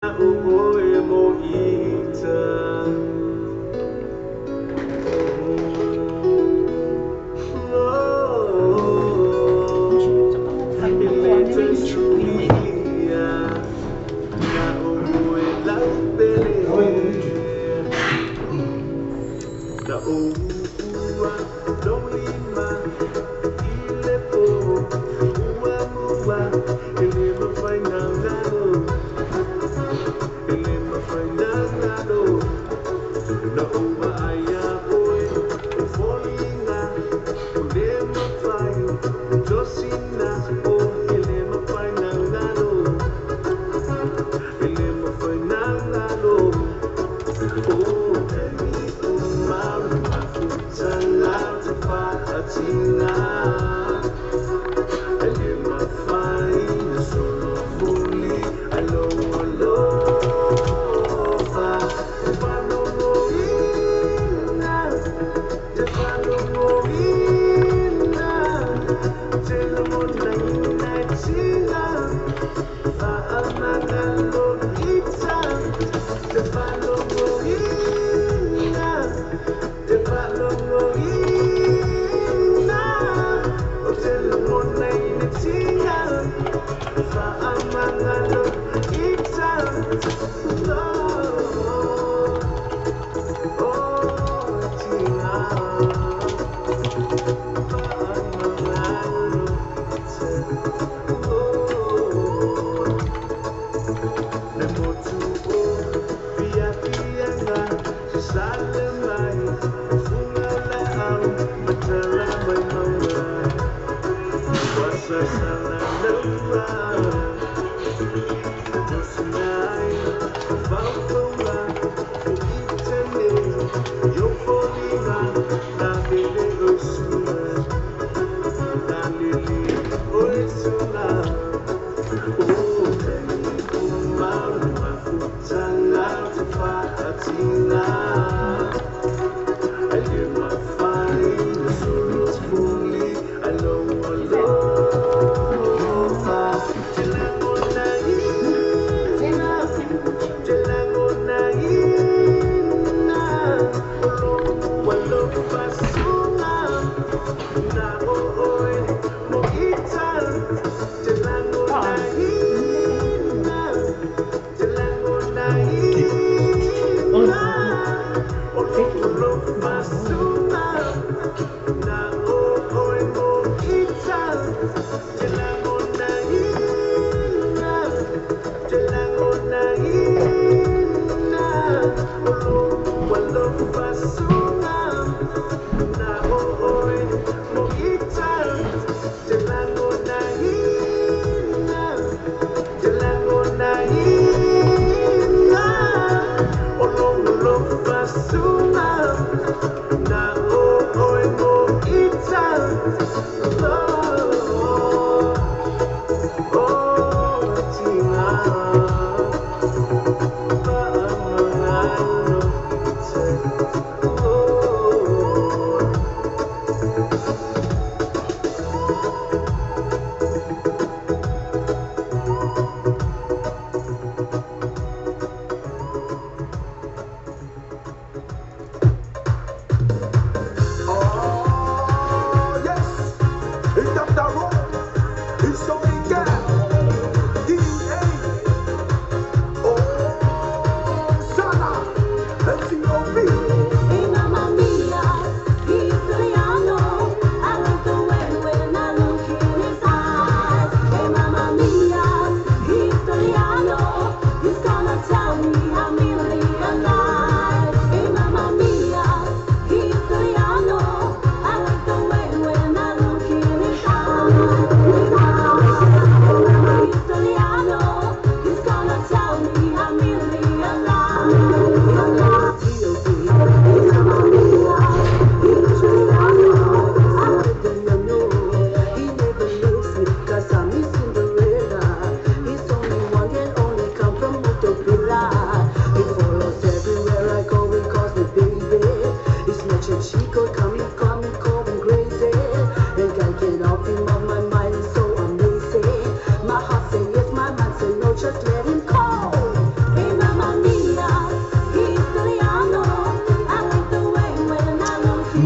O mo ita.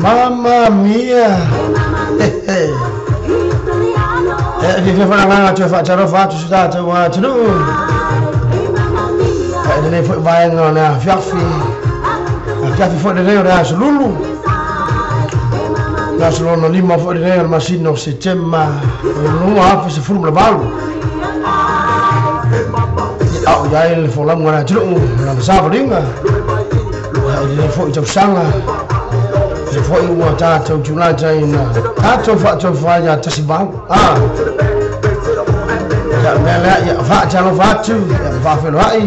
Mamma mia. E fia whananganga tua whaatalofa atu sa tātou atunuu. E lenei foi vaega o le afiafi. Afiafi foi lenei o le aso lulu. Le aso lona lima foi lenei o le masina o Setema 2018. Ia au iai le folauga a le atunuu lana savaliga. Ia i lenei foi tausaga. Se foi ua tātou tūlata ina tātou whaataufa ia tasi valu. Ia mea lea, ia whaatalofa atu, ia whaawheloai.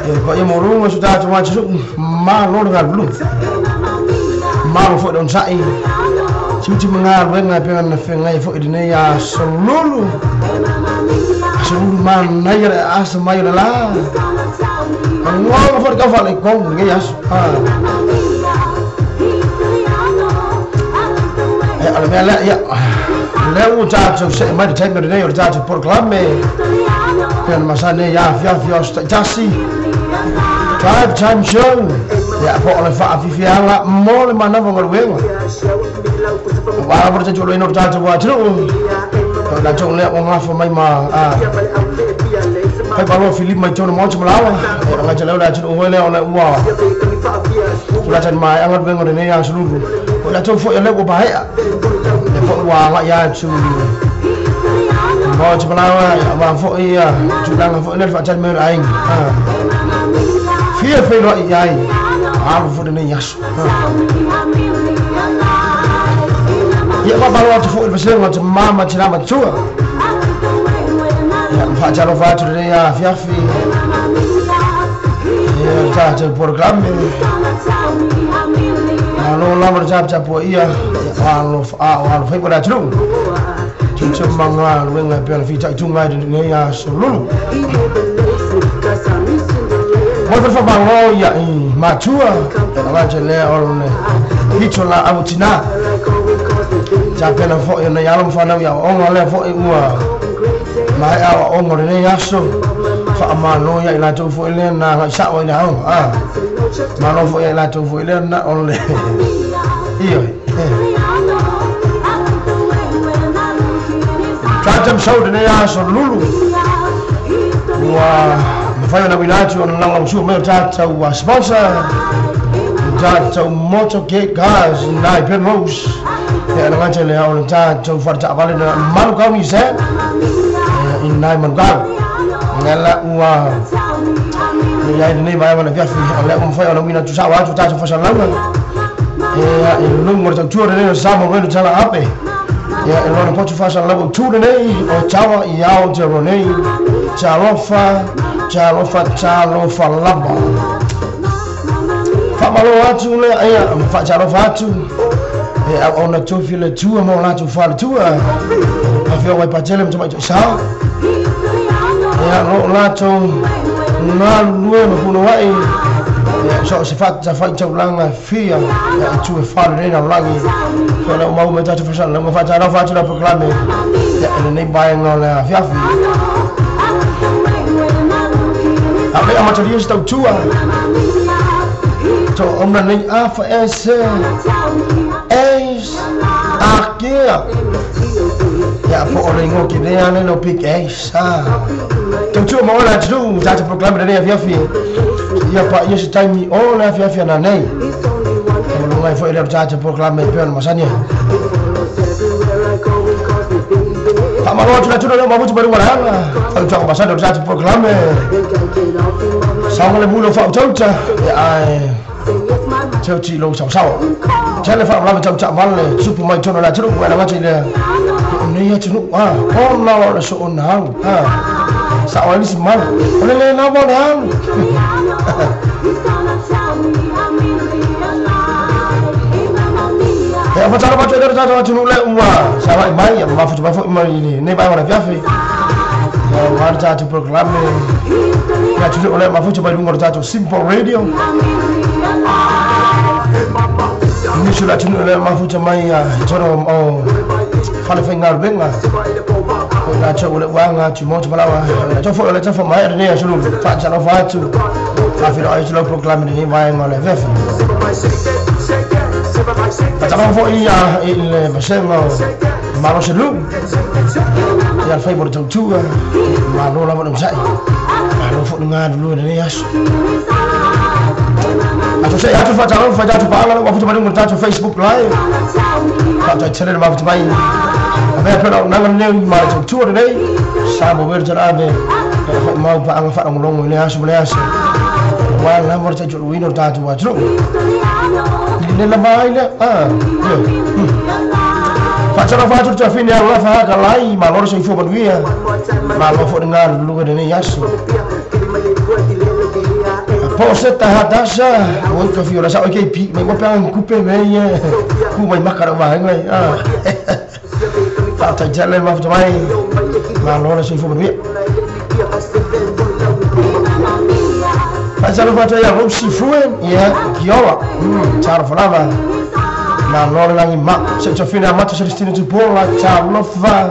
Ia pa ia morunga su tātou atunuu, malo le galulu. Malo foi don sai. Tiuti mga ruenga pe na whengai foi lenei aso lulu. Aso lulu manaia le aso mai o le la. Ngoga foi kau whale kongu lenei aso. Ia, o le mea lea, ia, lea ua tātou se mai le taimi o lenei o le tātou porokalame. Pea na masane ia afiafi o aso Drive Time Show. Ia, po o le whaafifianga mo le manawa galuega. Wala po te tūlo ino o tātou atunuu. O tātou lea o ngafa mai ma pai palo Filipe mai tōna motu malawa. E o ngai te leo le atunuu hoi lea o le ua tulata ni mai anga galuega o lenei aso lulu. O tātou foi o lea ua pahea. E foi ua ngai atu motu malawa. Ia wa foi ia tūlanga foi lea whaatani mai o le ainga. Fia whenua i ai. Alu foi lenei aso. Ia wapalo atu foi le vasenga te mama te rama tua. Ia mwhaatalofa atu lenei afiafi. Ia tātou porokalame. Malo lava le taputapua ia. Ia alo whaipa le atunuu. Tutu manga luenga pea na whitaitunga i lenei aso lulu. Mo le whamalo ia i matua. Ia na ngāti lea o le hito la au tina. Tā pena foi o nei alo mwhanau ia onga lea foi ua mai au onga lenei aso. Whaamalo ia i lātou foi lea na ngai sawa i le aonga. Malo foi ia i lātou foi lea na o le ioi. Tratam sau lenei aso lulu. Ua mawhai ona wina atu o na langa usua mai o tātou sponsor. Tātou Motorgate Cars nai Penrose. Ia na ngāti le au le tātou wharataavale na Manukau ni se. I nai Manukau. Ngala ua ia i lenei vaega na fiafi. O lea ua mawhai ona wina atu sawa atu tātou whasalauga. Ia i lungu o le tautua lenei o Samoa Wenu tala ape. Ia e lona potu whasalauga utu lenei o tawa i Aotearoa nei. Talofa, talofa, talofa lava. Whamalo atu lea, ia, whaatalofa atu. E au ona tofi le tua mo lātou whale tua. A whio wai patele mta mai sao. Ia lo lātou ngā lue ma puna wai. Ia so se whata whai taulanga whia. Ia i tue whale reina langi. Whio leo mau me tātou whasana. Leo whaatalofa atu la proklame. Ia e lenei vaenga o le afiafi. A lea mataria se tautua. Tō omna nei afa ese. Ace Akea. Ia po o le ingoa ki lea le no Big Ace. Tautua ma ola atu tātou proklame lenei afiafi. Ia pa ia se taimi o le afiafi ana nei. O lunga i foi lea tātou proklame i pea na masani. Whamalo atu la tuna leo mafutu maru wala. Whautua masani o tātou proklame. Saunga le mulo whautauta. Ia ai tau ti lo sao sao. Tele wha lava tau ta vale supu mai tono la tunu wala ngati le. Nei atu o na o le so na au. Sa o le mal. O le le na mo le au. E fa tala pa tele ta tunu le ua. Sa vai mai ma futu mai foi mai ni nei vai wala fiafi. O wa ta tu proclame. Ya tu le ma futu mai lungo ta tu Simple Radio. Nisu la tunu le mafuta mai toro o fale whainga ruenga. O la tau le wanga tu motu malawa. La tau foi le tau mai le aso whaatalofa atu. Whawhira ai tu lau proclame ni vaenga o le vefa. Faatalofa foi i le vasega o Malo Selu ia le faiva o le tautua. Malo lava le onosai, malo foi le galulue i lenei aso. Aso se atu faatalofa fai tatou paala ua mafuta mai luga o le tatou Facebook Live. Faafetai tele le mafuta mai. Avea pea le auaunaga lenei ma le tautua lenei. Sa mo le talaave e foi mau paaga faalogologo i lea aso ma lea aso. Aua lava le taitualuaina o le tatou atunuu. I le lava ai lea. Ah, io. Faatalofa atu le tuafine alofa hakalai, malo le soifua manuia. Malo foi le galulue i lenei aso. Po se ta hatasa, oi ka fiola sa oi ke pi, mai mo pe kupe me ye. Ku mai maka ra wa ngai. Ah. Faafetai tele le mafuta mai. Malo le soifua manuia. Faatalofa atu ia Rosie Fruen, ia Kiola. Talofa lava. Malo le lagi ma. Se tafina mata Celestina Tupola, talofa.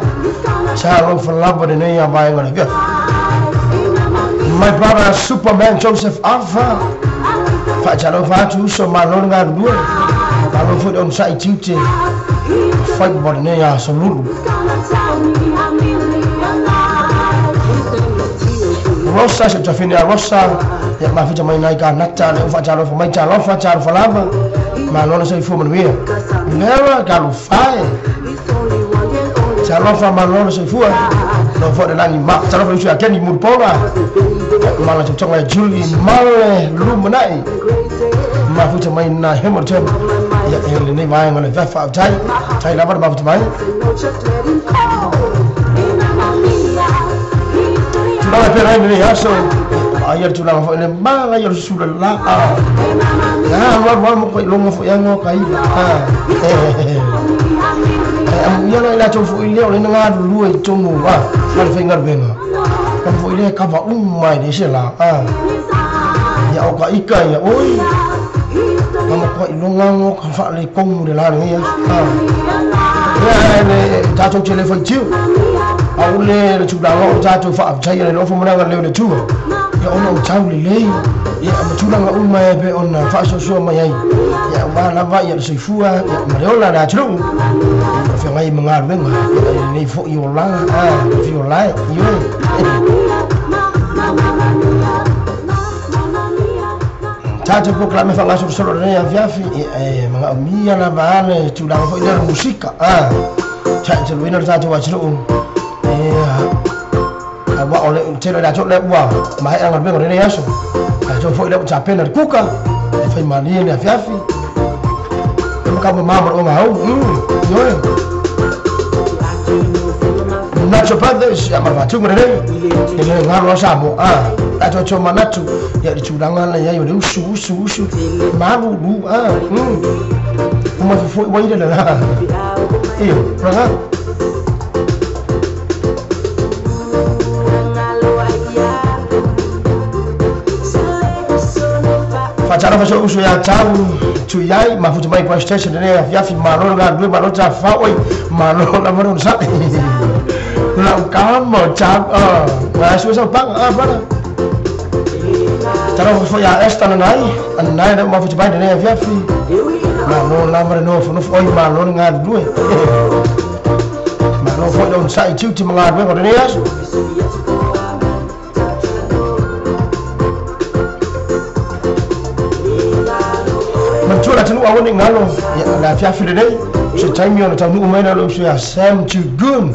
Talofa lava lenei a vaega le via. My brother Superman Joseph Alpha. Faatalofa atu uso, malo le galulue. Malo foi le onosai tiute. Fai mo lenei aso lulu. Rosa, se tafine a Rosa, ia mafuta mai nai ka nata le faatalofa mai talofa talofa lava. Malo le soifua manuia. Vera galufai. Talofa malo le soifua. No foi le lagi ma. Talofa usu a Kenny Murpola. Mala tutonga Julie Male Lumanai. Mafuta mai na Hamilton. Ia e lenei vaega le vafa tai. Tai lava le mafuta mai. Tulaga pera ai lenei aso. Ai le tulaga foi le mala ia le sula la. Ah, wa wa mo ko longa foi anga ka i. Ah. Am ia la tou foi le o le nga lue i tonu wa. Ma le whainga venga. Ka foi le ka va mai le se la. Ah. Ia o ka ika ia oi. Ka mo ko longa ngo ka fa le kongu le la le ia. Ah. Ia le tatou tele foi tiu. Au le tulaga o tatou faafetai le lofo managa le le tua. Ia ona o tau lelei. Ia ma tulaga uma e pe ona faasoasoa mai ai. Ia ua lava ia le soifua ia ma le ola le atunuu. O feagai ma galuega ia lenei foi olaga. Ah, fiolae ioe. Tatou polokalame faagasolosolo lenei afiafi e magaomia lava le tulaga foi lea le musika. Ah, taitaluina le tatou atunuu. E ua o le tele le atunuu le ua maea galuega o lenei aso. Tatou foi le tapena le kuka e fai malie le afiafi. E makau mama o ngau. Ioe. Nacho Brothers ia maravatunga lenei. E le ngalo a Samoa. Ah, tatou tio manatu ia le tulaga le iai o le usu usu usu malulu. Ah, uma foi wai le la. Io, raga. Faatalofa so uso ia tau tuiai mafuta mai Christchurch lenei afiafi. Malo le galulue, malo tafao oi, malo lava le onosai. Lau kama tau ah, sua sau panga ah brother. Talofa foi ia Esther nanai, anai le mafuta mai lenei afiafi. Malo lava le nofonofo oi, malo le galulue. Malo foi le onosai tiute ma galuega o lenei aso. Matua la atunuu aua nei galo ia le afiafi lenei. Se taimi ona taunuu mai na le uso ia Sam Tugun.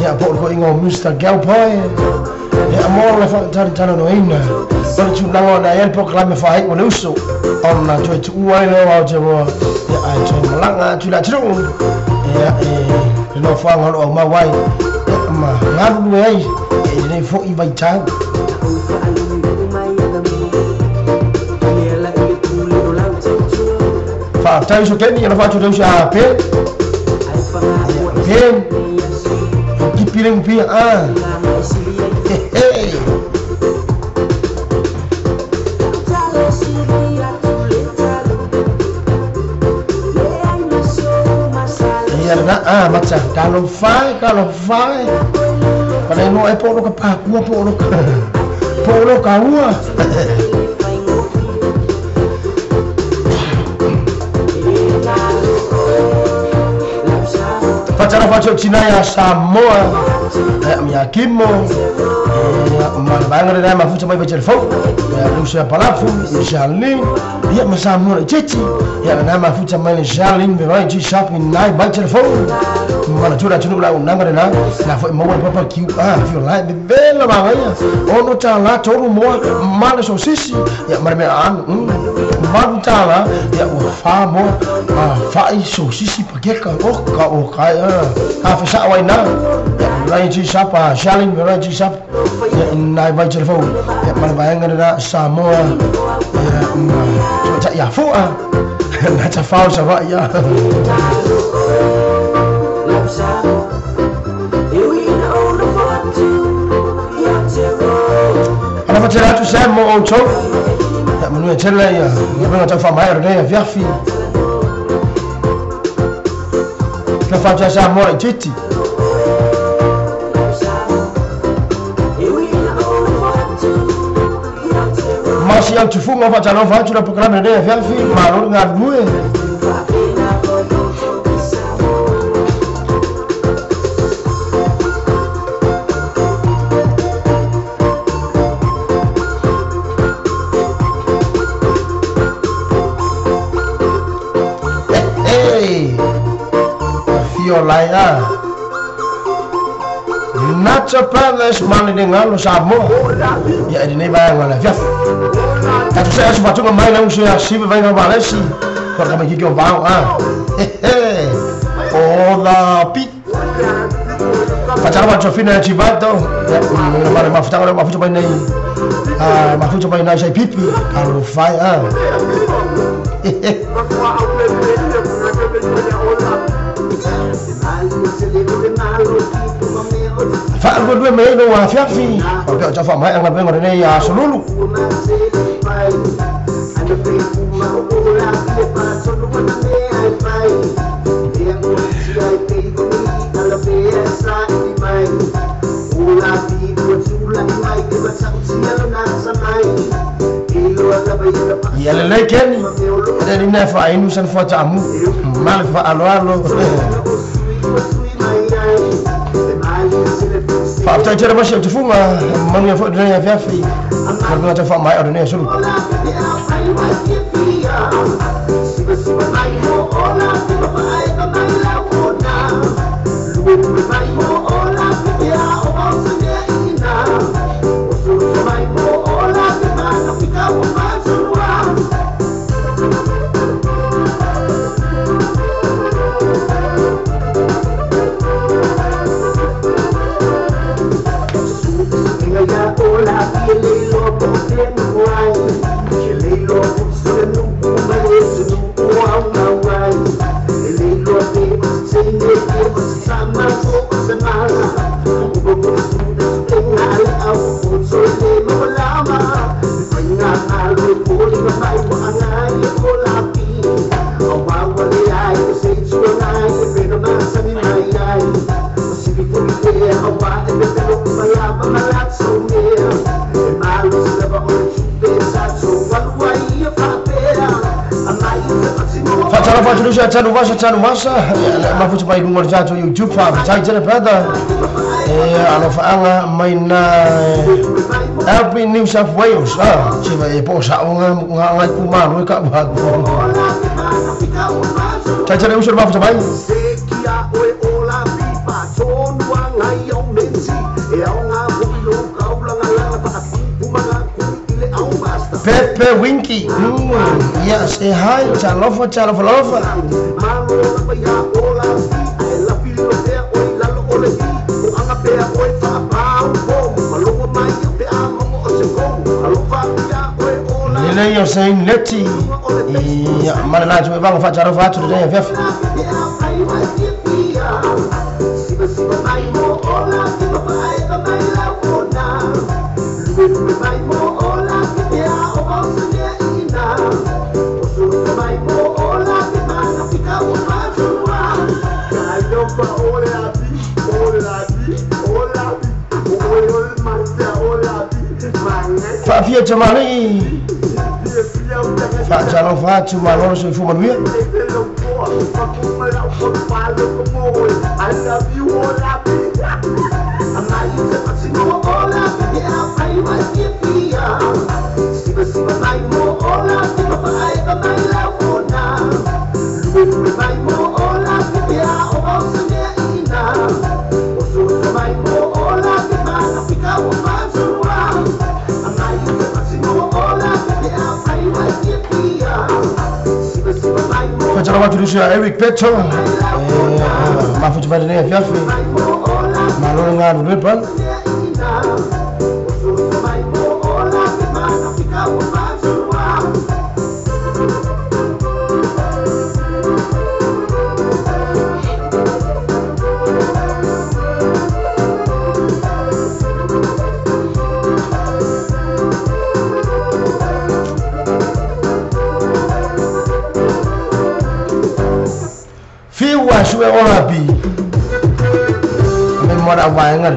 Ia po o le koiga o Mr. Galpoy. Ia mo le faatalitalonoina. O le tulaga ona ai le polokalame faaiu o le uso. Ona toe tuua ai lea o Aotearoa. Ia ae toe malaga atu i le atunuu. Ia e le nofoaga o loo aumau ai. Ia ma galulue ai. Ia i lenei foi vaitau. Faafetai uso Keni, ia lofa atu le uso a Pe. Pe. Kipi le upia. Ah. Hey. Ia na ah matsa talofa talofa. Kana no e po lo ka pakua po lo ka. Po lo ka ua. Fatalofa atu tina ia Samoa ia Kimo ma le vaega lena e mafuta mai vaitelefou ia Lusia Palafu Charlene ia ma Samoa laitiiti ia lena mafuta mai le Charlene me vai G-Shop i nai vaitelefou ma le tula atunuu le auaunaga lena na fo'i maua le papa QR fio lai vevela magaia $6 tolu moa ma le sosisi ia ma le mea aanu $8 ia ua fa moa fa'i sosisi pakeka o ka o kai a fesa'o ai na ia rai G-Shop Charlene me vai G-Shop ia i nai vaitelefou ia ma le vaega lena Samoa ia ma ta'i afu'a na tafao sava'i ia. Ana fatela atu sa mo outou ia manuia tele ia galuega tau faamaea o lenei afiafi na fatia Samoa laitiiti. Masi au tufuga faatalofa atu la polokalame lenei afiafi malo le galulue. Hey, fio lai a Nacha Brothers Malilingalo Samoa ia e lenei vaega le afiafi tatou se aso faatuga mai lau se asive vaiga valesi koa ka maikiki o vao a o la pi fatalofa atu sofina ia Tivato ma le mafutaga lea mafuta mai nei mafuta mai nai sai pipi alofai a faaluelue mai ai lou afiafi o pea o tau faamaea galuega o lenei asolulu. Ia lelei keni e lina e faainu sana fuataamu ma le faaloalo. Faafetai tele masi o tufuga manuia fo'i lenei afiafi galuega tau faamaea o lenei asulu. Fatalofa atu lusi ataluvasa taluvasa mafuta mai luga o le tatou YouTube faafetai tele brother alofaaga mai na Albi New South Wales siva e po sa'oga gagai kumalo e ka'uaku taitele uso le mafuta mai. Pepe Winky, yeah, say hi, talofa, talofa, lofa. Lele yo saying leti, yeah, mana tu vanga fa talofa atu le afiafi. Faafia tamali'i Faatalofa atu malo le soifua manuia. Eric Petro, mafuta mai lenei afiafi, malo le galulue brother. Sue ora bi me mora waenga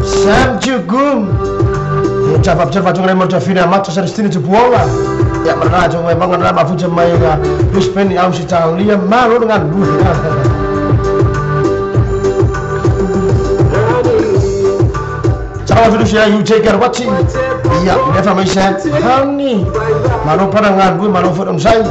Sam Chugum e chapa chapa tunga mo tafina mato Celestine Tupuola ya marna tunga manga na mafuta mai ga Brisbane au sitalia malo ngan lu. Ciao fiducia you take care what ya nefa mai Sam honey malo para ngan lu malo fo sai.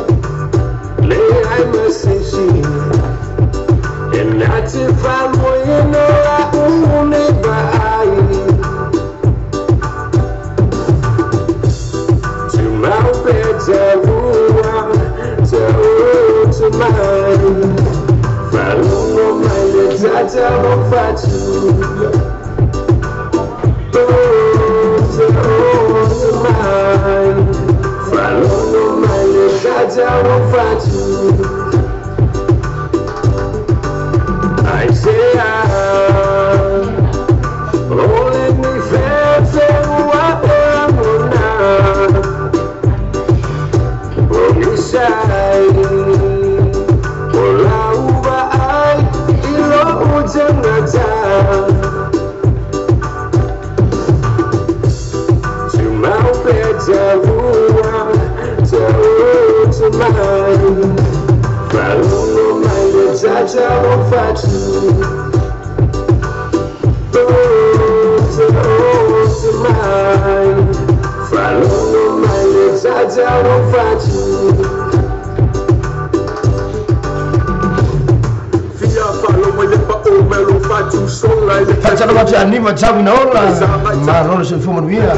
Malo se fuma nuia.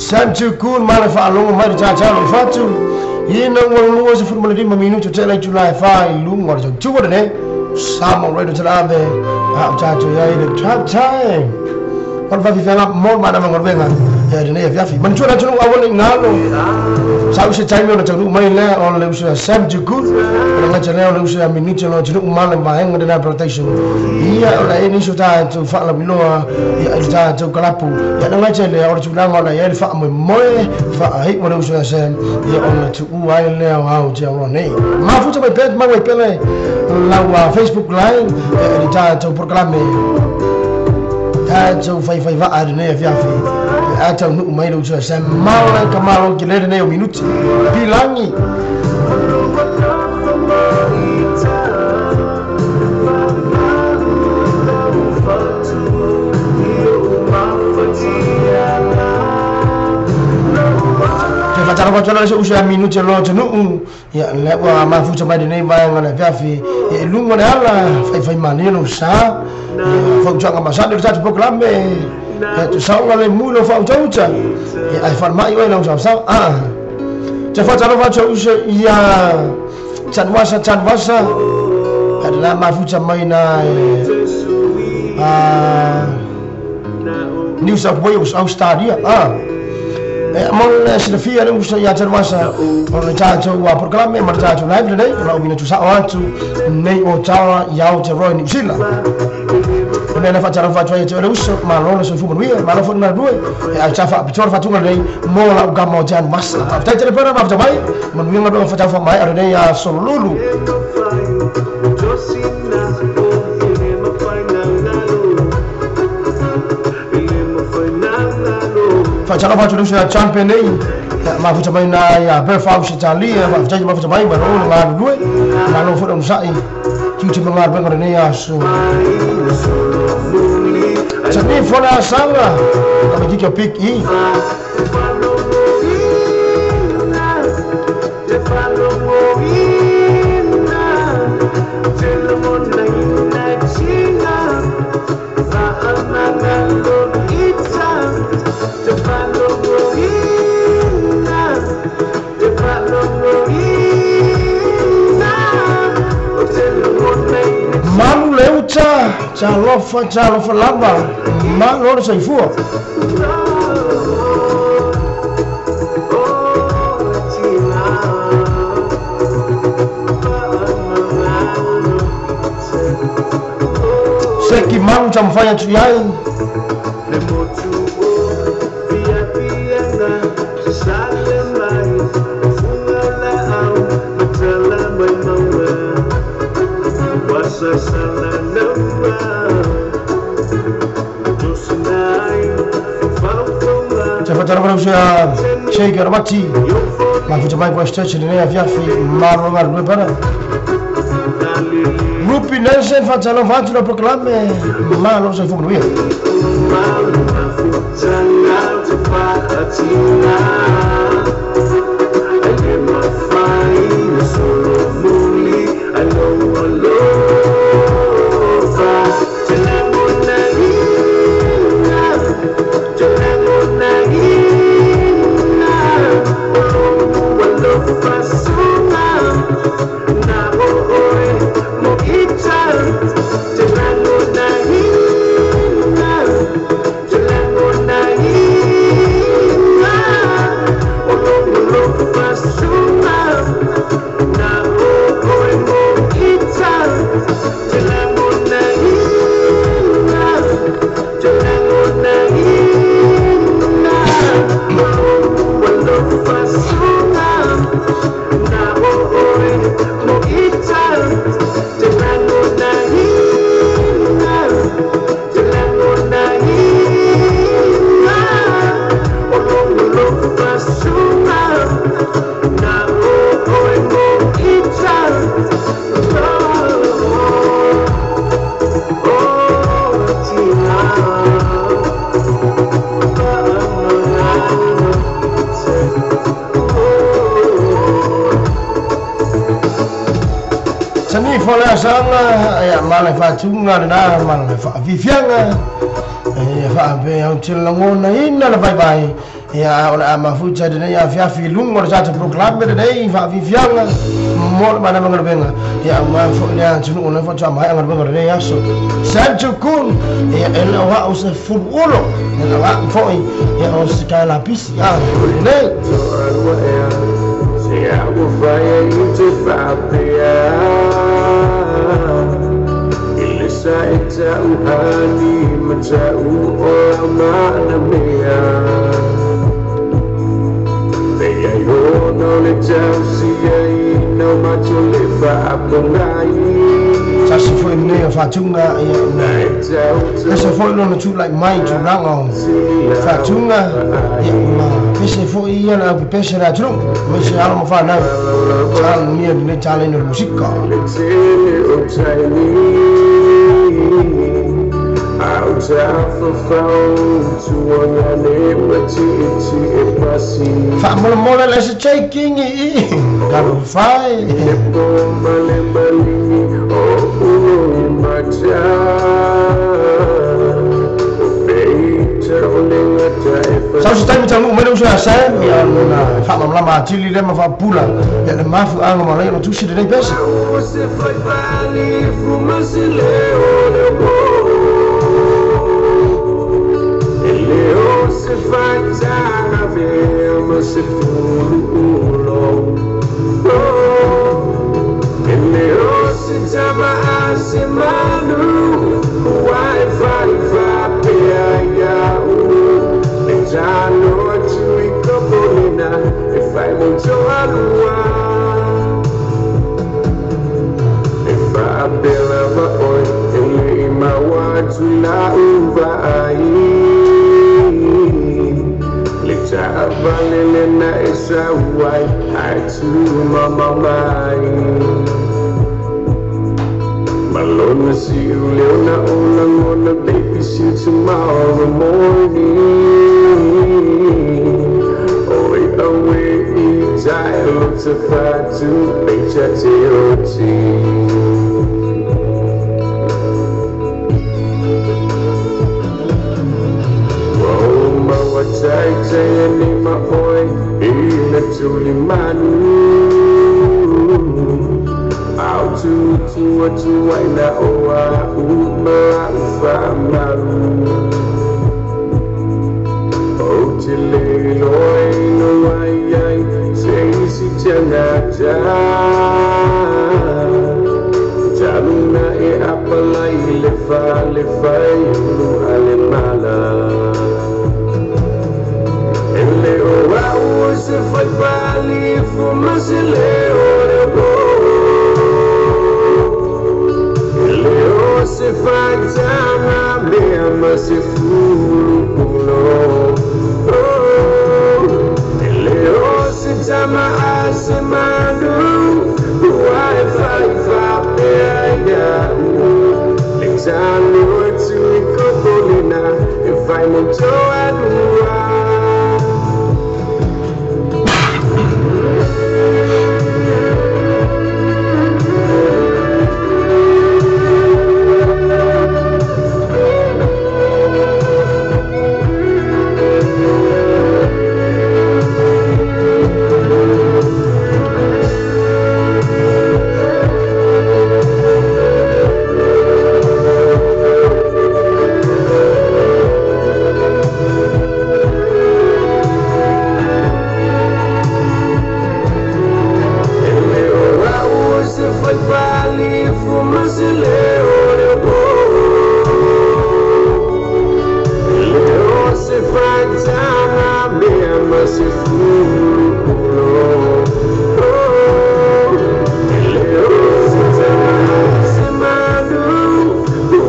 Sam Chukun mara whaalongo mai te whatu. Ina ngolungo se furu malima minuto tele July 5 lungo ro tuwa ne Samoa Radio te ave ha cha ya ile trap time. Kon fa fi mo mana mangorbenga. Ia lenei afiafi. Manatua le atunuu aua ne i galo. Sa u se taimi ona taunuu mai lea o le uso ia Sam Toogood, o le gaita lea o le uso ia Minute o le atunuu ma le vaega lena Plantation. Ia o le a i ai nisi o tatou faalauiloa ia i le tatou kalapu. Ia le gaita lea o le tulaga o le a i ai le faamoemoe faaiu o le uso ia Sam ia ona tuua ai lea o Aotearoa nei. Mafuta mai pea mau ai pea le lau Facebook Live i le tatou polokalame. Tatou faifai vaa i lenei afiafi pe a taunuu mai le uso ia Sam Mala ka malo ki le lenei o minuti. Pilangi. Te whaatalofa atu ala se uso ia minuti lo atunuu. Ia le ua mafuta mai lenei vaega le afiafi e luga le ala faifai malie lou sa. Ia fautuaga masani o le tatou polokalame. Ia tusaoga le mui lo faautauta. Ia ai falemai oe lau saosaoa. Ah. Te whaatalofa atu uso ia Chanwasa Chanwasa. Ia le mafuta mai na New South Wales, Australia. Ah. E mo le silafia le uso ia Chanwasa o le tatou polokalame ma le tatou live lenei o lau mina tusao atu nei o Tawa i Aotearoa i New Zealand. O lea na faatalofa atu ai ia te oe le uso, malo le soifua manuia, malo foi le galulue, e ai sa faapitoa le faatuga lenei mo lau kama o Chanwasa. Faafetai tele pera mafuta mai, manuia galuega fatau faamaea lenei aso lulu. Faatalofa atu le uso ia John Penei, mafuta mai na ia Belfast Italia, faafetai mafuta mai malo le galulue, malo foi le onosai, tiute ma galuega lenei aso. Tani fona asaga, tamaitiiti o Big E. Malu le uta, talofa, talofa lava, malo le soifua. Seki malu taumafai atu i ai. Te whaatalofa lau uso ia Shake Ramati. Mafuta mai Christchurch lenei afiafi, malo galulue para. Rupi Nelson faatalofa atu lau polokalame, malo soifua manuia. Tani fo le asaga, ia ma le faatuga lena ma le faafiafiaga. E Whaapea o te langona ina le vaivai. Ia o le a mafuta lenei afiafi i luga o le tatou polokalame lenei faafiafiaga mo le manava galuega. Ia aua foi le atunuu lea faatoa maea galuega o lenei aso. Sancho Kun, ia e le o au se fuluulo, e le o au foi ia o se kaelapisi a lenei. Se au fai i te whapea I le sa e tau hani ma tau o au mana mea Te ai ono le tau si ai nau mato le whaapongai. Tasi foi lenei o faatuga ia Na e tau pese foi lona tulai mai tulaga o faatuga ia ma pese foi ia le au pepese le atunuu ma se alo ma fanau talagia lenei talaina o le musika. Le tele o taimi Au tafafau tuanga le mati e pasi. Faamolemole le se taking i kalofai. Le po male malini o ulo i mata O peita o le ngata e Sau se taimi taunuu mai le uso ia Sam ia ona faamalamalama atili lea ma faapupula ia le mafuaaga ma lai ona tusi lenei pese. O se fai pali fuma se leo le po E leo se fatanga vea ma se fulu ulo. E leo se tama a se manu Wai fai fapea ia u Le tano atu i kopolina E fai moto alua E whaapela wa oi E le i maua atu la uva ai Le taavale le na e sauai Ai tu mama mai Malona si u leona o langona. Baby, see you tomorrow morning. Oi awe i tai lo te whatu Pecha te oti. Oh, maua tai tai e ni ma oi I na tuli manu Au tu tu atu ai na o a u ma u wha maru. O te le loi no ai ai Se isi te ngata Taluna e apalai le fa le fai ulu ale mala. E le o au se fai pali fuma se leo le po. E le o se fai tanga mea ma se fulu ulo. E le o se tama a se manu Wai fai fapea ia u Le tano atu i kopolina E fai moto alua. E le o au se fai pali fuma se leo le po. E le o se fai tanga mea ma se fulu ulo. E le o se tama a se manu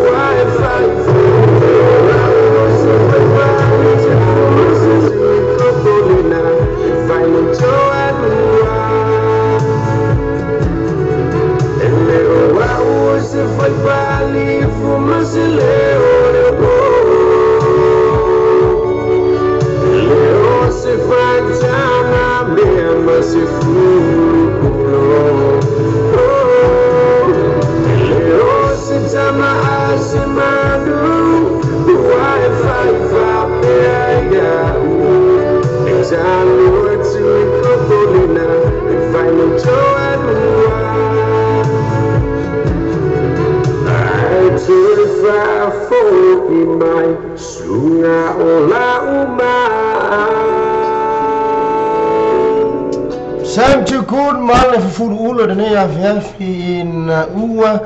Wai fai au se fai pali fuma se sui kopolina E fai moto alua. E le o au se fai pali fuma se leo le po. E le o se fai tanga Time to good male fufuru ula lenei afiafi ina ua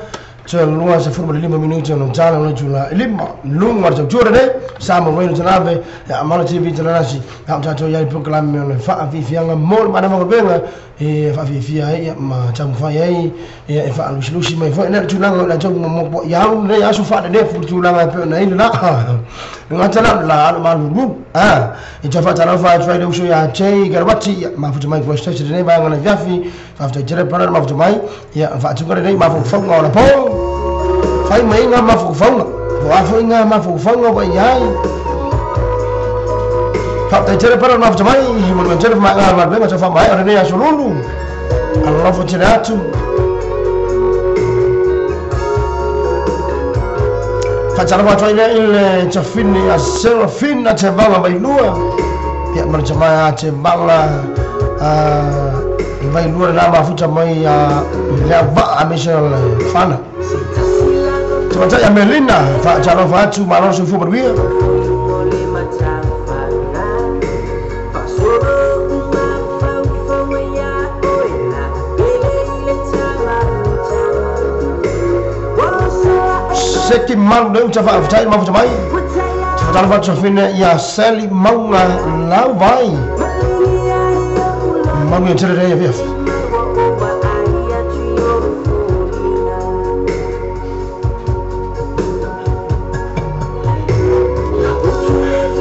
te lua 15 minuti o tala o le tula lima lunga o tautua lenei Samoa Radio Talave ia Amalo TV Talalasi ia tatou iai polokalame o le faafiafiaga mo le manava galuega e faafiafia ai ia ma taumafai ai ia e faalusilusi mai foi lea tulaga o latou mo ia alu lenei aso faalelefu le tulaga e pei ona ai le la gata la la alu malulu a e tau faatalofa atu ai le uso ia Jay Garawati ia mafuta mai Christchurch lenei vaega le afiafi faafetai tele pana le mafuta mai ia faatuga lenei mafaufauga o le po fai mai ngā mafaufauga po a foi ngā mafaufauga ua iai faafetai tele pana le mafuta mai manuia tele maega galuega tau faamaea o lenei aso lulu alofo tele atu faatalofa atu ai lea i le tafini a Serafina Tevaga Vailua ia ma le tamae a Tevaga Vailua lena mafuta mai le auvaa aemaise o le fana tamatai a Melina faatalofa atu malo soifua manuia. Seki malu le uta faafetai mafuta mai faatalofa atu tafina ia Sally Maunga Lauvai manuia tele lenei afiafi.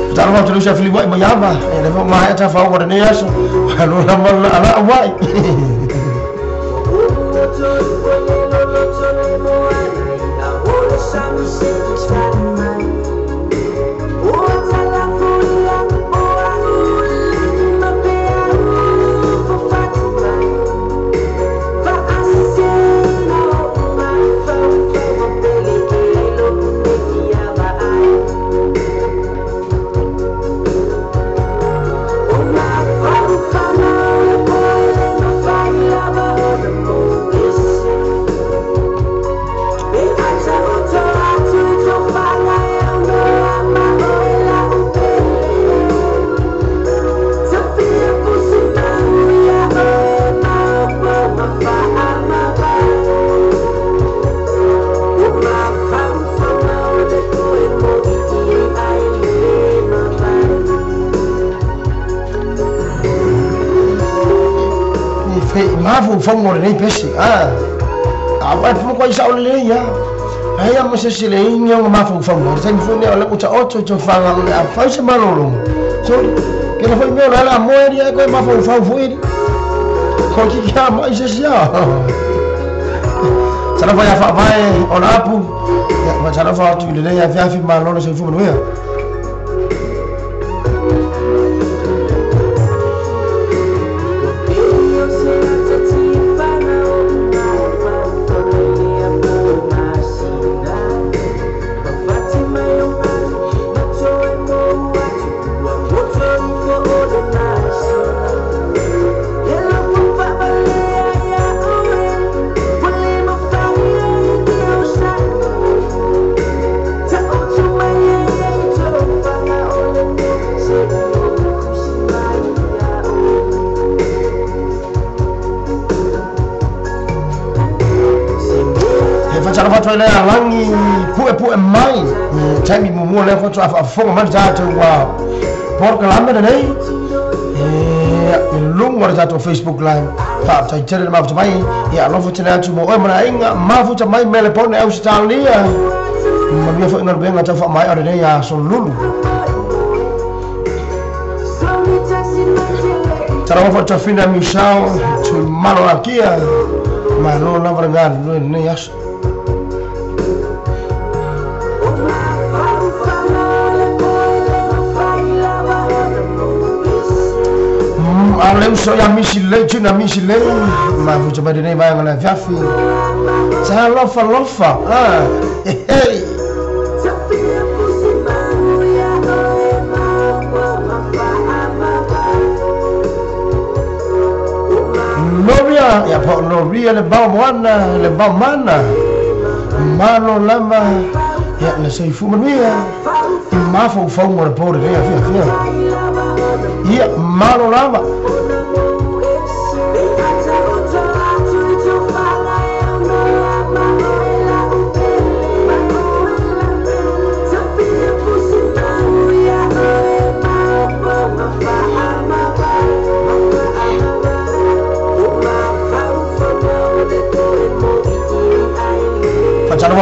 Faatalofa atu le uso ia Filiuai Maiava e le fo maea tafaoga o lenei aso malo lava laalaa uai. Mafaufauga o lenei pese a po koai sao lelei ia ai a ma se le inga o mafaufauga le taimi foi lea o le utaoto i tofaga o le afai se malologa soli ke la foi mea o le ala moe lia e koe mafaufau foi li ko kiki a mai se sia talofa ia faavae o le apu ia faatalofa atu i lenei afiafi malo le soifua manuia. Faatalofa atu ai lea alagi puepue mai taimi muamua lea faatoa faafofoga mai le tatou polokalame lenei i luga o le tatou Facebook Live faafetai tele le mafuta mai ia alofa tele atu mo oe ma le aiga mafuta mai Melepone Ausetalia manuia foi galuega tau faamaea o lenei aso lulu. Talofa foi tafina Miusao Tuimalo Akia malo lava le galulue lenei aso. A le uso ia misi lei tuna misi lei mafuta mai lenei vaega le afiafi talofa lofa hey. Loria ia po Loria le bao moana le bao mana malo lava ia le soifua manuia i mafaufauga o le po lenei afiafia ia malo lava.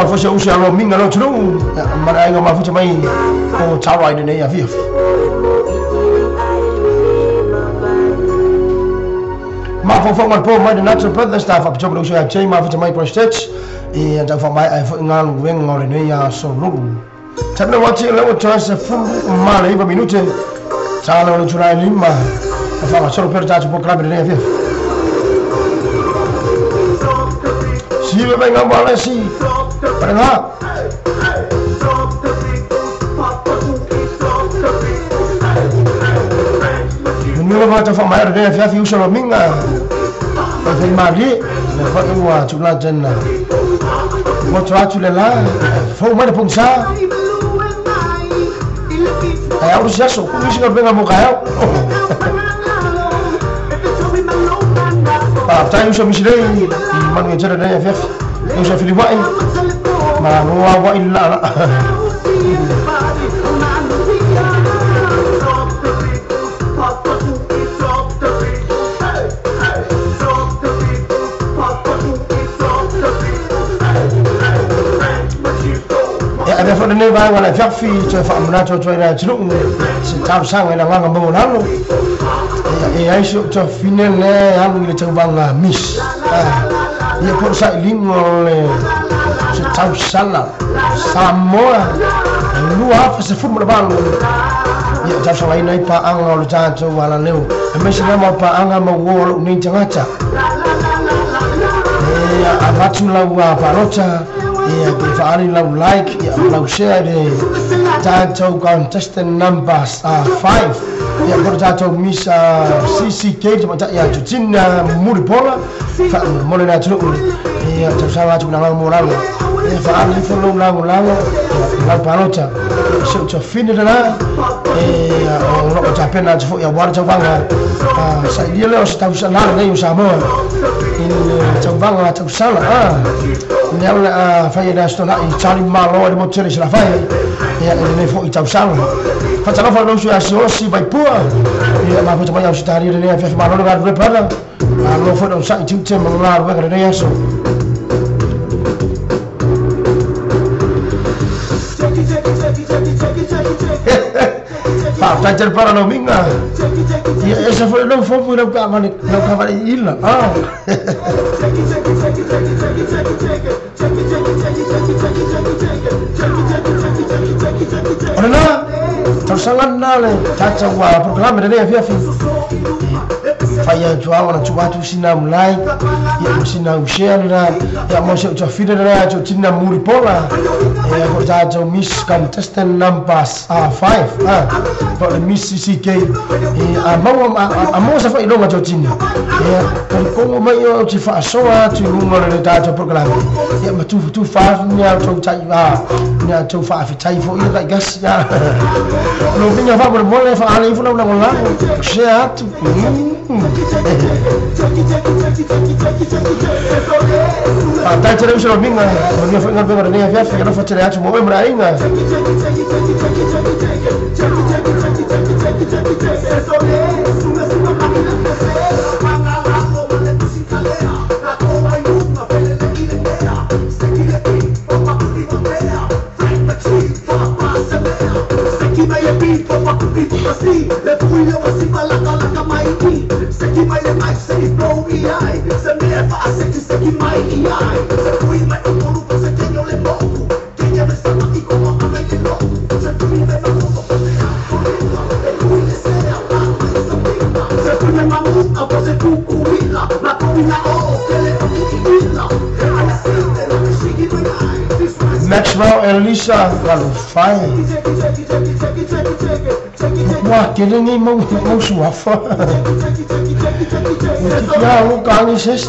Fatalofa atu foi si ou uso ia Lomiga le atunuu ma le aiga mafuta mai o Tara i lenei afiafi. Mafaufauga o le po mai le Natural Brothers ta faapitoa ma le uso ia Jay mafuta mai Christchurch e tau faamaea ai foi galuega o lenei aso lulu. Taimi le uati lea ua toe 19 minute tala o le itula e 5 ma faagasolo pea le tatou polokalame i lenei afiafi. Sive mai ngā mo alesi, palega. Manuia lava tau faamaea lenei afiafi uso Lomiga. Faifai malie, lea foi ua tula tena. Moto atu le la, fou mai le pogisa. Ae au le aso, ku isi galuega mo taeao. Faafetai uso Misilei, manuia tele lenei afiafi. Uso Filiwai, malo auai le laalaa. E avea foi lenei vaega o le afiafi toe faamanatu atu ai le atunuu se talosaga i le agaga maualalo. E ai si ou tafine lea e alu i le tauvaga Miss. Ia po o le sailiga o le se tausala Samoa 2018. Ia tausagaina ai paaga o le tatou alaleo, aemaise lava o paaga ma uo o lou nei tagata. E avatu lau palota, ia pe faali lau like, ia ma lau share i le tatou contestant number 5. Ia po le tatou Miss CCK tamaitai ia Georgina Mulipola faamolemole le atunuu. Ia tausaga atu i le agaga maualalo. Ia faali ifo lou lagolago lau palota si ou tafine lena e o loo tapena atu foi aua le tauvaga sailia lea o se tausala lenei o Samoa i le tauvaga tausala lea o le a fai e le Aso Toonai Charlie Malo i le motu tele i Salafai ia i lenei foi tausaga. Faatalofa i lou sui Asiosi Vaipua ia mafuta mai Ausetalia lenei afiafi malo le galulue brother. Malo foi le onosai tiute ma galuega lenei aso. Faafetai tele para Lomiga. Ia ese foi lou fomu i lau taavale, lau taavale ila. O lena, tausaga lena le tatou polokalame lenei afiafi. Fai atu lava ona tuu atu sina au like, ia ma sina au share lena, ia mo si ou tafine lena Georgina Mulipola, ia po o tatou Miss Contestant Number 5, po o le Miss CCK, a maua a maua sa faailoga Georgina, ia talitonu mai ou te faasoa atu i luga o le tatou polokalame, ia ma tufatufa atu ni a outou tai ni a outou faafetai foi ia taitasi. Lomiga faamolemole faaale ifo lau lagolago, share atu. Faafetai tele uso Lomiga, manuia foi galuega o lenei afiafi, alofa tele atu mo oe ma le aiga. Maxwell Elisa Lalofai. Ua tele nei mau mau suafa. Ua tiki a o ka angi se isi.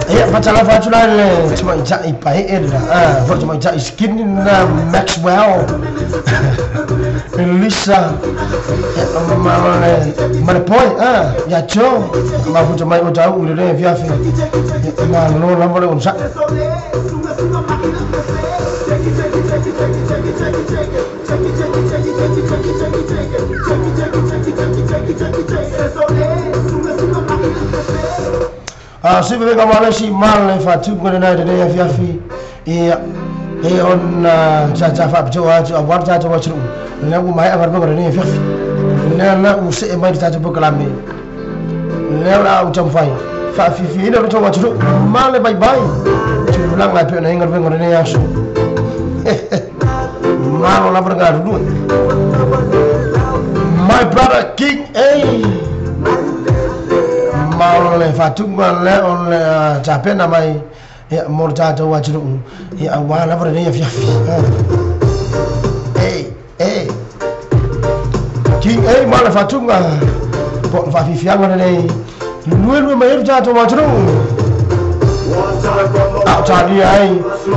Ia, Faatalofa atu la i le tamaitai paee lena po o le tamaitai skinny lena Maxwell Lisa ma le poe ia Joe mafuta mai o tauu i lenei afiafi. Malolo lava le onosai. Sivavega malesi ma le faatupu lenei lenei afiafi ia e ona tata faapitoa atu auā le tatou atunuu lea ua maea galuega lenei afiafi lea la ua see mai le tatou polokalame lea o le a ou taumafai faafiafiaina lo tou atunuu ma le vaivai tulaga e pei ona i ai galuega lenei aso malo lava le galulue. My brother King A ma o le faatuga lea o le tapena mai ia mo le tatou atunuu ia auā lava lenei afiafi. E e King A ma le faatuga po o le faafiafiaga lenei luelue mai ai le tatou atunuu a o talia ai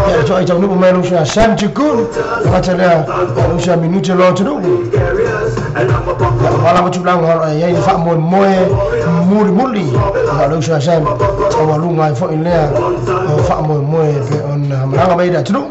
ia le toai taunuu mai lou sa Sam Chikun tagata lea lou sa minute lo atunuu ia lava tulaga o lo o i ai le faamoemoe mulimuli o lou sa Sam taualuga ai foi lea o faamoemoe pe ona malaga mai i le atunuu.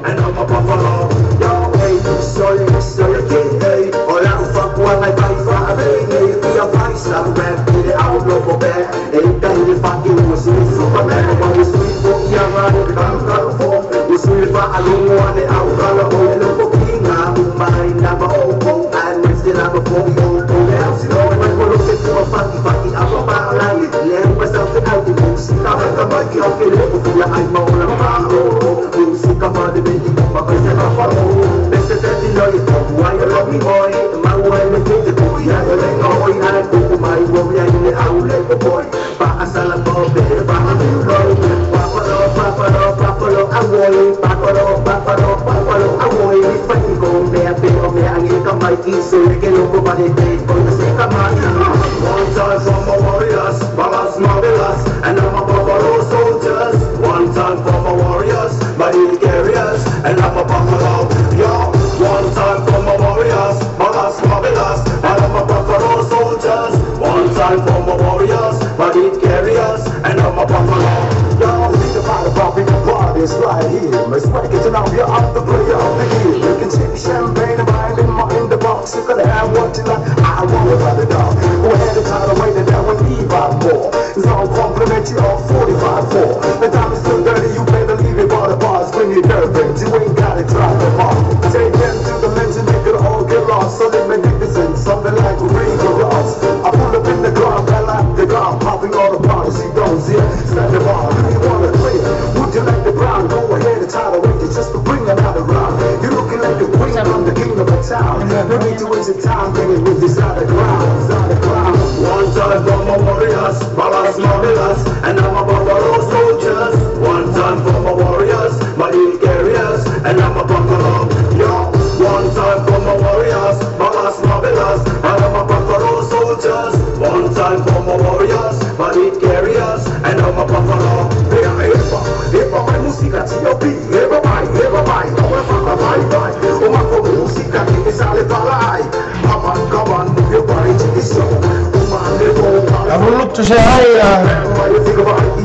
I would look to say hi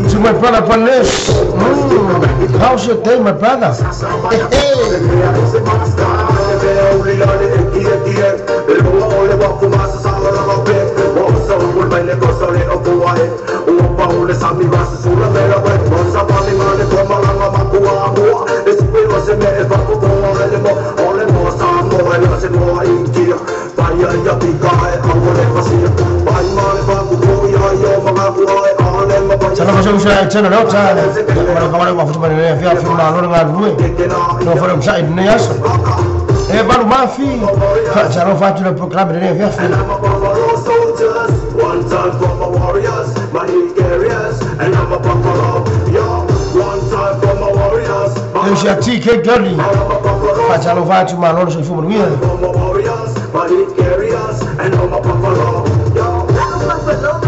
to my brother Panesh. How's your day, my brother? Tala tena leo ta mara kamara wa futu mare fia fi ma lo nga lue no fo sa ne aso e balu mafi fa talo fa tu le programme de fia fi. One time for my warriors, my carriers, and I'm a buffalo. Yo, one time for my warriors. There's TK Gurley. Fa talo fa tu ma lo so fu mo. For my warriors, my carriers, and I'm a buffalo. Yo, I'm a buffalo.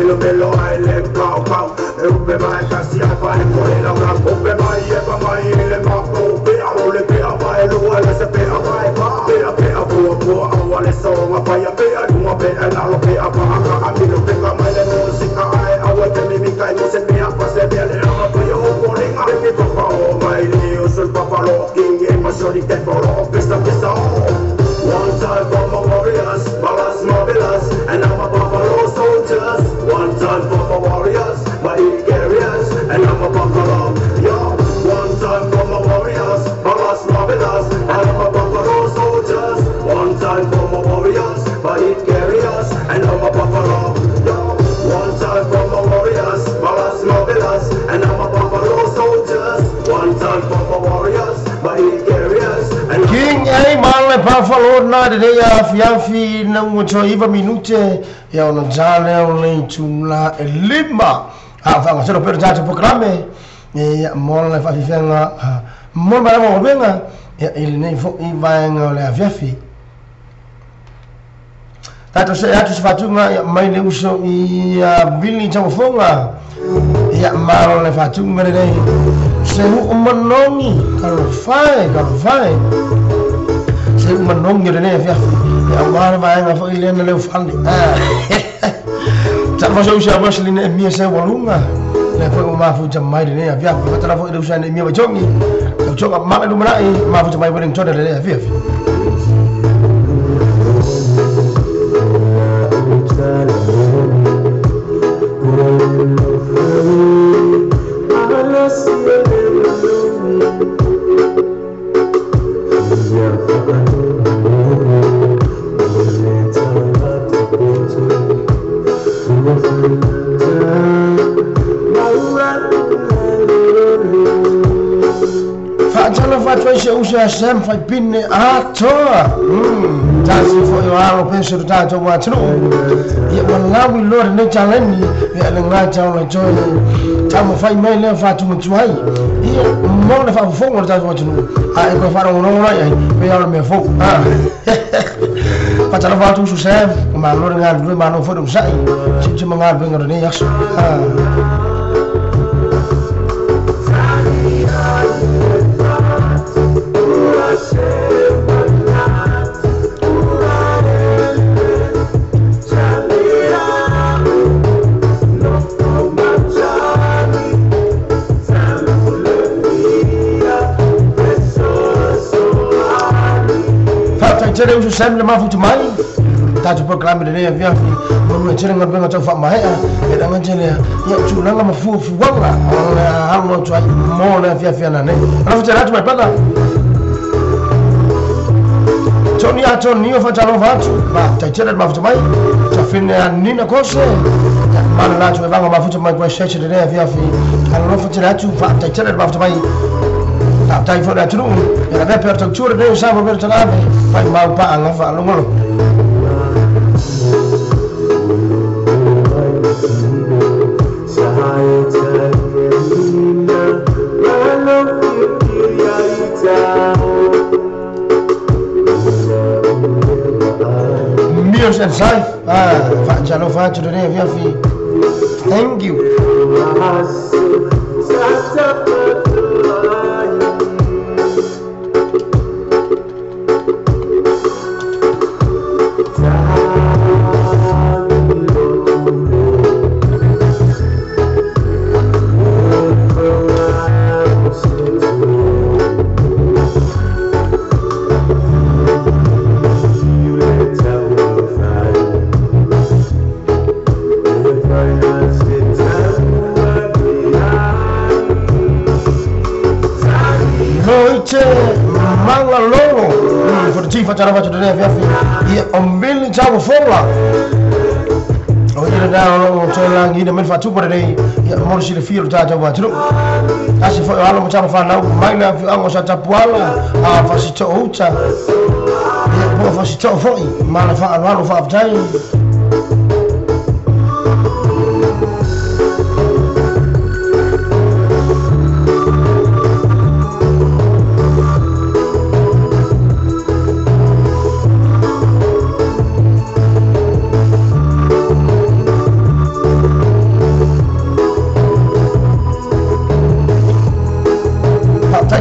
Melo ai le pau pau e upe mai kasi ai pa e kore lau lau upe mai e pa mai le mako pe a ole pe a mai lua le se pe a mai pa pe a pe a pua pua aua le songa pa ia pe a lunga pe a lalo pe a pa a ka a milo pe ka mai le musika ai aua te mimika i mo se pe a pa se pe a le anga pa ia o polinga e mi papa o mai li o sul papa lo king e ma soli te polo pista pista o. One time for my warriors, Malas Mobilas, and I'm a buffalo soldiers. One time for my warriors, my carriers, and I'm a buffalo. Yo, one time for my warriors, Malas Mobilas, and I'm a buffalo soldiers. One time for my warriors, my carriers, and I'm a buffalo. Yo, one time for my warriors, Malas Mobilas, and I'm a buffalo soldiers. One time for my warriors, my carriers, and I'm King A male Buffalo na de ya fiafi na mo iva minute ya ona jale o le tula e lima a fa ngso per jato programe e mo le fa fifenga mo ba mo benga e ile nei fo i vaenga le fiafi tato se atu se fatunga ya mai le uso i Billy Taufonga ya malo le fatunga le se hu manongi kalofai kalofai se hu manongi le ne fiafi ya mara vaenga fo ile na le ufale ta fa so se ba se le mia se walunga le fo ma fu ta mai le ne fiafi fa ta fo ile usa ne mia ba jongi tau ma lu mai ma fu ta mai le ntona le fiafi. Sam fai pinne atoa tasi fo yo alo penso ta to wa tru ye wala wi lo ne challenge ye le nga cha le cho ta mo fai mai le fa tu tu ai ye mo le fa fo ngo ta to tru a e ko fa ro no ai pe ya me fo a fa ta fa tu su sam ma lo nga lu ma no fo do sai chi ma nga be ngo ne yak a. Tele usu sam le mafu mai ta tu programe le ne via mo no tele ngal benga tau fa mai e da ngantele ya tu langa mafu fu wanga ha no tu ai mo le via via na ne ala fu tele atu mai pata Tony Antonio fa talo fatu ma ta tele mafu mai ta fine nina kose ma la tu vanga mafu mai kwa sheche le via fi ala fu tele atu fa ta tele mafu mai ta tai fo da tru e la per to chure de sa per to la fai mau pa anga fa longolo Mios and Saif ah fa jalo fa tu de via fi thank you.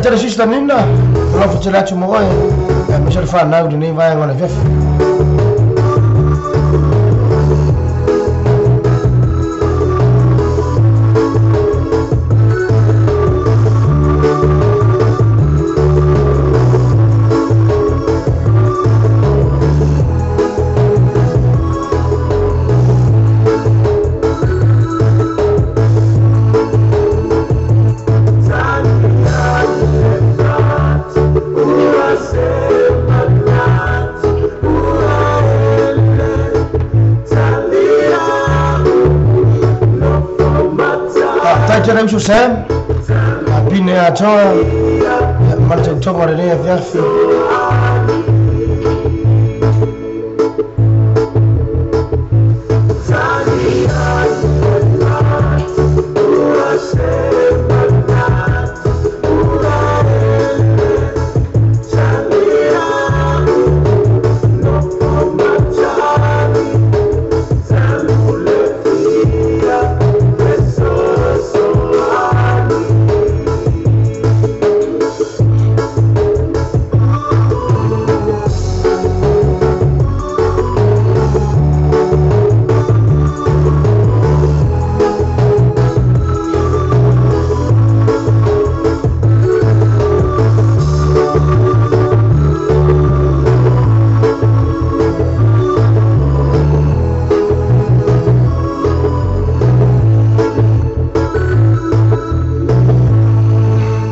tele sister Nina, alofa tele atu mo oe, ia aemaise le fanau i lenei vaega o le afiafi. Faafetai tele uso Sam, Apine atoa, ia ma le tautoga o lenei afiafi.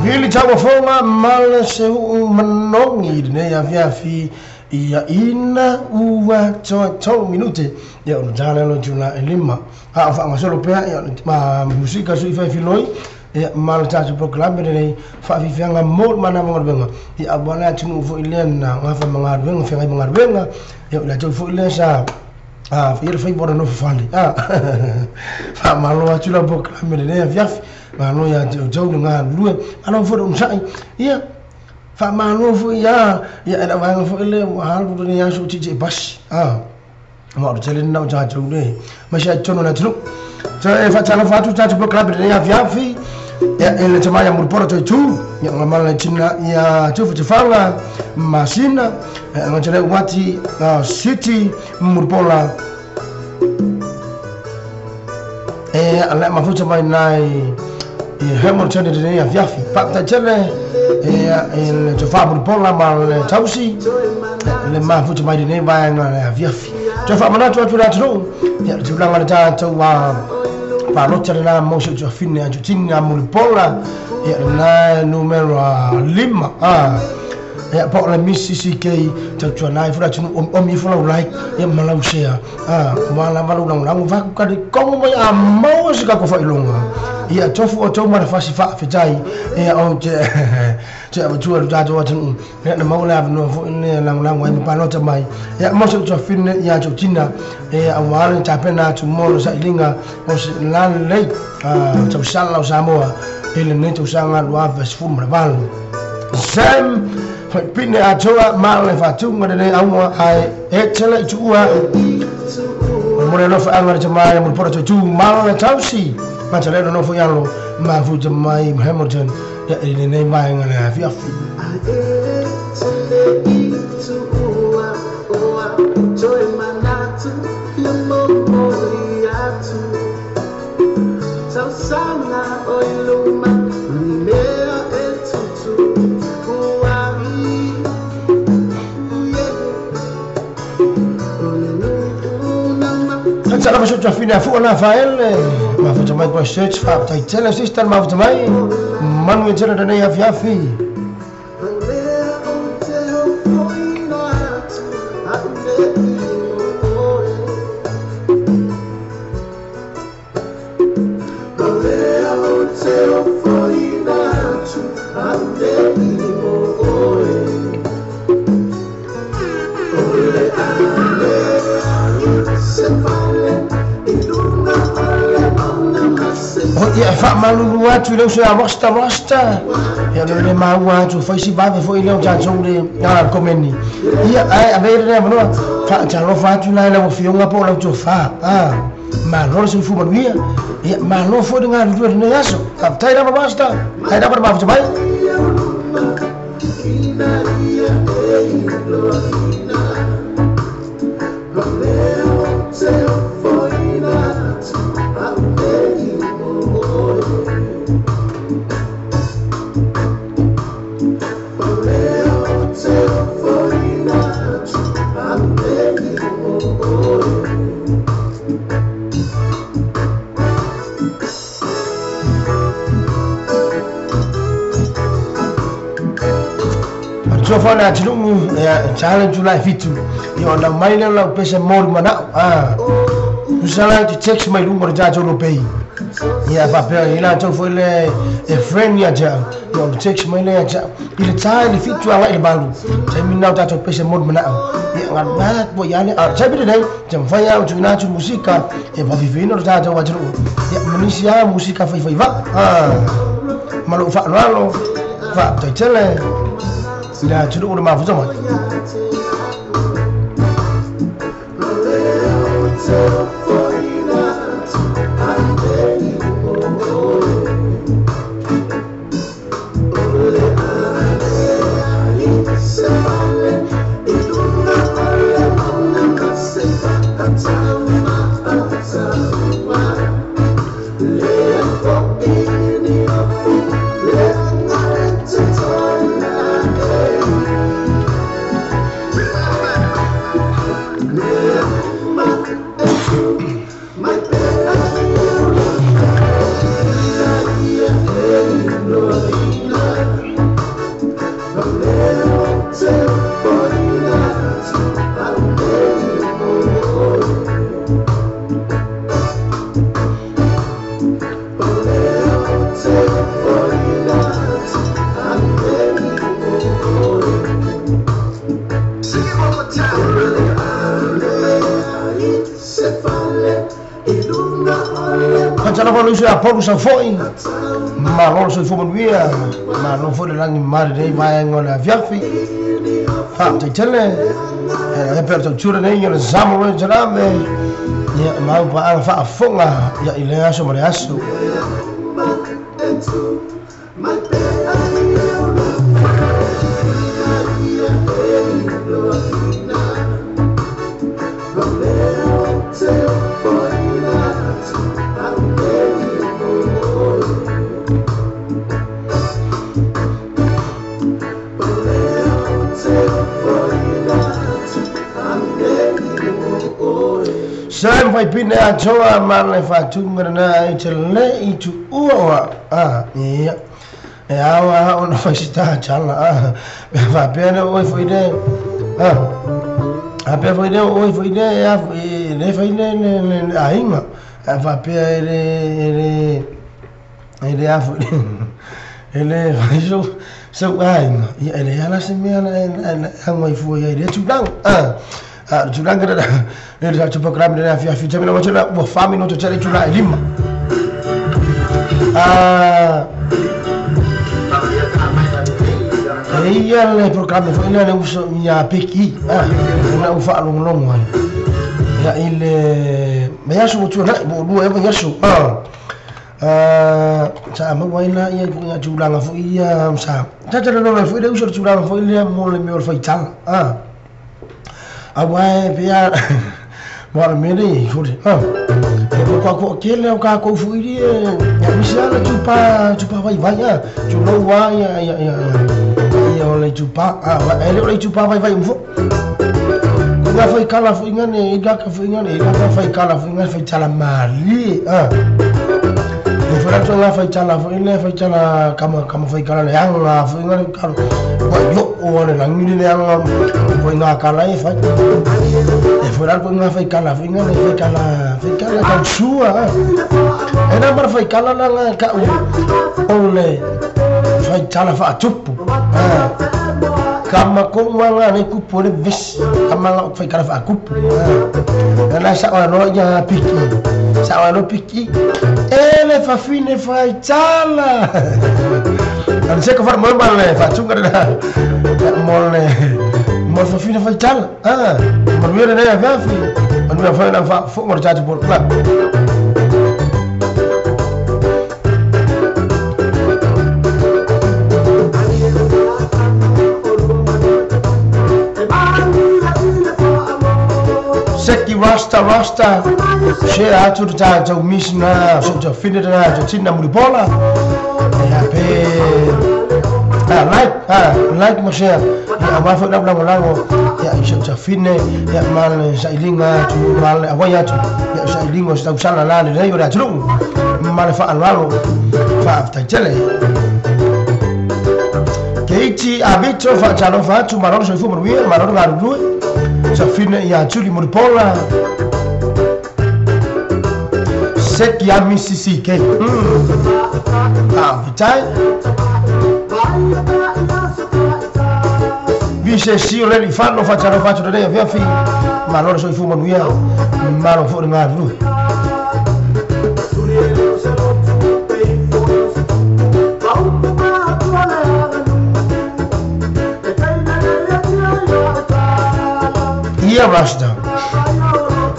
Vili tauafoga ma le seuu manogi i lenei afiafi ia ina ua toe tolu minute ia ona ta lea o le itula e 5. A o faagasolo pea ia ma musika sui fai filoi ia ma le tatou polokalame lenei faafiafiaga mo le manava galuega ia aua le atunuu foi lea na gafa ma galuega feagai ma galuega ia o i latou foi lea sa faia le faiva o le nofo fale. Faamalo atu lau polokalame lenei afiafi. Malo ia te outou le galulue, malo foi le onosai. Ia, faamalo foi ia, ia e lau vaega foi lea ua alu lenei aso o tietie pasi. Ma o le tele lena o tatou le maise ai totonu o le atunuu. Toe faatalofa atu tatou polokalame lenei afiafi. Ia, e le tama ia Mulipola Toitu, ia ngamala le tina ia Tufatufaga Masina, ia ngatele Uati City Mulipola. E le mafuta mai nai i Hamilton i lenei afiafi. Faafetai tele e le tofa Mulipola ma le tausi le mafuta mai lenei vaega le afiafi. Toe faamanatu atu le atunuu ia le tulaga le tatou palota lena mo si o tuafine atu tini a Mulipola ia lena numero 5. Ia po o le Misi CK tautuana ai fo le atunuu omi ifo lau like ia ma lau share. Ua lava lau lagolago vaku kali kongo mai a maua se kako faailoga. Ia tofu o tou ma le fasi faafetai ia o te te avatua le tatou atunuu ia na maua le avanoa foi le lagolago ai ma palota mai ia mo se tuafine ia tautina ia aua le tapena atu mo le sailiga o se lalelei tausala o Samoa i lenei tausaga 2018. Sam Pine atoa ma le faatuga lenei auga ae e tele i tuua. O le mo le alofa anga le tama ia Mulipola Toitu ma le tausi. Ma te leo nofo i alo mafuta mai Hamilton ia i lenei vaega le afiafi. Tsara fa sotra fina fua na faele mafuta mai Christchurch faafetai tele sister mafuta mai manu e tele lenei afiafi. Ia faamalulu atu i le uso ia rasta rasta ia le le maua atu faisi vave foi lea o tatou le komeni. Ia ae avea lenei avanoa faatalofa atu la i lau afioga po o lau tofa. Malo le soifua manuia ia malo foi le galulue lenei aso. Faafetai lava rasta, faafetai lava le mafuta mai. Fana atunuu ia challenge July 7 ia ona mai le lau pese mori manao usala ti text mai lunga o tatou no pei ia faapea i latou foi le e friend ia te au ia ona text mai le ia te au i le tā i le 7 agai i le 8 taimi lena o tatou pese mori manao ia galuga atu ai ale a taimi lenei te mafai lava ona tuuina atu musika e faafifiina lo tatou atunuu ia ma nisi lava musika faifaivaa ma lou faaaloalo faataitele i le atunuu le mafuta mai. Polu sa foi malo le soifua manuia malo foi le lagi mare nei vaega o le afiafi faataitele e pe o le tautura nei o le sama loe talame ia mau paaga faafoga ia i le aso ma le aso. Sam fai pine atoa ma le faatuga lena i te le'i tuua oa ia e ao ona faisitā tala pea faapea le oe foi le apea foi le oe foi le le fai le le aiga a faapea e le e le a foi e le fai sau aiga ia e le ala se mea na ago ai fua ia i le tulaga tulaga lena le tatou programme lena afiafi taimi na matela ua 4 minuto tele itulā e 5. E ia le programme foi lea le uso ia peki na u faalogologo ai ia i le vaiaso ua tuana'i po o 2 ea vaiaso sa maua ai la ia ia tulaga foi ia sa tatalanoa ai foi le uso le tulaga foi lea mo le mea o le faitala auā e pea mo le mea nei foi e ko kele o ka kou foi ia misi ala tupa vai vai tulou a ia ia ia ia o le tupa e le o le tupa vai vai umfo ko nga foi kala foi ngane i ka foi ngane i ka foi kala foi ngane foi tala mali e foi la nga foi tala foi le foi tala kama kama foi kala le anga foi ngane kala wa yo o le langi le anga foi nga kala e foi e foi la nga foi kala foi ngane foi kala kau sua e na mar foi kala la nga ka o le foi tala fa tupu kama ko nga ne kupu le vis kama nga foi kala fa kupu e na sa wa no ya piki sa wa no piki e le fa fine fai tala an se ko far mo mal le fa tunga na mo le mo fa fine fai tala mo mi ne ya fi mo mi fa na fa fo mo tatu por club. Rasta Rasta share atu le tatou mission so ta fine na to tina mulipola ia pe like like ma share ia aua foi lau lagolago ia i so ta fine ia ma le sailiga atu ma le auai atu ia sailiga o se tausala la lelei o le atunuu ma le faaaloalo faafetaitele. Keiti Avito faatalofa atu malo le soifua manuia malo le galulue safine ia Tuli Mulipola Seki Ami CCK faafetai Vise Sio le Lifano faatalofa atu lenei afiafi malo le soifua manuia malo foi le galulue. Ia Rasta.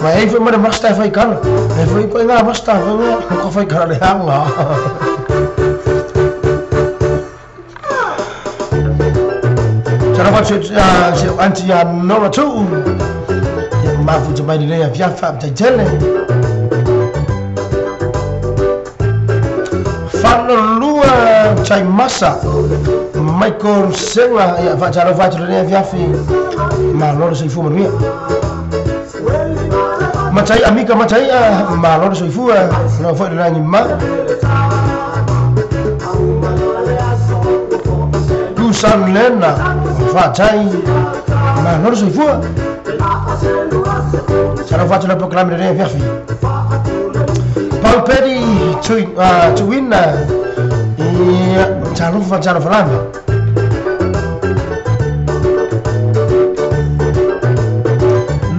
Ma ei foi mare Rasta e fai kala. E foi ko ngā Rasta foi ngā ko fai kala le hanga. Tara fa se se anti ya Nora tu. Ia mafu te mai le afia fa te tele. Fano lua chai masa. Michael Senga ia fa tara fa te le afia fi. Malo le soifua manuia. Matai amika matai malo le soifua no foi le lagi ma. Dusan Lena fatai malo le soifua. Tara fa te le proclame le afia fi. Paul Petty tuina ia talofa talofa lava.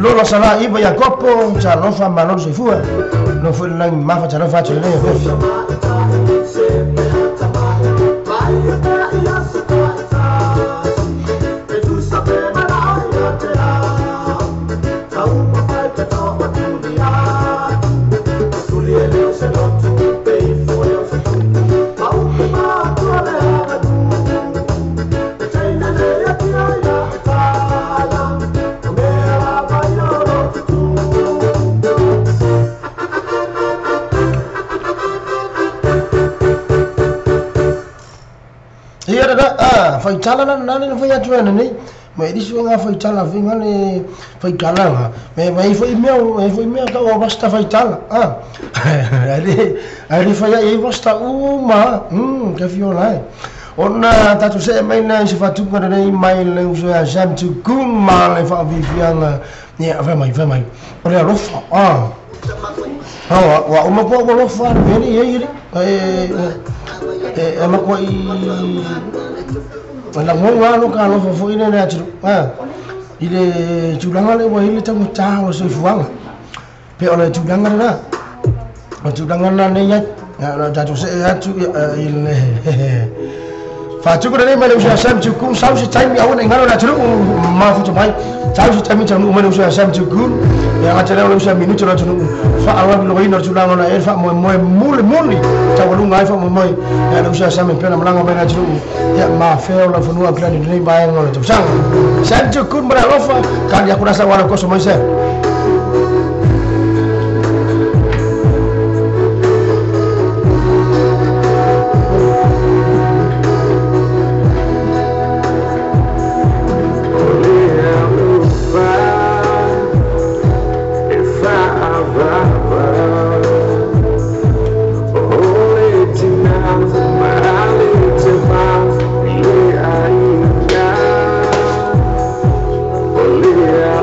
Lola Sala Iba Jacopo, talofa malo le soifua. No foi le lagi mafa talofa atu lenei afiafi. Ia da faitala la nani na fai atu ana nei ma e isi ngā faitala fai ngā le faitala ngā me mai foi mea ka o rasta faitala ale fai ai rasta uma ka fiola ai ona tatu se mai na se fatuka nei mai le uso ya Sam tu kuma le fa vivianga ia fai mai o le alofa wa uma po alofa veni e e ma ko i la ngonga no ka alofa foi le atu i le tulaga le ua i le taugata o le soifuaga pe o le tulaga lena o tulaga lena nei ai na tatou see atu i le faatuku lenei mai le uso ia Sam Tukun sau se taimi aua nei galo le atunuu mafuta mai sau se taimi taunuu mai le uso ia Sam Tukun ia gata lea o le uso ia minuti o le atunuu faaaloavilogaina o le tulaga ona e faamoemoe mulimuli taualuga ai faamoemoe ia le uso ia Sam e pea na malaga mai le atunuu ia mafea o laufanua kilani lenei vaega o le tausaga Sam Tukun ma le alofa kali aku rasa wala koso mai Sam. Olea,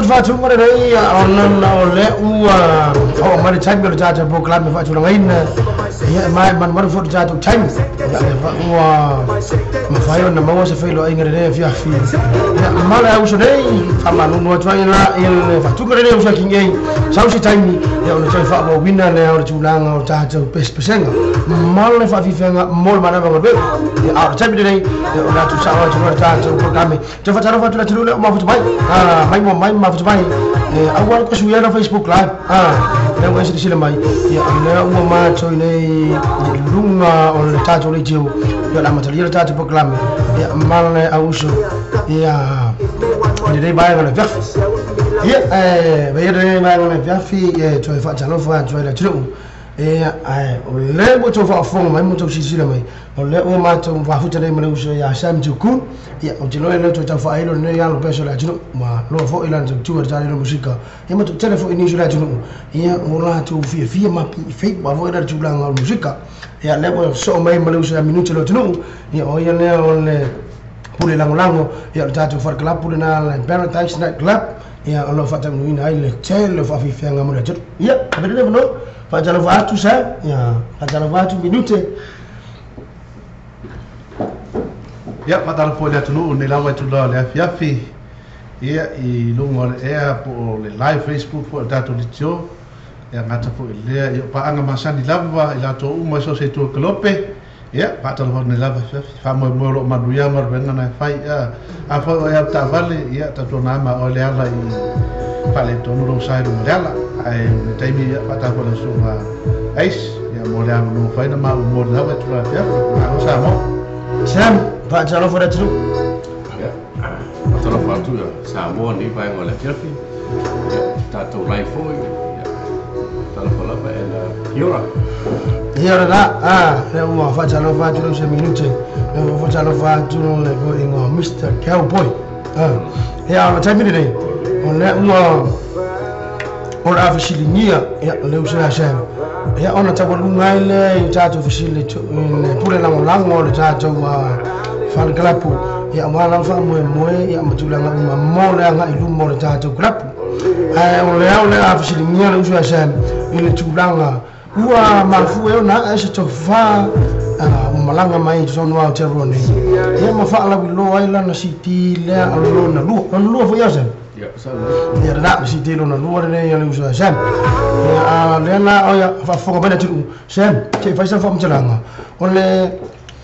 Fatunga nei ona o le ua o mari taimi o le tatou polokalame faatulagaina Ia mai manumaru foi le tatou taimi. Ia le ua mafai ona maua se feiloaiga lelei afiafi. Ia ma le auso nei faamalulu atu ai la i le faatuga lelei uso King A. Sau se taimi ia ona toe faaauauina lea o le tulaga o tatou pesepesega ma le faafifega mo le manava galuega. Ia a o le taimi lenei ia o le atu sao atu loa le tatou polokalame. Toe faatalofa atu le atunuu lea ua mafuta mai. Mai mo mai mafuta mai. Aua le toe na Facebook Live. Lea ua e silasila mai. Ia lea ua matou nei i luga o le tatou leitio. Ia o le amatalia le tatou polokalame. Ia ma le auso. Ia o lenei vaega o le afiafi. Ia vaia lenei vaega o le afiafi e toe faatalofa atu ai le atunuu. Ia ae o lea ua outou faafofoga mai ma outou silasila mai. O lea ua matou mafuta nei ma le uso ia Sam Tukun. Ia ou te iloa e le toe tau faailo lenei alo peso o le atunuu. Ua loa foi lana tautua i le taleno musika. Ia ma toatele foi nisi o le atunuu. Ia ua latou fiafia ma pifeiwa foi la le tulaga o le musika. Ia lea ua soo mai ma le uso ia Minute o le atunuu. Ia o ia lea o le pule lagolago. Ia o le tatou fale kalapu lena le Paradise Night Club. Ia o lo o faataunuuina ai le tele o faafifega mo le atunuu. Ia, avea le avanoa. Faatalofa atu Sam. Ia, faatalofa atu Minute. Ia, faatalofa foi i le atunuu lenei lava itula o le afiafi, ia, i luga o le ea po o le live Facebook foi o le tatou leitio, ia, gata foi i lea, ia, o paaga masani lava i latou uma i so o se itu o le kalope, ia, faatalofa atu nei lava afiafi, faamoemoe o lo o manuia galuega na e fai, ia, afai o e au taavale, ia, tautuana ai ma oe le ala i faaletonu lou sa i luga o le ala, ae o le taimi, ia, faatalofa i lau susuga Ace, ia, mo le avanoa fai na maua mo le lava itula afiafi, malo Samoa. Sam, faatalofa le atunuu. Ia, faatalofa atu ia Samoa nei vaega o le afiafi. Ia, tatou live foi. Ia, faatalofa lava and kia ora. Ia ora la, lea ua faatalofa atu le uso Minute. Lea ua faatalofa atu le ingoa Mr. Cowboy. Ia, o le taimi lenei, o lea ua o le a fesiligia ia le uso ia Sam. Ia ona taualuga ai lea i tatou fesili i le pule lagolago o le tatou fale kalapu. Ia aua lava faamoemoe ia ma tulaga uma mo le agai i luma o le tatou kalapu. Ae o lea o le a fesiligia le uso ia Sam i le tulaga ua mafua e ona ae se tofa ua malaga mai i totonu o Aotearoa nei. Ia ma faalauiloa ai lana CD lea o lona lua. Lona lua foi ia Sam? Ia, sa Ia lena, CD lona lua lenei a le uso ia Sam. Ia lea la o ia faafofoga mai le atunuu. Sam, se i fai sau faamatalaga. O le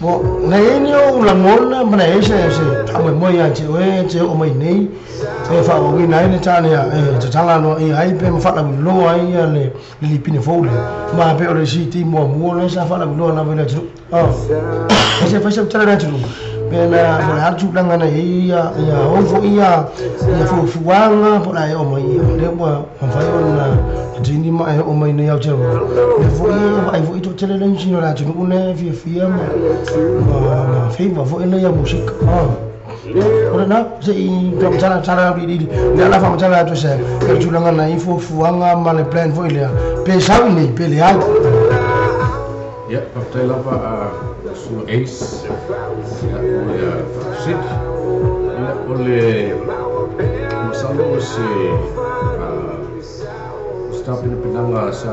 Mo, na iai ni ou lagona ma na iai se faamoemoe ia te oe e te oo mai nei e faaauauina ai le tane e tatala loa ia ai pe ma faalauiloa ai ia le lipine fou lea. Ma pe o le CD muamua lea sa faalauiloa lava i le atunuu. E se fai sau tala i le atunuu. Pe na po o le a le tulaga na iai ia ia ou foi ia ia fuafuaga po o le a e oo mai ia lea ua mafai ona atini ma e oo mai nei Aotearoa. Lea foi e vaai foi toatele le isi o le atunuu lea e fiafia ma ma favour foi lea ia musika. O lena se i faamatala tala auiliili lea la faamatala atu se le tulaga na i fuafuaga ma le plan foi lea pe sau i nei pe leai. Ia, faafetai lava susuga Ace, ia, mo le faafesili. Ia, o le masalo o se o se tapenapenaga sa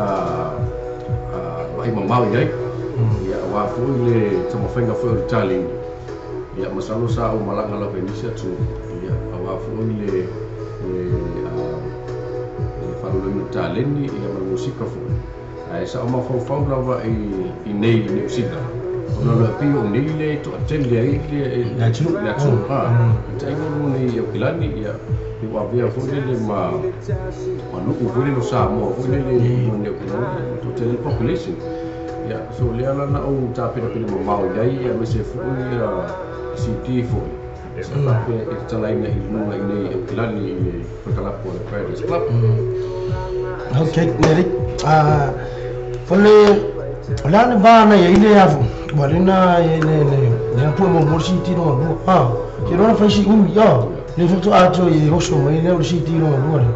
vaai mamao i ai, ia, aua foi le taumafaiga foi o le taleni. Ia, masalo sa ou malaga lava i nisi atunuu, ia, aua foi le le le faalauiloaina o le taleni, ia, ma le musika foi. Ae sa ou mafaufau lava i nei i Niu Sila, ona o le pei o nei le toatele ai le atunuu. Le atunuu, ha. Tailo loa nei i Aukilani, ia, pei ua avea foi lele ma nuu foi lele o Samoa foi lele i luga nei o Aukilani, ua toatele ai le population. Ia, so lea la na ou tapenapena mamao i ai, aemaise foi CD foi sa faapea e tatalaina i luga i nei i Aukilani i le falekalapu o le Paradise Club. Okay, Nelly. O le o le a le va na iai le afu ua le na le le le pue muamua le CD lona lua. Ke loa na fai si umi, le faatoa atoa i oso mai lea o le CD lona lua lea.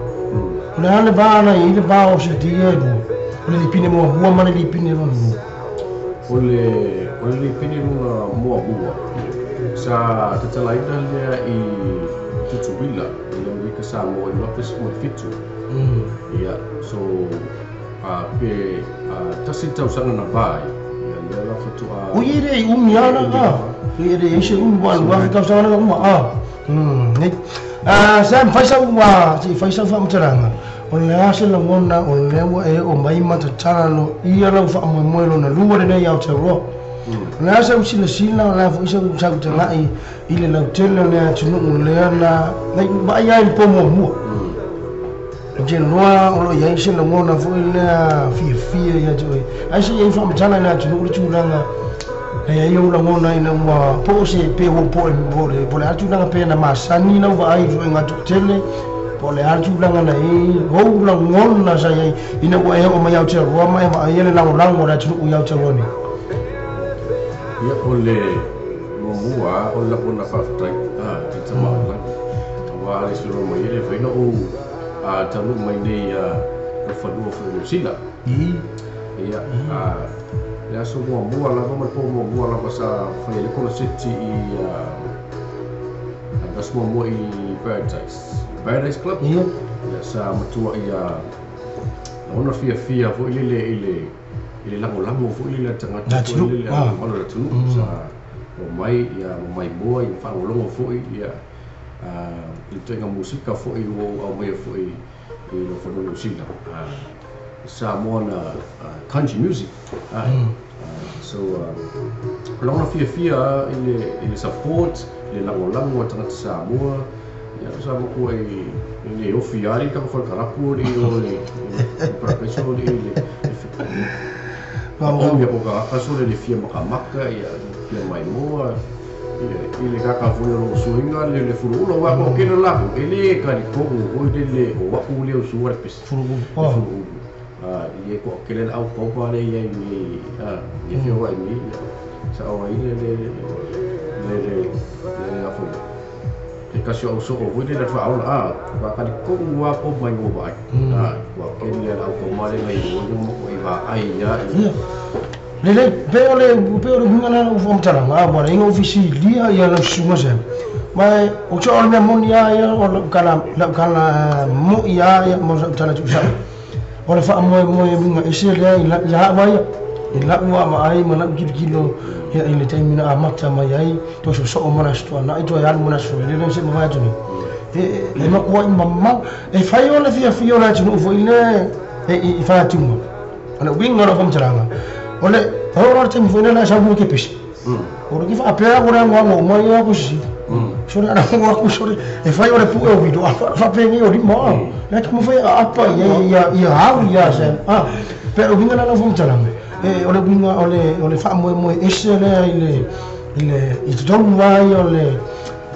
O le a le va na iai le va o CD ia e lua. O le lipine muamua ma le lipine lona lua. O le o le lipine lona muamua sa tatalaina lea i Tutuila i le Amerika Samoa i 2017. Ia, so pe tasi le tausaga na va ai. Lea la faatoa Ui e le umi ala a. Ui e le se umi wa wa ka sa na uma a. Nei. A sa fai sa ua si fai sa fa mtaranga. O le a se lagona o le ua e o mai matatala lo ia lau faamoemoe lona lua lenei Aotearoa. O le a sau silasila o le a fo'i sau sautaga'i i le lautele o le atunuu lea na nai vaai ai le po muamua. Ou te iloa o loo iai se lagona fo'i lea fiafia ia te oe. Ae se iai faamatala i le atunuu le tulaga na iai ou lagona ina ua po o se pe ua po po le po le a le tulaga pe na masani lau vaai i ituaiga toatele po o le a le tulaga na iai ou lagona sa iai ina ua e oo mai Aotearoa ma e vaaia le lagolago a le atunuu i Aotearoa nei. Ia, o le muamua o le lagona faafetai i tama o le lagi, aua le solo mai ai le mafai ona ou taunuu mai nei i fanua foi o Niu Sila. Ia, le aso muamua lava ma le po muamua lava sa fai ai le konoseti i le aso muamua i Paradise, Paradise Club. Ia, sa matua ia lagona fiafia foi lele i le i le lagolago foi lele a le tagata foi lele a le mamalu o le atunuu sa omai ia ma maimoa ia ma faalogologo foi ia i le ituaiga musika foi ua ou aumaia foi i lou fanua Niu Sila, Samoan country music. So o lagona fiafia i le support, i le lagolago a tagata Samoa. Ia sa matua i le ofi lava le tatou fale kalapu alii o le Parakaiso alii le omi a ko tagata sole le fia makamaka ia fia maimoa i le kaka foi o lou suiga le fuluulu aua ko kena lakou e le talitonu foi lele o a'u lea o sua le pese fuluulu i e toatele le au kopa lea i ai nei i afioga ai nei sao ai le le le le le a foi ke tasi o au soo foi lele faaola a talitonu lava po mai ua vaai ua kele le au koma le nai ua mo ko i vaai ia. Lelei, pe o le pe o le uiga lena o faamatalaga, a ua leai na ou fesilia ia lau susuga Sam. Ma ou te o le mea moni lava ia o lau tala lau tala mo'i lava ia ma lau tala tuusa'o. O le faamoemoe uiga ese lea i ia a'u lava ia, i la'u vaavaai ma la'u tilotilo ia i le taimi na amata mai ai toe soosoo ma le Aso Toanai toe alu ma le Aso Faraile lea se'i mavae atu nei. E matua'i mamao, e fai o le fiafia o le atunuu foi lea i Faleatua. O le uiga o lau faamatalaga, o le oo loa le taimi foi lea o le a sau mua kepisi. O le ki faapea o le agoago uma ia ko sisi. Sole ana o aku sole e fai o le pu'e o vilo a faapenei o lima a. Le taumafai e aapa i ai ia ia au ia se a. Pe o le uiga lena o lau faamatalaga, e o le uiga o le o le faamoemoe ese lea i le i le i totonu lava ia o le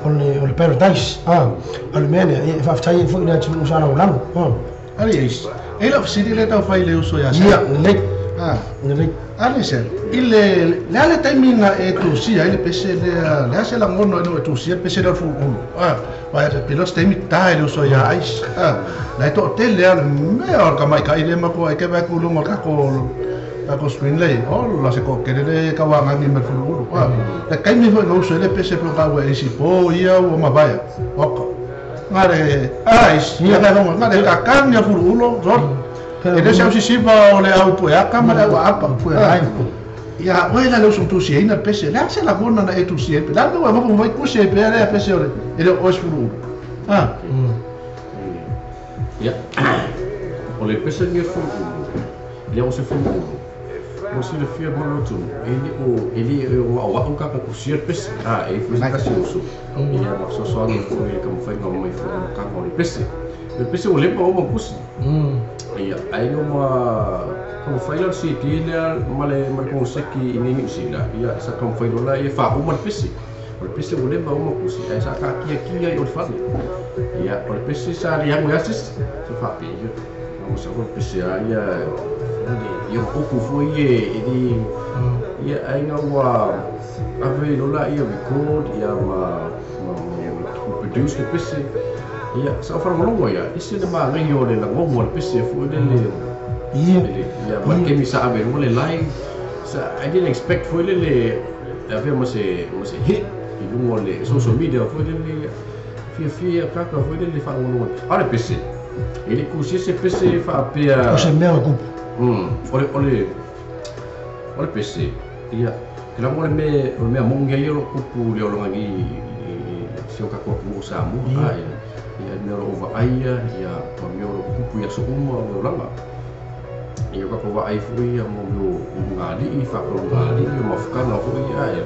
o le o le paradise a. O le mea lea e faafetai ai foi i le atunuu sa lagolago a. Ali Ace, e i lau fesili lea tau fai i le uso ia Sam. Ia, lelei. Lelei. Ali Sam, i le, le a le taimi na e tusia ai le pese lea, le a se lagona ina ua e tusia le pese lea o le fuluulu? Ah, vai atu pele o se taimi ta e le uso ia Ace. Ah, la e toatele lava le mea o le tamaitai lea matua ai ke vae ku i luga o le tatou, tatou screen lea, ola se toatele lea e tauagagi mai le fuluulu. Ah, le taimi foi na uso ai le pese pei ona taua e Ace i po ia ua mavae atu. Oka. Ngare ais, ia ka rongo, ngare ka kang ia furu ulo, zor. E le se au sisiva o le au pueaka ma le au aapa. Ia oe la le usu tusi ai na pese, le a se lagona na e tusi ai pe. La le ua mapu mai kusi ai pe le pese o le e le o furu ulo. Ah. Ia. O le pese ni furu ulo. Le o se furu ulo. Mo silafia mo le atunuu, e le o e le o a'oa'o ka kusia le pese, a e i foi se tasi uso ia ma fesoasoani ai foi i le taumafaiga mai foi o le amataga o le pese. O le pese ua leva uma kusi, ia ae ina ua taumafai la le CD lea ma le ma le konoseki i inei Niu Sila, ia sa taumafai loa laia e faauma le pese. O le pese ua leva uma kusi ae sa taatiatia ai o le fale. Ia o le pese sa le alu ai lava se isi, sa faapea ia Masalo le pese a ia ia upu foi e le ia ai ina ua ave loa laia record ia ma produce le pese ia sa ou faalogologo ia ese le manaia o le lagogo a le pese foi lele Ia ia ma le taimi sa ave ai luga le live sa I didn't expect foi lele e avea ma se ma se hit i luga o le social media foi lele fiafia kaka foi lele faalogologo a o le pese E le kusia se pese faapea. O se mea na tupu. O le, o le, o le pese, Ia ke la mo le me o le mea mongi ai o lo kupu le olaga nei i si o tatou atunuu o Samoa. Ia ia mea o lo o vaaia ia ma mea o lo o tupu i aso uma o le olaga. Ia o tatou vaai foi ia mo mea o ulugalii, faakalugalii, o mafutaga foi ia ia.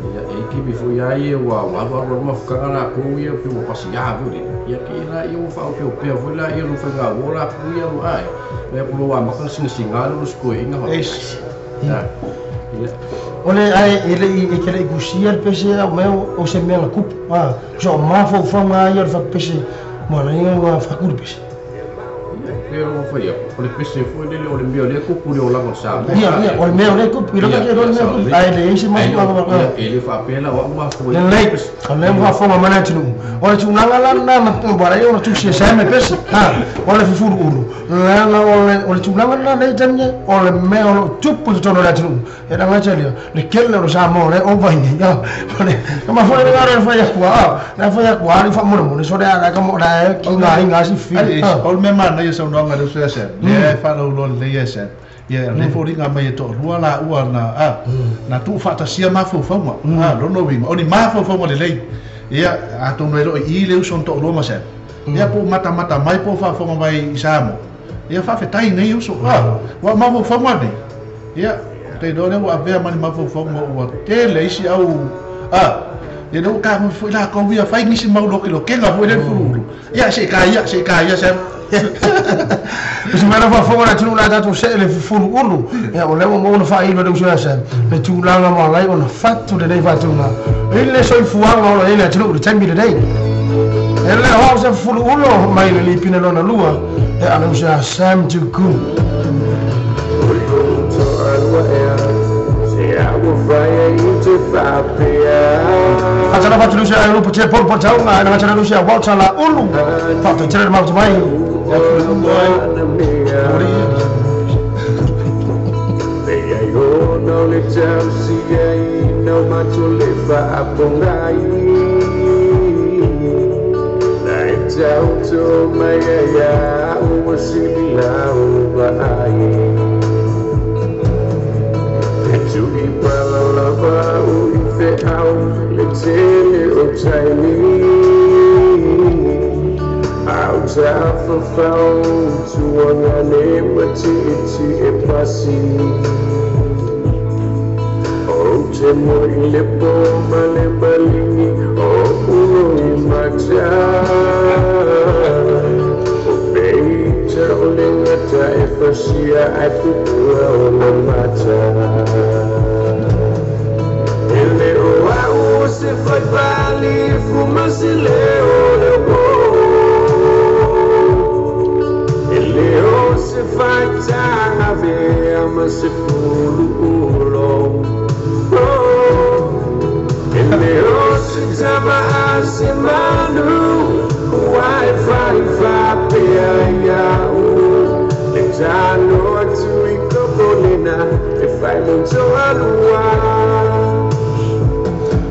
Ia e kimi foi ia ia ua ua alu alu mafutaga latou ia pe ua pasiā foi le. Ia ke la ia ua faaopeopea foi la ia lo faiga ua latou ia ma ai. Ia ko lo amata singasinga le sikoiga fa. Ia. Ia. O le ai e le i ke le i kusia le pese au mea o se mea na kupu. So mafaufauga ia o le faapese mo na ia ua faakuli pese. Ia pe o fai o le pese foi lele o le mea o le kupu le olaga o Samoa. Ia ia o le mea o le kupu i laka ke o le mea kupu ai le isi mafuaaga. E le faapea o au mafua. Lelei o le faafofoga mai le atunuu o le tulaga la lena na uala ai ona tusi e sa me pese o le fufuluulu leaga o le tulaga lena lea i taimi o le mea o loo tupu i totonu o le atunuu e lagata lea le kele o le Samoa o le ova i nei o le mafua le gare fai aku le fai aku ali faamolemole so le ala ka mo la ki ngā inga si fi. Ai o le mea manaia saunoaga le uso ia Sam lea e faalauloa lelei ia Sam ia le foliga mai e toalua laua na na tuufaatasia mafaufauga lona uiga o ni mafaufauga lelei ia atonu e loo i le uso na toalua ma Sam ia po o matamata mai po o faafofoga mai i Samoa ia faafetai nei uso ua mafaufauga nei ia tailoa lea ua avea ma ni mafaufauga ua tele isi au ia lea ua tagofi foi latou ia fai nisi mau lokelokega foi le fuluulu ia se i kaia Sam. Se mea faafofoga le atunuu le a tatou see le fufuluulu ia o lea ua maua ona faailo le uso ia Sam le tulaga ma alai ona fatu lenei faatuga i le soifuaga o lo i ai le atunuu le taimi lenei. E le o se fufuluulu mai le lipina lona lua e ale uso ia Sam Tuku. Atana fatu lusia ai lupu te polu polu taunga ai ngatana lusia Walter la ulu fatu tele mautu mai.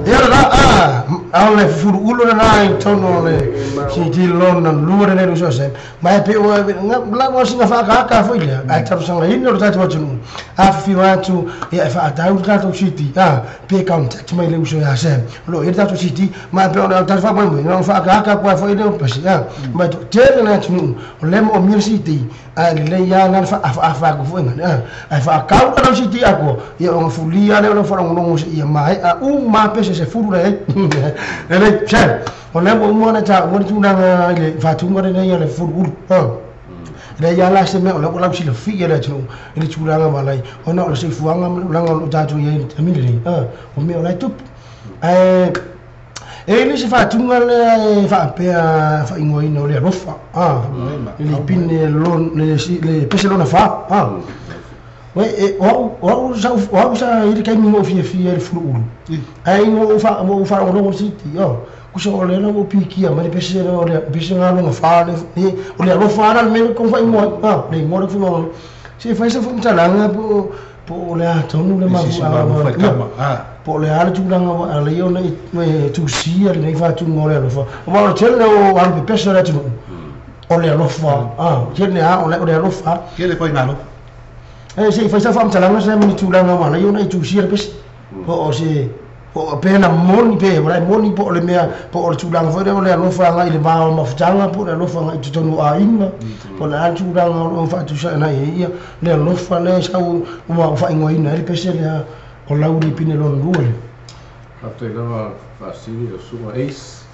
Ia la a le fufuluulu lena i totonu o le CD lona lua lenei le uso a Sam ma e pe o la ua sina faakaaka foi lea ae talosagaina o le tatou atunuu afifio atu ia e faatau le tatou CD pe contact mai le uso ia Sam o loo i ai le tatou CD ma e pe o le tatou faamoemoe na ona faakaaka atu ai foi lea o pasi ma e toatele le atunuu o lea moomia le CD ae lelei a la le faafaafa atu foi gane ae faakau la lau CD atoa ia ona fulia lea o lau faalogologo seia maea uma pese se fulu leai lelei Sam o lea ua uma ona taua le tulaga i le faatuga lenei a le fufuluulu lea ia la se mea o lea ua lausilafia le atunuu i le tulaga ma alai ona o le soifuaga ma le olaga o loo tatou i ai le taimi lenei o mea o la e tupu ae e le se faatuga lea e faapea faaigoaina o le alofa le lipine le pese lona fa Ué, o au o au sa i le taimi na ou fiafia i le fuluulu ae ina ua ou faalogologo i le CD kusa o lea la ua ou pikia mai le pese o le pese na lona fa le o le alofa ala le mea kou faaigoa ai le igoa le faaigoa se fai se faamatalaga po o le a tonu le mafuaaga po o le a le tulaga ua alai ona e tusia lenei faatuga o le alofa aua o le tele o alu pepese o le atunuu o le alofa tele a o le alofa Tele faiga alofa. E se i faisa faamatalaga sa mani tulaga ua alai ona e tusia le pese. Po o se po o pe na moni pe o le moni po o le mea po o le tulaga foi lea o le alofa agai i le va o mafutaga po o le alofa agai i totonu o aiga po o le a le tulaga o loo faatusa ai ia le alofa lea sau ua faaigoaina ai le pese lea o lau lipine lona lua lea. Faafetai lava faasili le susuga Ace.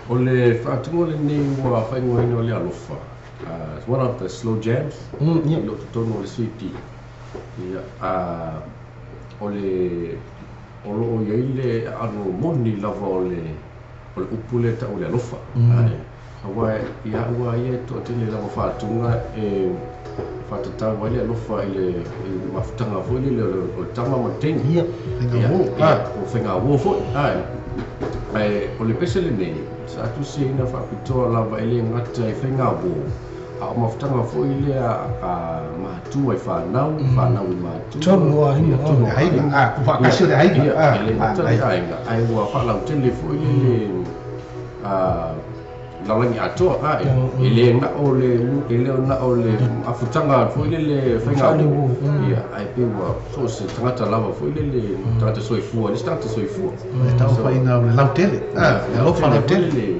O le faatuga lenei ua faaigoaina o le alofa. It's one of the slow jams. I lo totonu o le CD. Ia, o le o loo i ai le aano moni lava o le upu lea ta'u o le alofa. Ae aua ia ua ia e toatele lava faatuga e faatatau ai le alofa i le mafutaga foi lele o le tama ma le teine. Ia. Ia, o faigauo foi. Ae o le pese lenei sa tusiaina faapitoa lava e le gata i faigauo a o mafutaga foi lea a matua i whanau, whanau i matua. Tonu o aiga. Tonu o Aiga, aiga. ku faakasi o le aiga. Ia, e le gata le aiga, ae ua faalautele foi le lalagi atoa, e le na o le e le na o le afutaga foi lele faigauo. Ia, ae pe ua so se tagata lava foi lele tagata soifua, le se tagata soifua. E tau faina o le lautele. Le alofa lautele.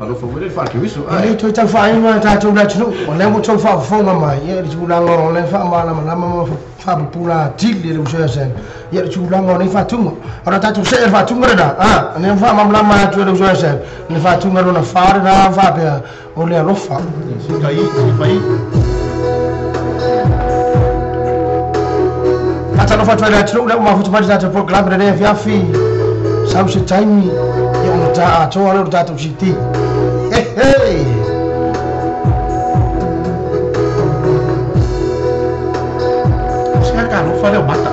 Alofa foi lele faakeriso. E le toe tau faaina tatou le atunuu o lea ua tou faafofoga mai ia le tulaga o le faamalamalama ma faapupula atili le uso ia Sam ia le tulaga o nei faatuga o le tatou see le faatuga lena lea faamalamalama atu e le uso ia Sam le faatuga lona fa lena faapea o le alofa. Si kai, si fai. Faatalofa atu ai le atunuu lea ua mafuta mai le tatou programme lenei afiafi sau se taimi ia ona ta atoa lea o le tatou CD. Hey, hey! Se ka alofa le o mata.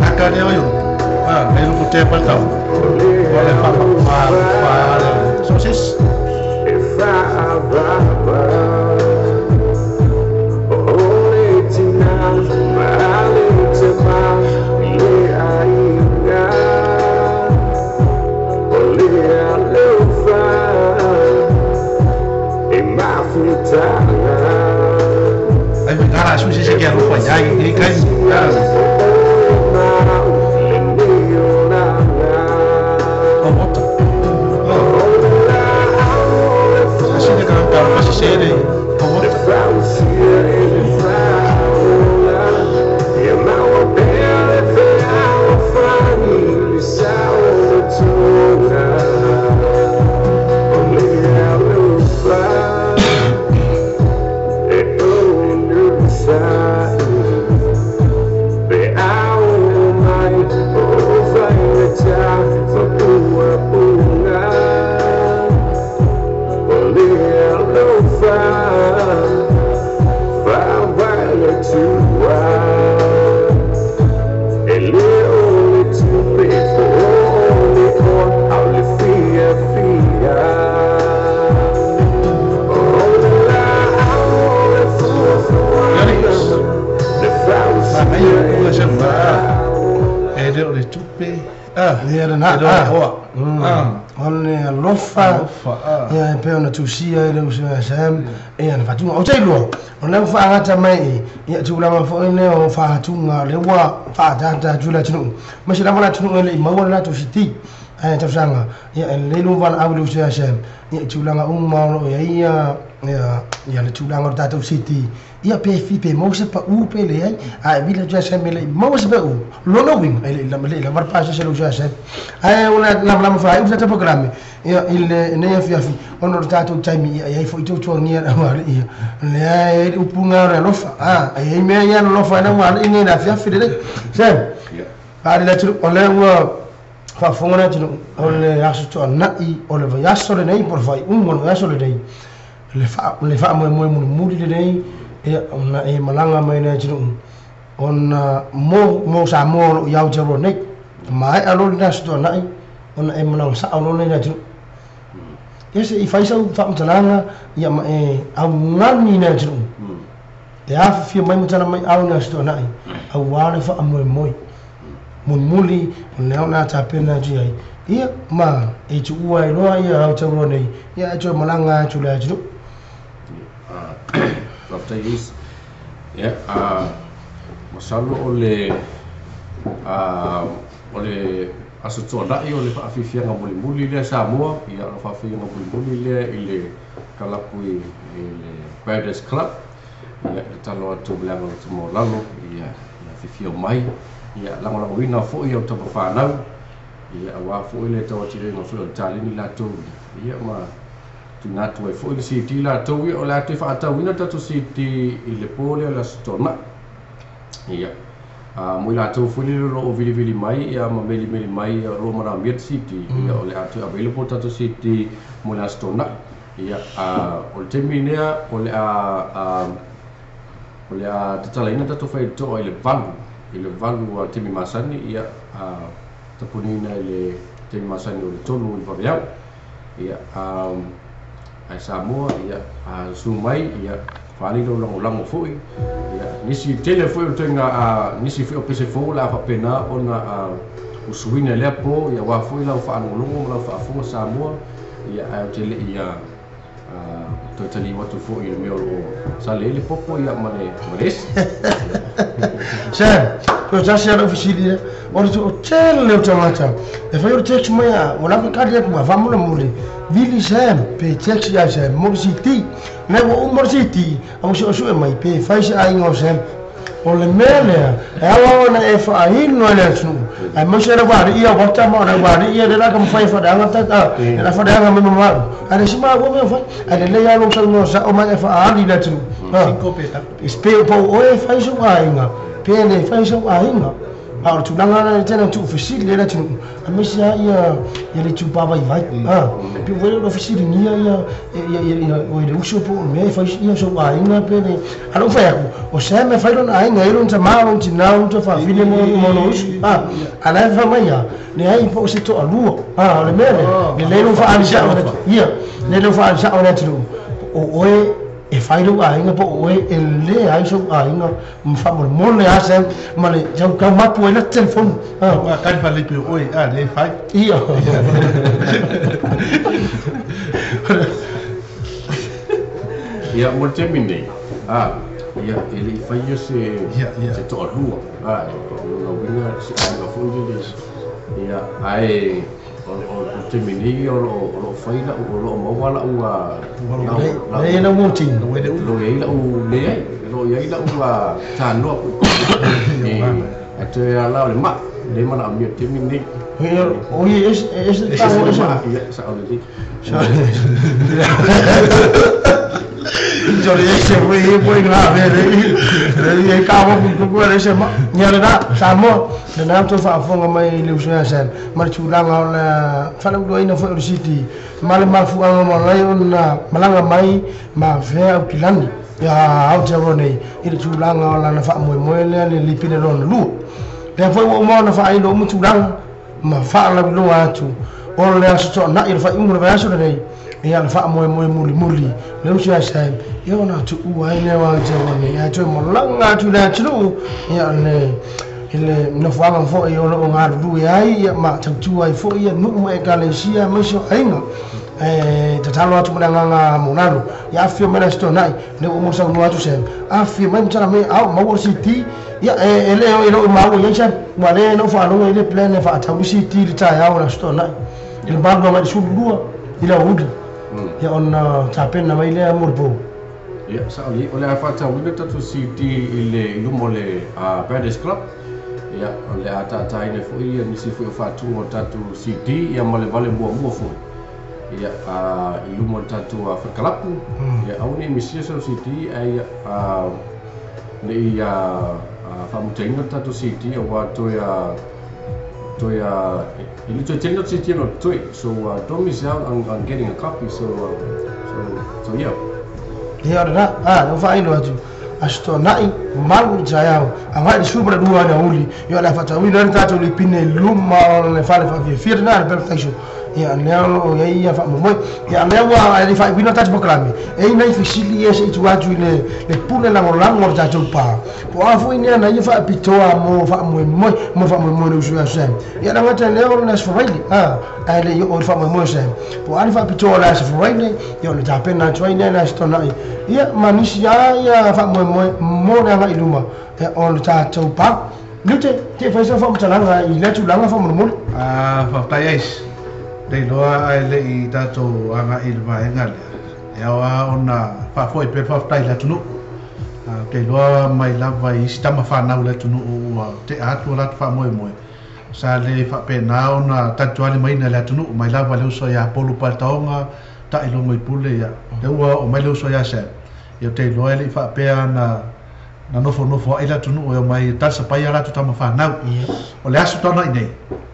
Aka lea o yo. Le luku te pa tau. O le fa fa fa le. So sis. E fa'avava o le tina ma le tama le aiga o le alofa e mafutaga. Ai me ngara su se ke alofa ia i kai. Ma lenei olaga. O mota. O. Asi le ka ka pa se se le. O mota. Fausia e le faola e maua pea le fealofani le saolotoga o le alofa e onosai pe ao mai o faigata fapuapuga o le alofa faavae le tua e le o le tupe po o le oa au le fiafia o le laau o le fuafuaga le Ma mai fausia o e se le ma. faola. E le o le tupe. Ia lena E le o le oa. O le alofa Alofa. Ia e pei ona tusia e le uso ia Sam ia na faatuga o te iloa o lea ua faagata mai ia tulaga foi lea o faatuga lea ua faataata atu le atunuu ma se lava le atunuu e le i maua le latou siti ae tausaga ia e lelei lou valaau i le uso ia Sam ia tulaga uma o loo i ai ia ia le tulaga o le tatou city ia pe fi pe maua se pau pe leai ae vili atu ia Sam e le i maua se pau lona uiga e le i lava le pasese le uso ia Sam ae o le lamalama faaiu le tatou programme ia i lenei afiafi ona o le tatou taimi ia iai foi tuatuagia le aualii ia lea e ai le upuga o le alofa e iai mea ia alofa ai le aualii nei le afiafi lelei Sam Ia. faali le atunuu o lea ua faafofoga le atunuu o le aso toana'i o le vaiaso lenei po o le faaiuga o le vaiaso lenei le fa le faamoemoe mulimuli lenei ia ona e malaga mai le atunuu ona mo Samoa o loo i Aotearoa nei maea loa lena aso toana'i ona e malaga sa'o loa lea i le atunuu ia se i fai sau faamatalaga ia ma e augani le atunuu e afifio mai ma tala mai ao le aso toana'i auā le faamoemoe mulimuli o lea o le a tapena atu ai Ia ma e tuua ai loa ia Aotearoa nei, ia ae toe malaga atu i le atunuu. Faafetai Ace. Ia, masalo o le o le Aso Toonai o le faafiafiaga mulimuli lea Samoa, ia o le faafiafiaga mulimuli lea i le kalapu i le Paradise Club. Ia, e tatalo atu ma le agaga loto maualalo, ia afifio mai, ia lagolagoina foi au tama fanau, ia aua foi le tauatiaina foi o le taleni latou, ia ma tuuina atu ai foi le CD latou, ia o le a toe faatauina le tatou CD i le po lea o le Aso Toonai. Ia, mo i latou foi lele o lo o vilivili mai ia ma melimeli mai ia o lo o manaomia le CD, ia o le a toe available le tatou CD mo le Aso Toonai. Ia, o le taimi lea o le a o le a tatalaina tatou faitotoa i le 8, i le 8 a taimi masani, ia, tapuniina i le taimi masani o le 3 i le vaveao. Ia, ae Samoa, ia, susu mai, ia, faaali lou lagolago foi. Ia, nisi tele foi o ituaiga nisi foi o pese fou o le a faapena ona usuina i lea po, ia, aua foi lau faalogologo ma lau faafofoga Samoa. Ia, ae ou te le i toe taliu atu foi i le mea o lo o sale ai le popo ia ma le ma le esi. Sam, toe tasi lava lau fesili lea, o le toatele o tagata e fai o le text mai a ua lava kali atu a faamolemole vili Sam pe text ia Sam mo le CD. Lea ua uma le CD a ua suesue mai pe fai se aiga o Sam. O le mea lea, e ao lava ona e faaino e le atunuu, aemaise le uaali'i ia Walter ma ona uaali'i ia lea la taumafai e faaleaga ta, e la faaleaga mai ma malu. Ae le isi maua mea o fai, ae lelei lava lou saunoa sao mai e faaali i le atunuu. Pe po o oe e fai sou aiga, pe le fai sou aiga. A o le tulaga lena e tele ina tuufesili ai le atunuu, aemaise lava ia ia le itupa vaivai. Pei foi o fesiligia ia ia ia oe le uso po o le mea e fai ia sou aiga pe le. A o lou fai atu, o Sam e fai lona aiga, e i ai lona tama, lona tina, lona tuafafine ma lona uso. A o la e fai mai lava, leai po o se toalua. O le mea lea, lelei lou faaali sao i le atunuu. Ia, lelei lou faaali sao i le atunuu, o oe e fai lou aiga po o oe e leai sou aiga ma faamolemole lava Sam ma le tau tau mapu ai la telefoni. Ua kali faalelei pei o oe a lea e fai. Ia. Ia mo le taimi nei, a, ia e le i faia se se toalua, a, o lona uiga se aiga foi lele, ia ae O le taimi nei o lo o fai lau, o lo o maua lau, lau, lea lau motino, o lo o i ai lau, leai, o lo o i ai lau tanoa puipui, ae toe ala o le maa, lea e manaomia i le taimi lenei. O ia, e ese le tago, ese. Ia, sao lelei. Sorry, ese foi foi grave le e ka mo ku le ese ma nya le na Samoa le na to faafofoga mai le uso ia Sam ma le tulaga o le faalauiloaina foi o le CD ma le mafuaaga malai ona malaga mai ma afea Aukilani ia Aotearoa nei i le tulaga o lana faamoemoe lea le lipine lona lua. Lea foi ua uma ona faailo uma tulaga ma faalauiloa atu o le Aso Toonai o le faaiuga o le vaiaso lenei, ia le faamoemoe mulimuli le uso ia Sam, ia ona tuua ai lea o Aotearoa nei, ae toe malaga atu i le atunuu, ia le i le nofoaga foi o lo o galulue ai ia ma tautua ai foi ia nuu ma ekalesia aemaise o aiga. Ae tatalo atu ma le agaga maualalo, ia afifio mai le Aso Toonai, lea ua uma ona saunoa atu Sam, afifio mai ma tala mai, a o maua le CD, Ia, e le o i maua i ai Sam, ua le na ou faalogo i le plan e faatau le CD i le taeao o le Aso Toonai, i le 8 agai i le 12 i le aoauli, ia ona tapena mai lea mo le po. Ia, sao lelei, o le a faatauina le tatou CD i le i luma o le Paradise Club, ia, o le a tataaina ai foi ia nisi foi o faatuga o le tatou CD, ia ma le vale muamua foi, ia, i luma o le tatou fale kalapu, ia, aua ne i misia sau CD, ae ia, Ne i faamutaina le tatou CD aua toe toe e le toe tele atu CD o toe so don't miss out on getting a copy so so so yeah. Ia o lena, a, ua faailo atu, Aso Toonai, malu i le taeao, agai i le 12 i le aoauli, ia o le a faatauina ai le tatou lipine i luma o le fale faafiafia lena i le Parataiso. Ia lea o loo i ai ia faamoemoe. Ia lea ua e le faaiuina le tatou polokalame, e i ai nai fesili ia se i tuu atu i le le pule lagolago a le tatou pa. Po o a foi nea na ia faapitoa mo faamoemoe mo le faamoemoe o le uso ia Sam. Ia le gata i lea o le Aso Faraile, a, ae le i oo i le faamoemoe o Sam. Po o a le faapitoa o le Aso Faraile, ia ona tapena atu ai lea i le Aso Toonai, ia ma nisi lava ia faamoemoe mo le agai i luma o le tatou pa. Liute, te fai sau faamatalaga i lea tulaga faamolemole. A, faafetai Ace. Te iloa ae le i tatou agai i le vaega lea, e ao lava ona faafoi pea le faafetai i le atunuu. Ou te iloa mai lava i isi tama fanau o le atunuu ua tea atu o latou faamoemoe, sa le faapena ona talitualimaina e le atunuu, mai lava i le uso ia Polu Paletaoga, Tailogo i Pule, ia, lea ua oo mai le uso ia Sam, ia ou te iloa e le i faapea na na nofonofo ai le atunuu e omai e talisapaia a latou tama fanau. O le aso taunai nei,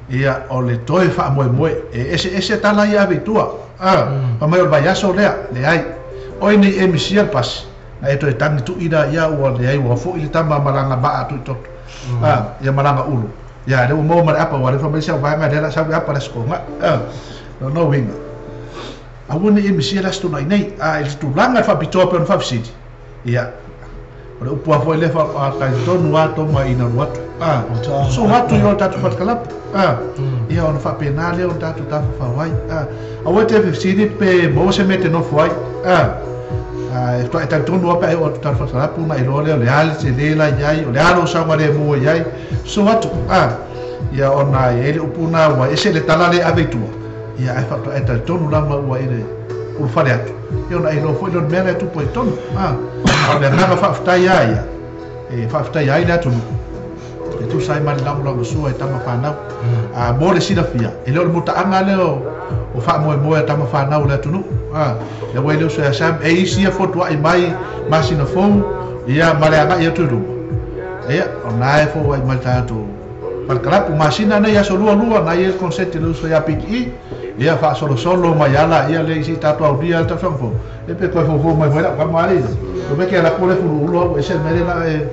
ia, o le toe faamoemoe, e eseese tala ia ave i tua, a, fai mai o le vaiaso lea, leai. Oi nei e misia le pasi, na e toe tagi tui la ia ua leai ua foi le tama ma lana maa tuitoto, a, ia ma lana ulu. Ia, lea ua maua ma le apa, ua lea fai mai si au vaega lea o le a sau le apa le aso Toonai, a. Lona uiga, aua ne i e misia le aso Toonai nei, a i le tulaga e faapitoa pei ona faafesili, Ia, o le upu lava foi lea faatali tonu lava toma ina alu atu. A, so atu i o tatou fatakalapu. A, ia ona faapena lea o tatou tafafao ai. A, aua e te fesili pe maua se mea e te nofo ai. A, a e faatoa e talitonu lava pe a e oo atu i tatou fatakalapu ona e iloa lea o le a le tele la i ai, o le a lou saogalemu e i ai. So atu, a, ia ona e i ai le upu lena ua ese le tala lea e ave i tua. Ia ae faatoa e talitonu lava ua i le ulufale atu, ia ona e iloa foi lea o le mea la e tupu ai i totonu. A, a o le agaga faafetai lava ia, e faafetaia ai le atunuu, e tusa ai ma le lagolagosua i tama fanau. A, mo le silafia, e le o le mutaaga lea o, o faamoemoe a tama fanau o le atunuu. A, lea ua i le uso ia Sam, e isi ia fotuai mai masina fou, ia ma le agai atu i luma. Ia, o na e foai mai le tatou Parakalapu masina nei aso lua lua na ia consent le uso ia Big E ia faasolosolo mai ala ia le isi tatou aulia le tausaga fou e pe toe foufou mai foi lau tama alii o me ke ala ku le fulu ulo au ese mele la e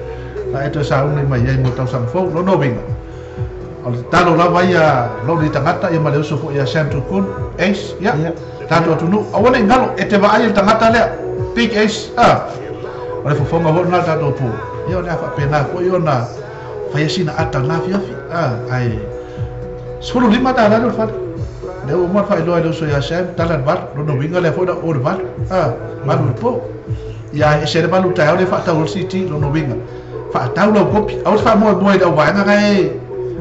la e toe sauni mai ai mo tausaga fou lona uiga o le tatalo lava ia lou nei tagata ia ma le uso foi ia Sam Tukun Ace ia tatou atunuu aua nei galo e te vaai i le tagata lea Big Ace a o le fofoga foi lena o le tatou po ia o le a faapena foi ona Faia sina ata na afiafi, a, ae $15 lea o le fale. Lea ua uma ona faailoa e le uso ia Sam, tala le valu, lona uiga lea foi na o le valu, a, valu i le po. Ia ae ese le valu taeao lea faatau ai le CT, lona uiga, faatau lau kopi, aua te faamoemoe i le auvaega na e,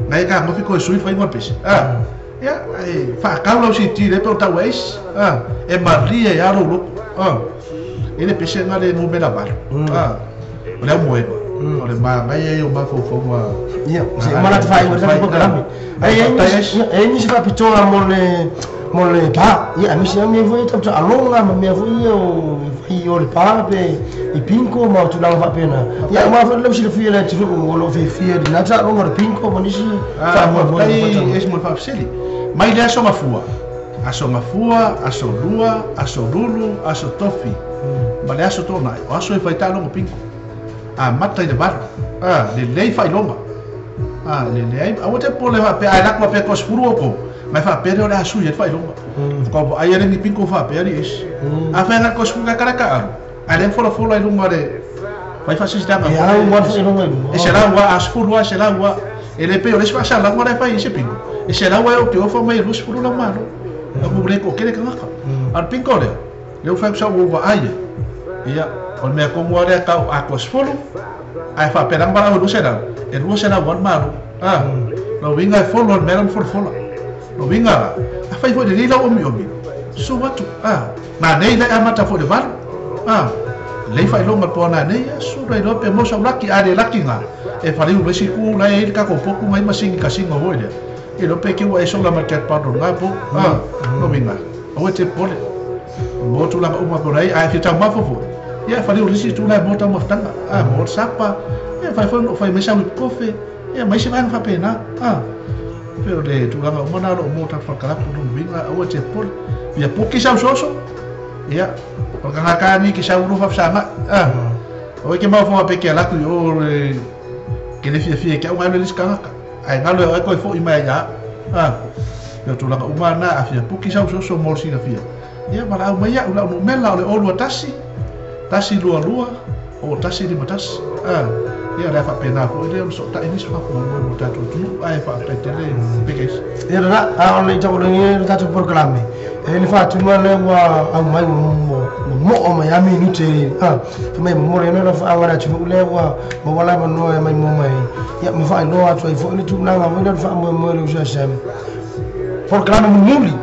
na e tagofi koe sui le faiga o le pese, a, ia, ae faatau lau CT lea pe o tau e aisi, a, e malie lava lou loto, a, e le pese na le numera valu, a. O le aumoega, o le manaia ia o mafaufauga. Ia, se i manatu faaiu le tatou polokalame. Ae i ai nisi faapitoa mo le mo le pa, ia aemaise lava mea foi ia tau taaloga ma mea foi ia o fai o le pa pe i bingo ma tulaga faapena. Ia aua foi le silafia e le atunuu o lo o fiafia i lena taaloga o le bingo ma nisi faamoemoe. Faafetai esi mo le faafesili. Mai le aso Gafua, aso Gafua, aso Lua, aso Lulu, aso Tofi, ma le aso Toonai, o aso e fai taaloga bingo. Amata i le valu. A, lelei faailoga. A, lelei ai, aua te popole faapea, a e laku faapea toa sefulu outou, ma e faapea lea o le a sui ai le faailoga. Faatoa vaai ai le ni bingo faapea alii esi. Afai na o le toa sefulu tae taalu, ae lea na folafola i luga o le fai faasilasilaga E au lava le faailoga i luga. E selau lava, a sefulu lava e selau lava. E le pei o le isi faasalalauga la e fai i se bingo, e selau lava e oo i te ofa mai e 20 lau malo. Ua le toatele tagata. A o le bingo lea, Lea ua fai atu sau ua ou vaai ai, ia, o le mea tonu lava lea tau atoa sefulu, ae faapea lava valaau e 200, e 200 lava le malo. A, lona uiga e folo le mea la na folafola. Lona uiga la, afai foi lelei lau omiomi, susu atu, a, nanei la e amata foi i le valu, a, lelei faailoga le po a nanei, ia, susu la iloa pe maua sau laki, a le laki na, e faliu mai isi itu la e i ai le tatou potu na i masini kasino foi lea, iloa pe te ua e sola ma le jackpot o lena po, a, lona uiga, aua e te popole. Mo tulaga uma pei ona i ai, a e fia taumafa foi, ia e faliu i le isi itu la e maua taumafataga, a, maua le sapa, ia e fai foi ona fai mai sau ipu kofe, ia ma isi vaega faapena, a. Pei o le tulaga uma na o lo o maua tatou falekalapu lona uiga, aua e te popole. Ia puki sau soso, ia, o le tagata ni ke sau ulu faafesagai, a. Aua e te mafaufau faapea e te alu atu i o e ke le fiafia i te au galu e le isi tagata, ae galo e oe toe foi mai ia au, a. Ia tulaga uma na afia puki sau so mo sina fia. Ia valaau mai au lau numera o le 021 122 o 151. Ia le faapena foi lea o le sootai nisi faamoemoe mo tatou atunuu ae faafetai tele Big Ace. Ia lena, a o le taualogia le tatou polokalame e le faatuma lea ua aumai momoo mai a minute mai momoli ana lafaaga le atunuu lea ua maua le avanoa e mai mo mai ia ma faailoa atu ai foi le tulaga foi lea le faamoemoe le uso ia Sam polokalame mulimuli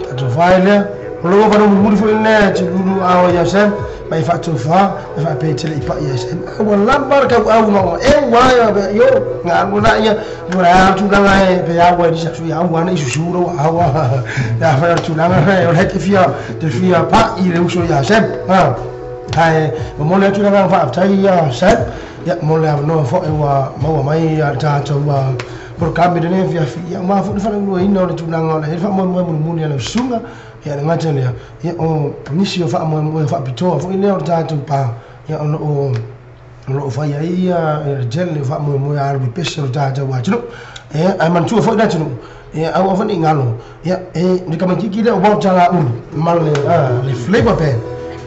tatou ai lea o lou avanoa mulimuli foi lea e tululu ao ia Sam mai faatofā e faapea tele i pa'i ia Sam ua lava le tauau e ua io galu la ia ua a tulaga e pe au e lisa sui au ana i susu ro au ya fa tulaga e o le te fia pa'i le uso ia Sam ae momoli atu le agaga faafetai ia Sam ia mo le avanoa foi ua maua mai ia le tatou polokalame lenei afiafi ia ma foi le faalauiloaina o le tulaga o le faamoemoe mulimuli a le usuga ia le gata lea ia o nisi o faamoemoe faapitoa foi lea o le tatou pa ia o loo fai ai ia le tele o faamoemoe alu i pese o le tatou atunuu e ae manatua foi le atunuu e aua foi ne i galo ia e le tamaititi lea o Walter Laulu ma le le Flavor Band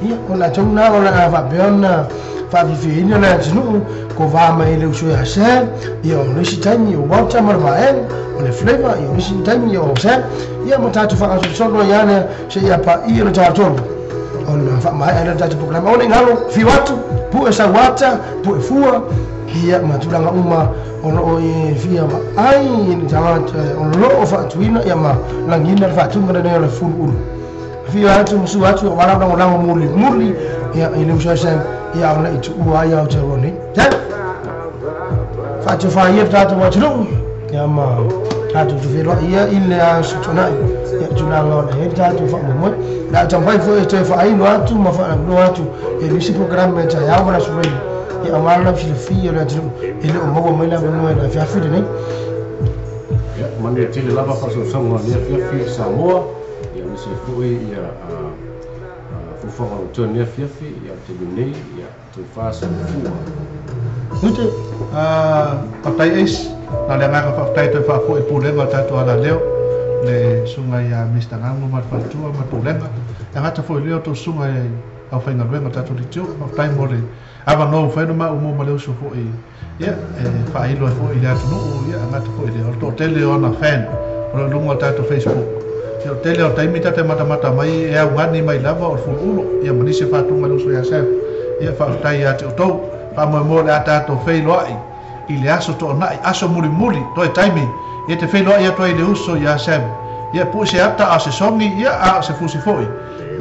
ia o latou na o le a faapea ona faafifiaina le atunuu ko va mai le uso ia Sam ia o le isi taimi o Walter ma le vaega o le Flavor ia o le isi taimi o Sam ia ma tatou faagasolosolo ai lea seia paia le tatou ona faamaea le tatou polokalame o le galo fiu atu pue sauata pue fua ia ma tulaga uma o loo e fia vaai i le tagata o loo faatuina ia ma lagina le faatuga lenei o le fuluulu fia atu ma su atu o ala lagolago mulimuli ia i le uso Sam ia o le i tuua ai Aotearoa nei Sam faatofā ia le tatou atunuu ia ma tatou tofeloai ia i le aso tuanai ia tulaga o le tatou faamoemoe le a taumafai foi e toe faailo atu ma faalauiloa atu e nisi polokalame taeao ma le aso Faraile ia aua le lausilafia o le atunuu e le o maua mai le avanoa i le afiafi lenei. Ia manuia tele lava faasausauga o le afiafi Samoa ia aemaise foi ia fuafuaga o loutou lenei afiafi ia o le taimi nei ia tofa soifua. Nute faafetai Ace na le agaga faafetai toe faafoi pulega o tatou alaleo le susuga ia Mr. Gago ma le faletua ma le pulega e gata foi lea o tou susuga i aufaigaluega o tatou litio faafetai mo le avanoa ua fai ona maua mo ma le uso foi ia e faailo ai foi i le atunuu ia gata foi lea o le toatele o ana fan o lo o luga o tatou Facebook ia o le tele o taimi tate matamata mai e augani mai lava o le fuluulu ia ma nisi faatuga le uso ia Sam ia faafetai ia te outou faamoemoe le a tatou feiloai i le aso toonai aso mulimuli toe taimi ia te feiloai atu ai le uso ia Sam ia pue se ata a se sogi ia a o se fusi foi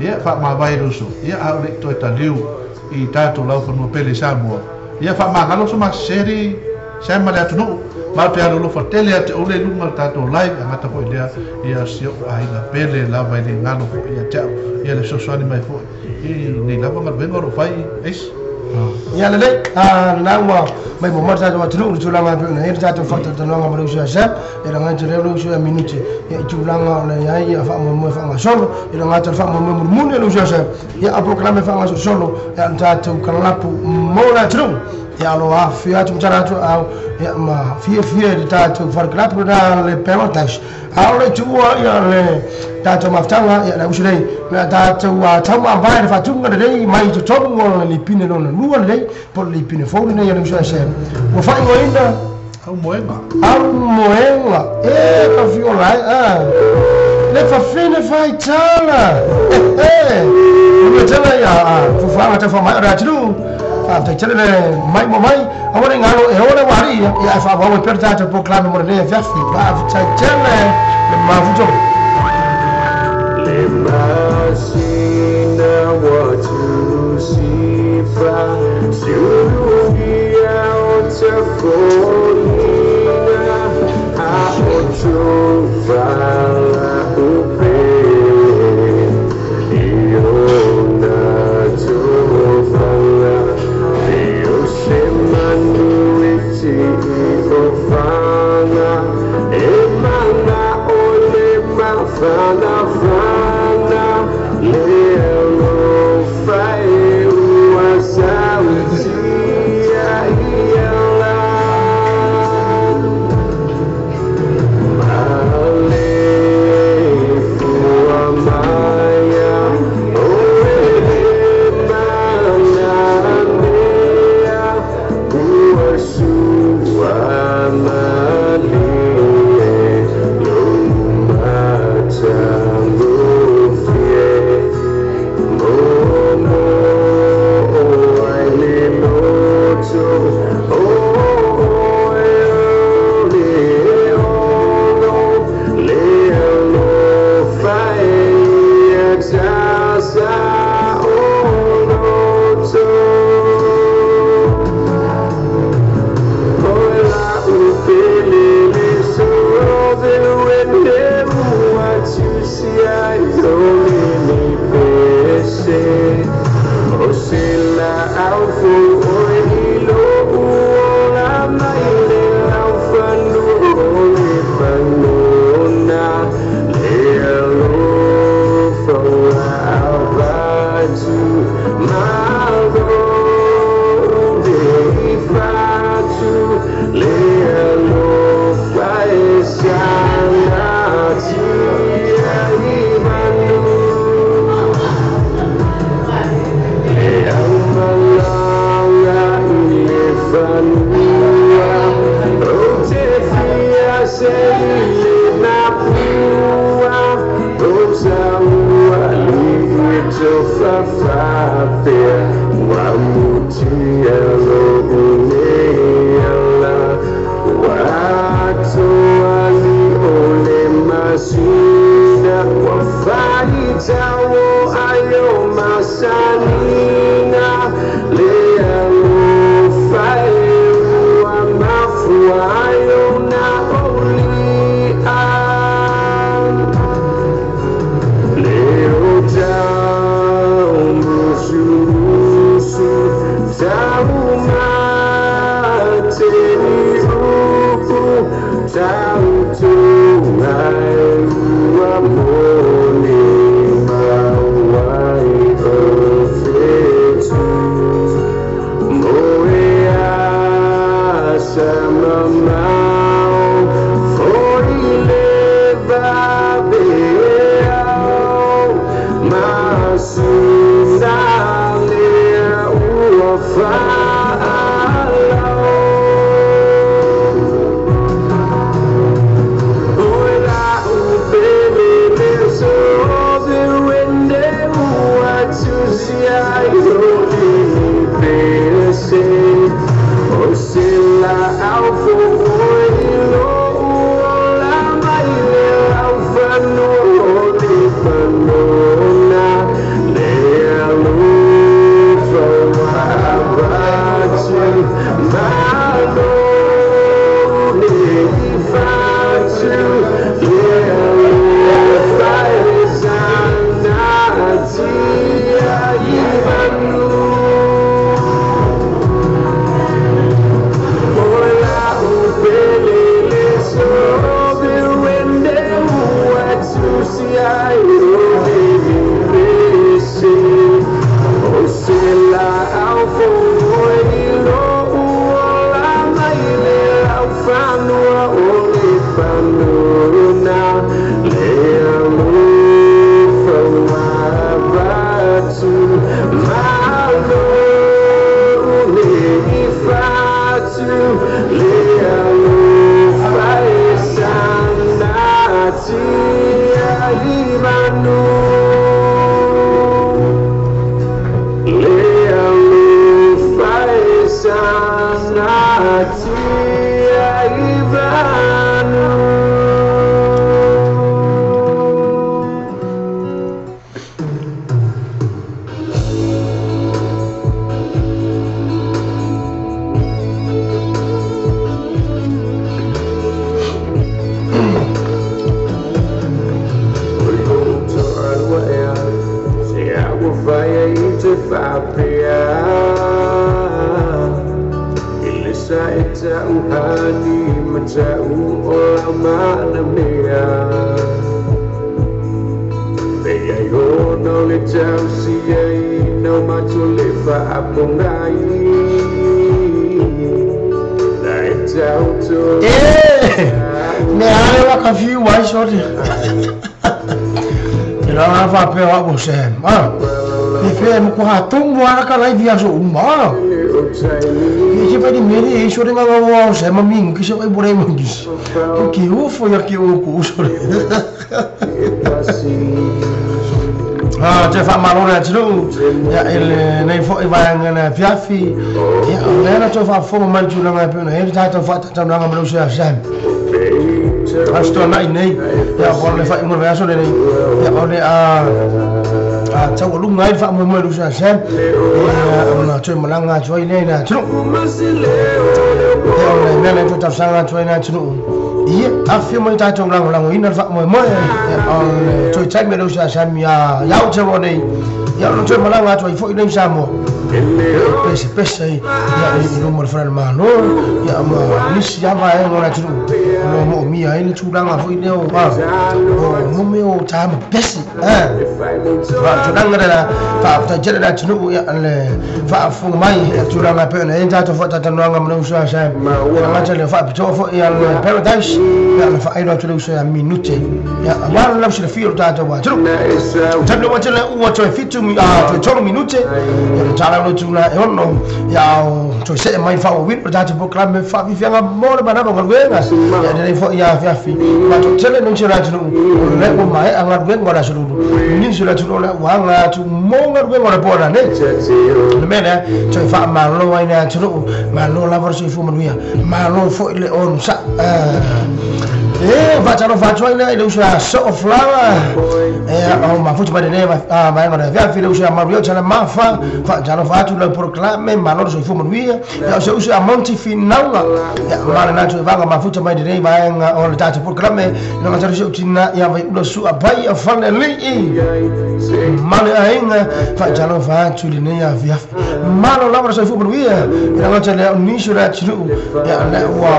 ia faamavae le uso ia a o le i toe taliu i tatou laufanua pele i Samoa ia faamagalo so maseseri Sam ma le atunuu ma te alolofa tele ia te oule i luga o le tatou live agata foi lea ia si o'u aiga pele lava i le galo foi ia te au ia le fesoasoani mai foi i nei lava galuega o loo fai Ace. Ia lelei lena ua mai mo mai le tatou atunuu le tulaga e pei ona i ai le tatou faatalatalanoaga ma le uso ia Sam e laga te lea le uso ia minute ia i tulaga o le i ai ia faamoemoe faagasolo e laga te le faamoemoe mulimuli o le uso ia Sam ia a polokalame faagasolosolo ia le tatou kalapu mo le atunuu ia alo afifio atu ma tala atu au ia ma fiafia i le tatou falekalapu lena le Paradise a o le tuua ia le tatou mafutaga ia le uso nei le tatou taumavae le faatuga lelei mai totonu o le lipine lona lua lelei po o le lipine fou lenei a le uso ia Sam ua faaigoaina Aumoega. Aumoega e ka fiola ai le fafine faitala e tele ia fuafuaga tau faamaea o le atunuu faafetai tele le mai mo mai aua le galo e o le uaali ia ae faaauau ai pea le tatou polokalame mo lenei afiafi faafetai tele le mafuto. Le masina wa tusifa Siurugia o te foina A o tuvala upe Iona tuvala Io se manu iti i o fana E mana o le mafana fana Le Pese pese ya i luma le fana malo ya ma nisi ya va ngona tru O mo mia ai le tulaga foi lea o o mo o ta ma pesi tulaga le faafetai le atunuu ia le faafofoga mai ia tulaga pe ona e tatou faatatalanoaga ma le uso a Sam ia gata le faapitoa foi ia le Paradise ia le faailo atu le uso ia minute ia aua le lausilafia o le tatou atunuu talu ua tele ua toe 7 toe 3 minute ia le tala le tula e ono ia o toe see mai faaauauina le tatou polokalame faafiafiaga mo le manava o galuega ia lelei foi ia afiafi matou tele nisi o le atunuu o le ua maea galuega o le aso lulu nisi o le atunuu o le ua aga atu mo galuega o le po lanei le mea lea toe faamalo ai le atunuu malo lava le soifua manuia malo foi le onosaʻi e faatalofa atu ai lea i le uso ia Soo Flower e o mafuta mai lenei vaega o le afiafi le uso ia Mario Talamafa faatalofa atu lau polokalame malo le soifua manuia ia o se uso ia Monty Finauga ia ma lena toe vaga mafuta mai lenei vaega o le tatou polokalame ina matalo si ou tina ia Vaiula Sua Pai a Falelii ma le aiga faatalofa atu i lenei afiafi malo lava le soifua manuia ina gata lea o nisi o le atunuu ia lea ua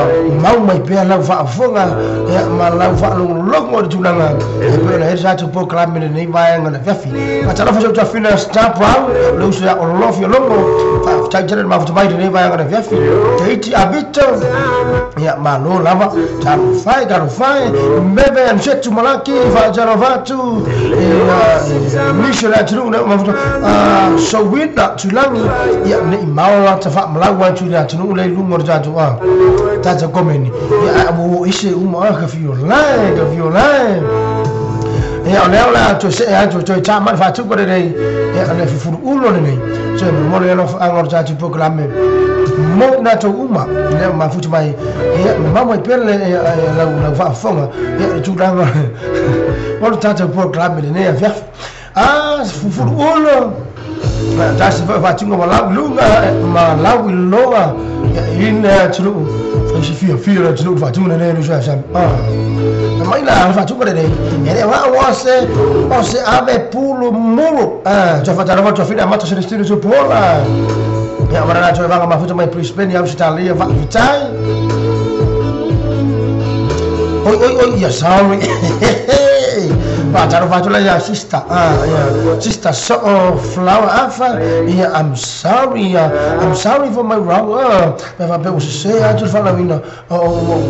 mau mai pea lau faafofoga ia ma lau faalogologo o le tulaga e pei ona ai le tatou polokalame lenei vaega o le afiafi faatalofa si ou tafina Star Brown le uso ia Olofi Ologo faafetai tele le mafuta mai lenei vaega o le afiafi Tahiti Avito ia malo lava talofai talofai meve Ansetu Malaki faatalofa atu nisi o le atunuu lea ua mafuta Sowina Tulangi ia nei mao lata faamalau atu i le atunuu lea i luga o le tatou tatou komeni ia ua ese uma ka fiolai ka fiolai ia o lea o le a toe see atu toe tā mai faatupa lenei ia le fufuluulo lenei toe momoli alofaaga o le tatou polokalame mo i latou uma lea ua mafuta mai ia mamau mai pea le lau lau faafofoga ia le tulaga o le tatou polokalame lenei afiafi fufuluulo tasi foi faatuga ma lau i luga ma lau i loa ia i le atunuu faisi fiafia le atunuu faatuga lenei le uso ia Sam mai la faatuga lenei e le o se o se ave pulu mulu toe faatalofa atu afina Amata Celestino Tupuola ia marana toe vaga mafuta mai Brisbane ia Ausitalia faafetai oi oi oi ia sorry faatalofa atu la ia sister ia sister Soo Flower Afa ia I'm sorry I'm sorry for my wrong me faapea ua sesē atu le faalauina o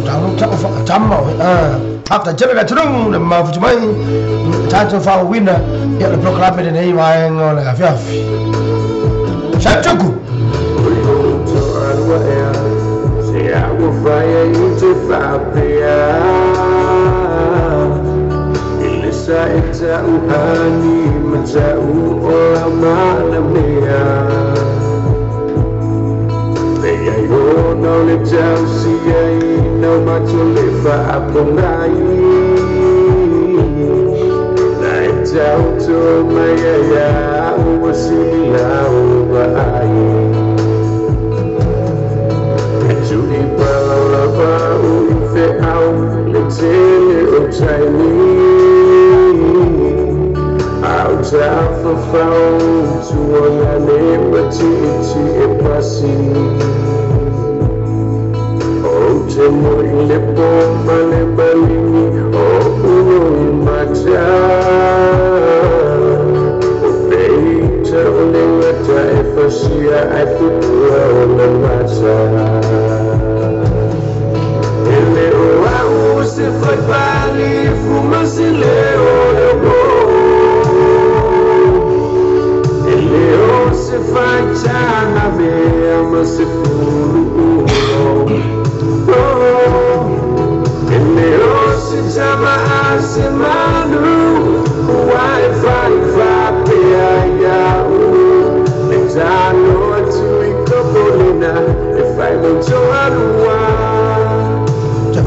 talo tao faatama faafetai tele le atunuu le mafuta mai tatou faaauauina ia le polokalame lenei vaega o le afiafi Satuku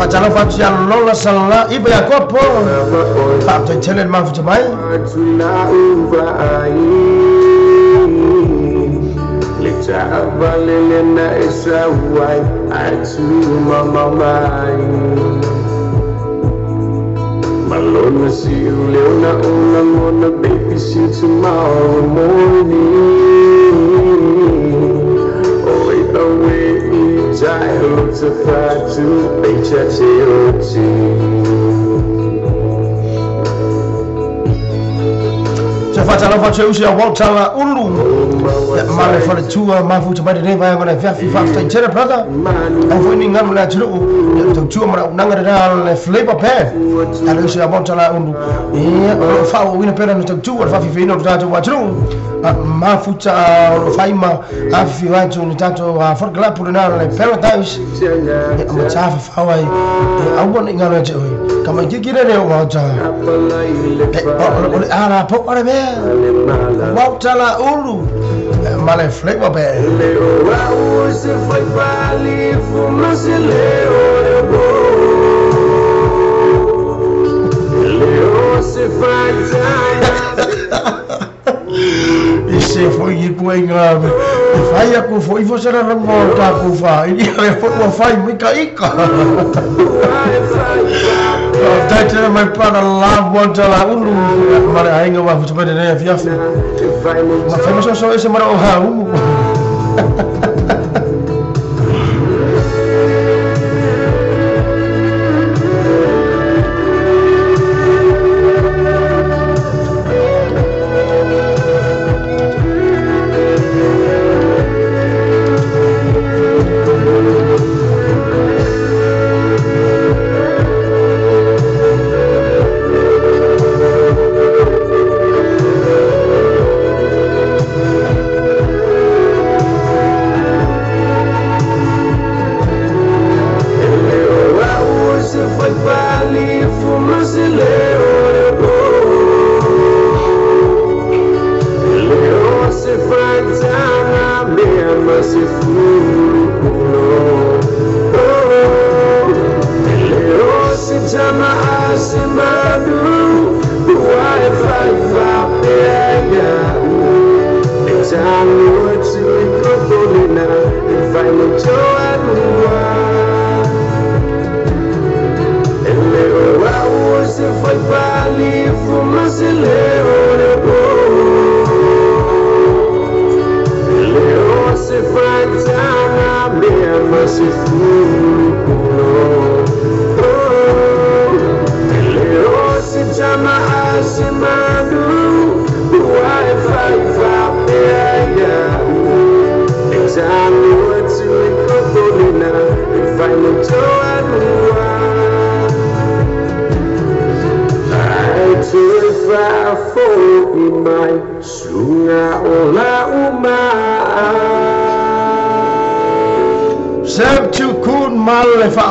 Faatalofa atu ia Lola Sala Ipa Iakopo faafetai tele le mafuta mai Malona see you leona ona ngona baby see you tomorrow morning. Oh wait away to Sa usi a Walter Ulu ma le faletua mafuta mai lenei vaega o le afiafi faafetai tele brother au foi ni galu le atunuu tautua ma le auaunaga lena le Flavor Band a le usi a Walter Ulu ia o loo faaauauina pea lana tautua le faafiafiaina o le tatou atunuu mafuta o loo faima afifio atu ni tatou folokalapu lena le Paradise ma tafafao ai aua nei galo ia te oe kamaitiki lele o Walter o le ala po'a le mea Walter Ulu ma le Flavor Band. I se foi i puaiga e fai aku foi fo sera rango ta ku fa i le foi ua fai mai ka ika. Tai tele mai para la Walter Ulu ma le aiga wa futu mai lenei afiafi ma fai masoso ese mara o ha umu.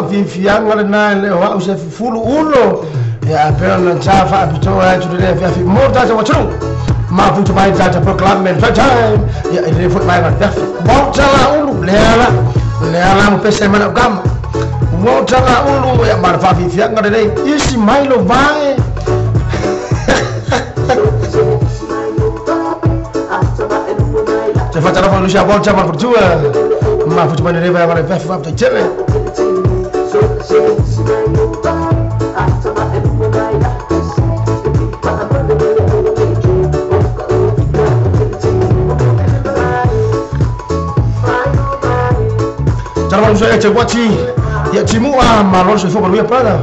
Fiafiaga lena le o au se fufulu ulo ia pea na sa faapitoa atu le afiafi mo tatou atunuu mafuta mai tatou proclame time ia i le foi mai afiafi Walter Ulu le ala mo pese mana o kama Walter Ulu ia ma le faafiafiaga lelei isi mai lo vae. Se fatalofa lusia Walter ma fortua mafuta mai le vaega le afiafi faafetai tele. Tala te wati ia timua malo se fo manuia prada.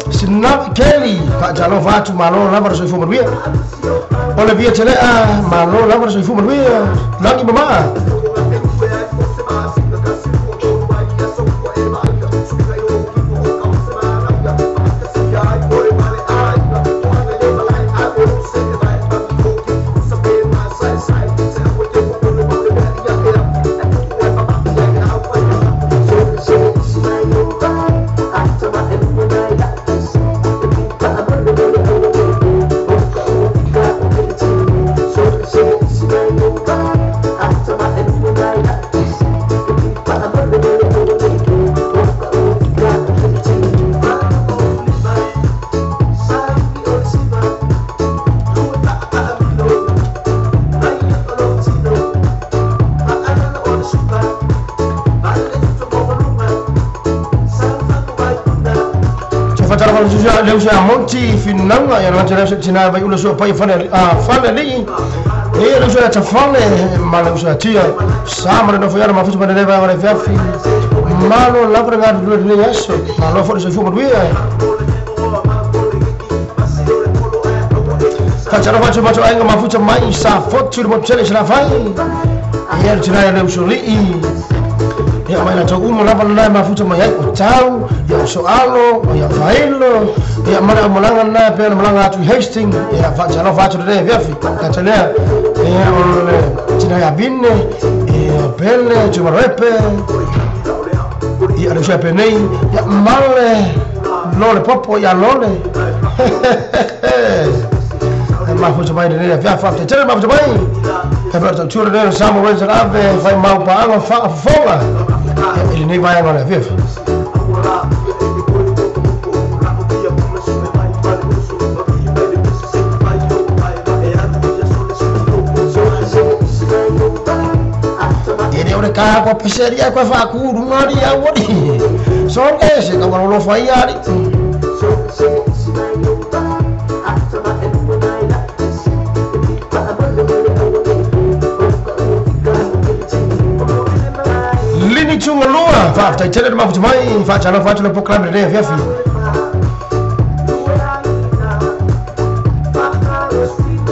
Sinap Kelly faatalofa atu malo lava se fo manuia. Ole via telea malo lava se fo manuia. Lagi mama. Leusa Monti Finanga ia lana leusa tina vai ula sua pai fale fale li e leusa ta fale ma leusa tia sa ma no foi ma futu ma leva ma fiafi Malo lava le galulue i lenei aso, malo foi le soifua manuia. Faatalofa atu i matou aiga mafuta mai i Safotu i le motu tele i Salafai. Ia le tina ia le usolii. Ia mai latou uma lava lena e mafuta mai ai, o Tau, ia o Soalo, ia o Failo, ia ma le aumalaga lena e pei ona malaga atu i Hastings. Ia faatalofa atu lenei afiafi. Gata lea, ia o le tina ia Vine, ia o Pele, Tumaroepe, ia le uso ia Penei, ia ma le Lole Popo ia Lole. E mafuta mai lenei afiafi, faafetai tele mafuta mai. E pei o le tautua lenei o le Samoa Rental Ave, fai mau paaga faafofoga ia i lenei vaega o le afiafi. E le o le ka koa pese aria koe whaakūrunga ari au ari. Sole se ka warolo whai ari. Lini tunga lua, whaaftai tele mafuta mai, whaatalofa atu le pokrame lenei afiafi.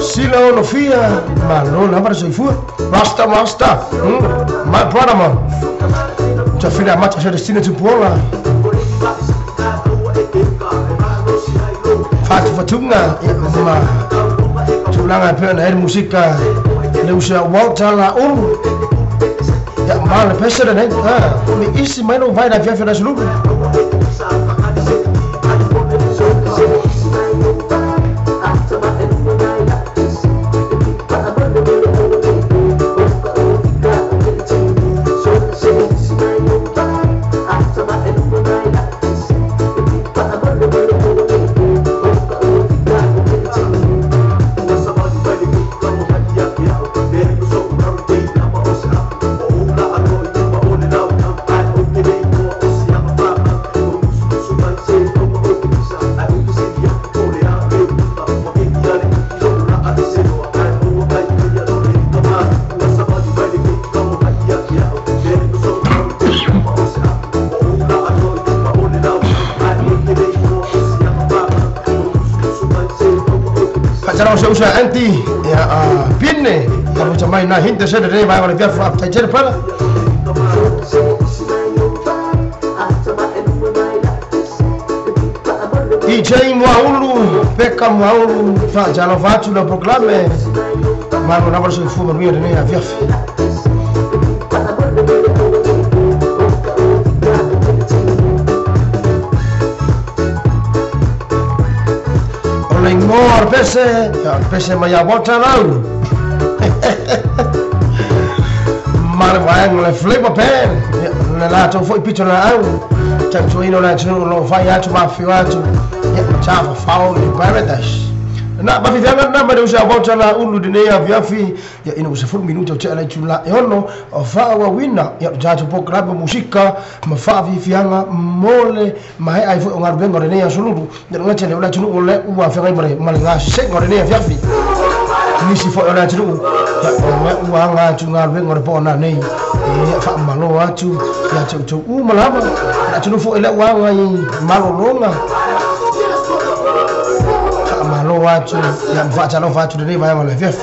Sila ono fia, malo lava le soifua. Rasta, Rasta, my brother man. Tafina mata Celestina Tupuola. Fatu fatunga, ma tulaga e pei ona ai le musika le uso Walter Laulu. Ia ma le pese lenei, me isi mai lou vai le afiafi o le aso lulu. Faatalofa se uso ia Andy, ia Pine, mafuta mai na hinte se lenei vaega o le afiafi faafetai tele pala. DJ Muaulu, Peka Muaulu, faatalofa atu le pokrame, malo lava le soifua manuia lenei afiafi. O le igoa o le pese, ia o le pese mai ia Walter Lau. Ma le vaega o le Flavor Band, ia le latou foi pito laau, tautuaina o le atunuu o lo o fai atu ma afifio atu, ia ma tafafao i le paradise. Na mafifiaga lena mai le uso ia Walter Laulu lenei afiafi, ia ina ua 10 minuta o tea le itula e ono, o faaauauina, ia o le tatou pokrame o musika, ma faafiafiaga mo le maea ai foi o galuega o lenei aso lulu. Ia luga tele o le atunuu o le ua afeagai ma le ma le gasesega o lenei afiafi. Nisi foi o le atunuu, ia o le ua aga atu galuega o le po nanei, ia faamalo atu, ia te outou uma lava. Le atunuu foi le ua aga i malologa, faamalo atu, ia ma faatalofa atu lenei vaega o le afiafi.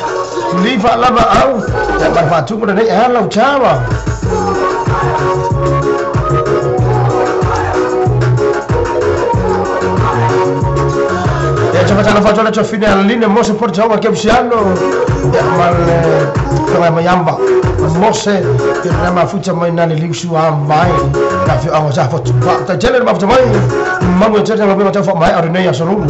Li faalava au, ia ma le faatupu lenei e ala o tara. Ia te faatalofa atu le tofine a Line Mose Portaoga Keusiano, ia ma le feagai mai amba Mose, ia lena mafuta mai na le liusu a mai, na afioaga o Safotu. Faafetai tele le mafuta mai, malu e tele galuega tau faamaea o lenei aso lulu.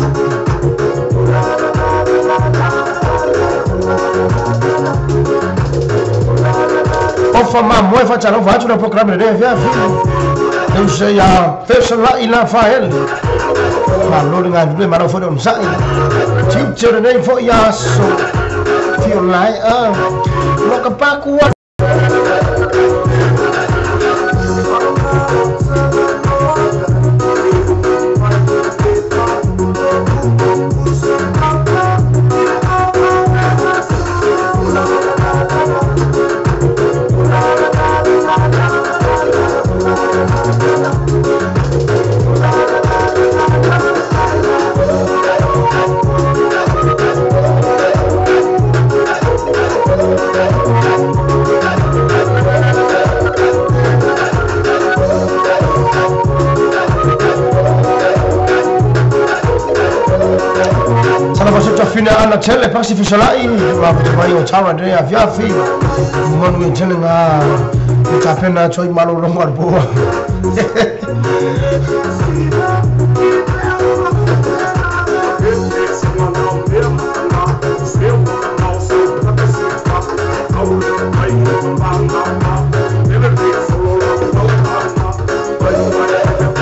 Ofa mamoe faatalofa atu le pokrame lenei afiafi. Le uso ia Fesolai la Faele. Malo le galulue, malo foi le onosai. Tiute o lenei foi aso. Fio lae a. Loka paku a. Ana tele pasi fisolai mafuta mai o tara le afiafi manu e tele ngā e tapena toi malo longo ar boa.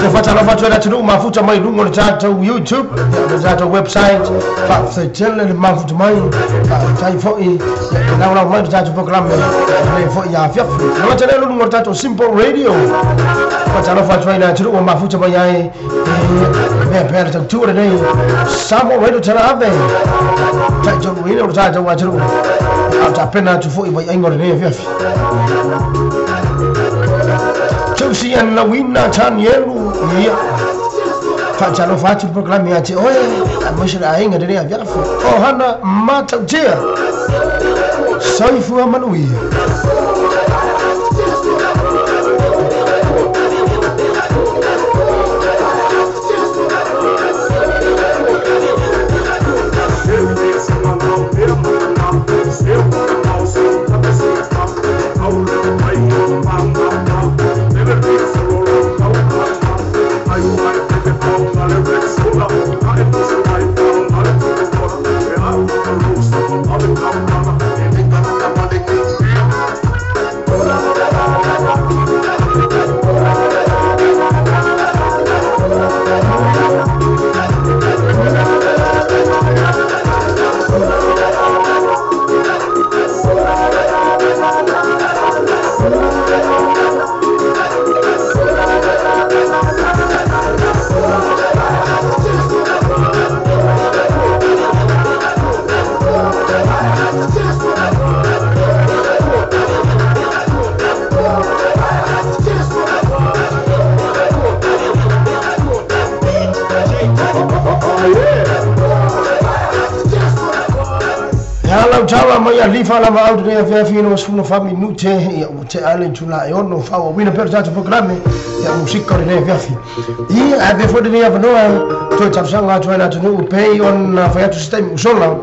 Te whatalofa atu e le atunuu mafuta mai luga o le tatou YouTube, le tatou website, faafetai le mafuta mai, faafetai fo'i e laolao mai le tatou prokalame le fo'i afiafi. Le gata lea luga o le tatou Simple Radio. Whatalofa atu ai le atunuu mafuta mai ai e mea pea le tautua lenei Samoa Radio Talaave. Taitoluina o le tatou atunuu a tapena atu fo'i vaiaiga o lenei afiafi. Josie and Lawina Tanielu, ia faatalofa atu le prokalame ia te oe aemaise le aiga lenei afiafi. Ohana matautia soifua manuia. Tara mai a lifa lava au te afiafi no sfuna fa minute ia o te ale tula e ono fa o wina per tatou prokalame ia musika le afiafi. Ia a be fo de ia vanoa toi talosaga atu ai le atunuu pei ona fai atu se taimi usola.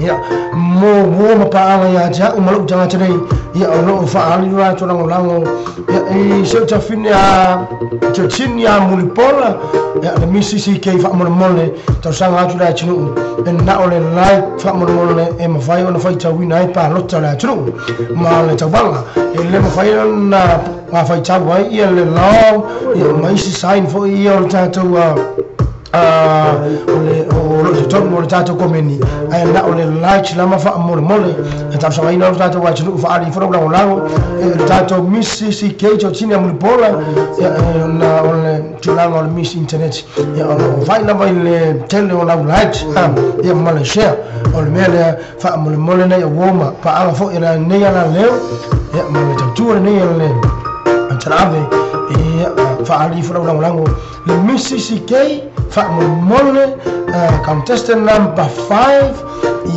Ia mo mo ma paaga ia te au ma lou tagata nei ia o loo faaali lo latou lagolago ia i seu tafine a tini a mulipola ia le misi si kei faamolemole talosaga atu le atunuu e na o le like faamolemole e mafai ona faitauina ai palota le atunuu ma le tauvaga e le mafai ona faitau ai ia le lao ia ma isi sign fo'i ia o le tatou o le totonu o le tatou komeni ae na o le like lama faamolemole e talosagaina o le tatou atunuu faaali ifo lagolago e le tatou Miss CCK Totini a Mulipola ia na o le tulaga o le Miss Internet ia o loo fai lava i le tele o lau like ia ma le share o le mea lea faamolemole nei uoma paaga fo'i lenei alaleo ia ma le tautua lenei o le talaave ia faaali ifo lagolago le Miss CCK faamolemole contestant number 5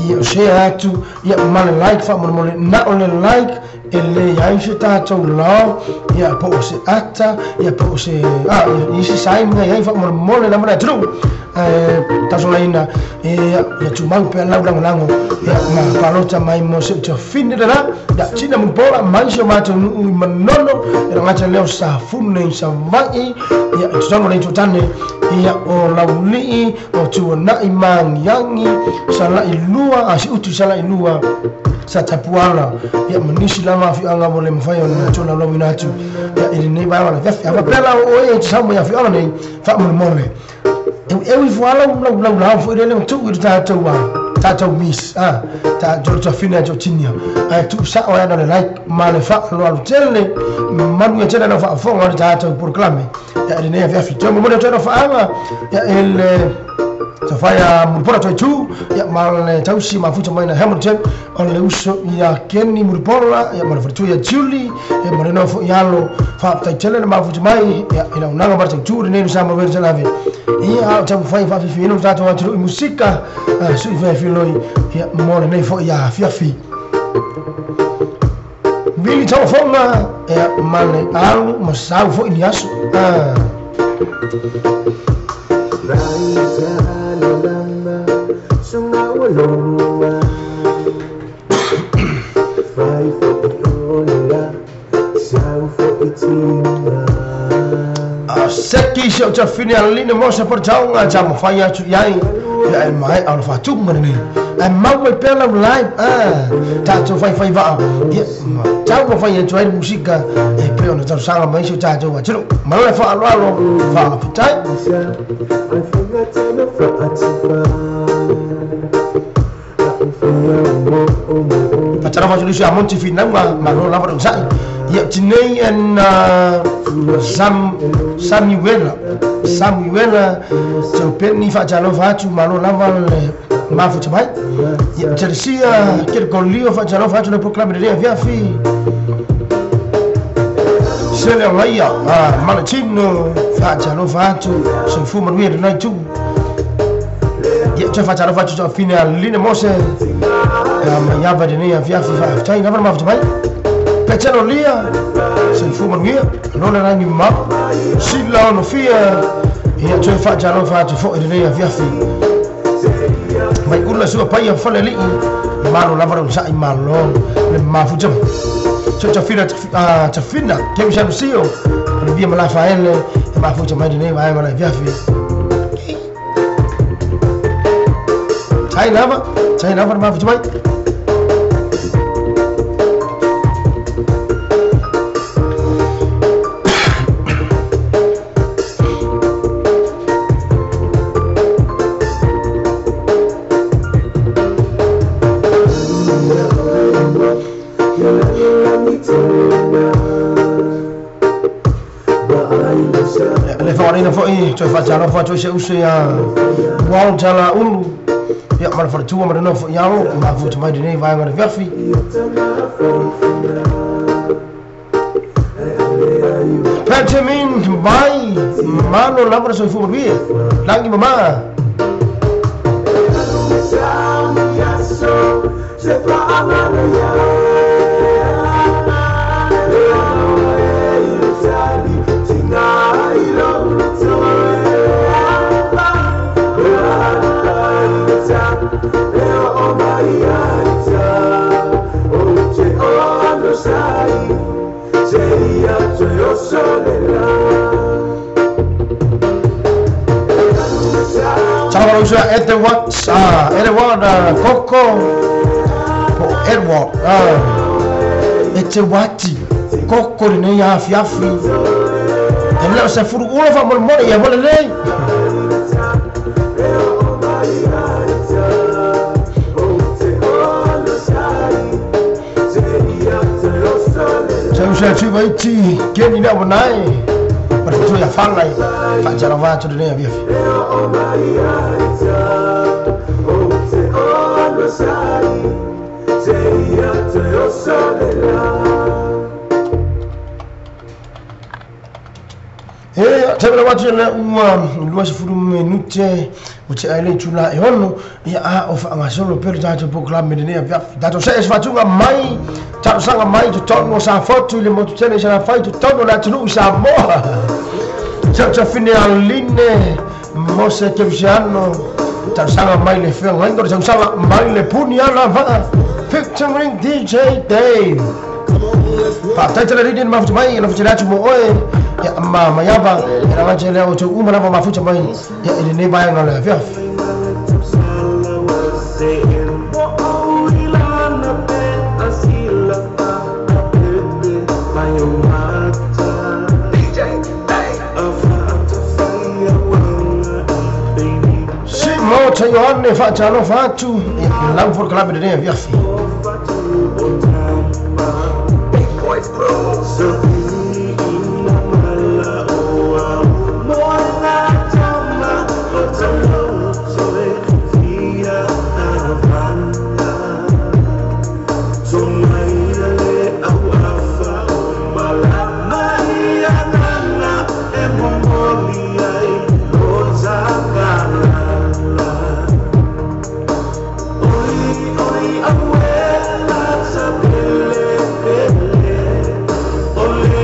ia share atu ia ma le like faamolemole na o le like e le ai se tatou lao ia po o se ata ia po o se isi sign ia ai faamolemole lama le atunuu talosagaina ia tumau pea lau lagolago ia ma palota mai mo se tafine lena ia tina mulipola mai si o matou nuu i Manono e le gata lea o Safune i Sava'i ia i totonu o le itutane ia o Laulii o Tuana'i Magiagi Sala'i lua a Siutu Sala'i lua sa tapuala ia ma nisi lava afiaga mo le mafai ona tolaulauina atu ia i lenei vaega o le afiafi. A faapea la o oe e te sau mai afiaga nei faamolemole eu ifo ala lau lau lau fo'i lele ma tuu i le tatou tatou miss ta tafine a tinia ai tu sa o ana le like ma le faaloalo tele manu e tele na faafofoga o le tatou prokalame ia i lenei afiafi. Toe momoli atu ai lau faaga ia e le tafai a Mulipola toi tu ia ma le tausi mafuta mai na Hamilton o le uso ia Kenny Mulipola ia ma le faletua ia Julie ia ma le nofo i alo faafetai tele le mafuta mai ia i launaga ma le tautu lenei le Samoa Radio Talaave. Ia a o taumafai faafiafiina le tatou atunuu i musika sui feafiloi ia mo lenei fo'i afiafi. Vili tauafoga ia ma le alu ma sau fo'i ni aso. Seki se o te whine aline mo se por taunga ta mo whai atu iai ia e mai au whātunga nei. E mau mai pēla u live tātou whai whai waa ia tau mo whai atu ai musika e peo na tau sanga mai se o tātou atunu malo e whaaloalo whaapitai. Patara whātulu a Monty Whinaunga malo lava rau sai. Ia tinei en Samuela Samuela tau peni whaatalo whaatu malo lava le mafuta mai. Ia Teresia Kirkolio whaatalo whaatu le proclame rea fiafi. Sele Laia Malatino whaatalo whaatu soifua manuia lenei tu. Ia te whaatalo whaatu tau whine a Lina Mose maiava lenei afiafi faafetai lava le mafuta mai. Petelo lia soifua manuia lola rangi mau sila ono fia ia toe whaatalo whaatu fo'i lenei afiafi. Mai ula sua paia fale li'i malo lava rau sa'i malo le mafuta. So tafina tafina kemi salusio le via malafaele e mafuta mai lenei vaega le afiafi. Tai lava le mafuta mai. Le whaarina fo'i toe whaatalo whaatu se uso ia Waltala ulu ia mara wharatua mara nofo i alo mafuta mai lenei vaega le fiafi. Benjamin mai malo lava le soifua manuia langi mama. Edward, Edward Coco, Edward, Etewati, Coco lenei afiafi. E leo se furu ula fa molemole ia mo lelei. Sau se atu vaiti, keni na wanai. Para tu ia whangai, whaatara wātu lenei afiafi. E te mea watu le ua 20 minute o te aile tula e ono ia a o whaangasolo pere tātou proclame lenei afiafi. Tātou se es whatunga mai, tātou sanga mai to tonu o sa fotu le motu tele sa whai to tonu le atunu i Samoa. Tau tawhine a Line Mose Kevisiano tātou sanga mai le whengaingo, tātou sanga mai le puni ala vaa featuring DJ Dave. Whaatai tele rini mafuta mai, na futi atu mo oe ia ma maiava e na wante leo tau uma lava mafuta mai ia e lenei vaega le afiafi. Simo te Ioane whaatalo whaatu ia lau forokalame lenei afiafi. Ole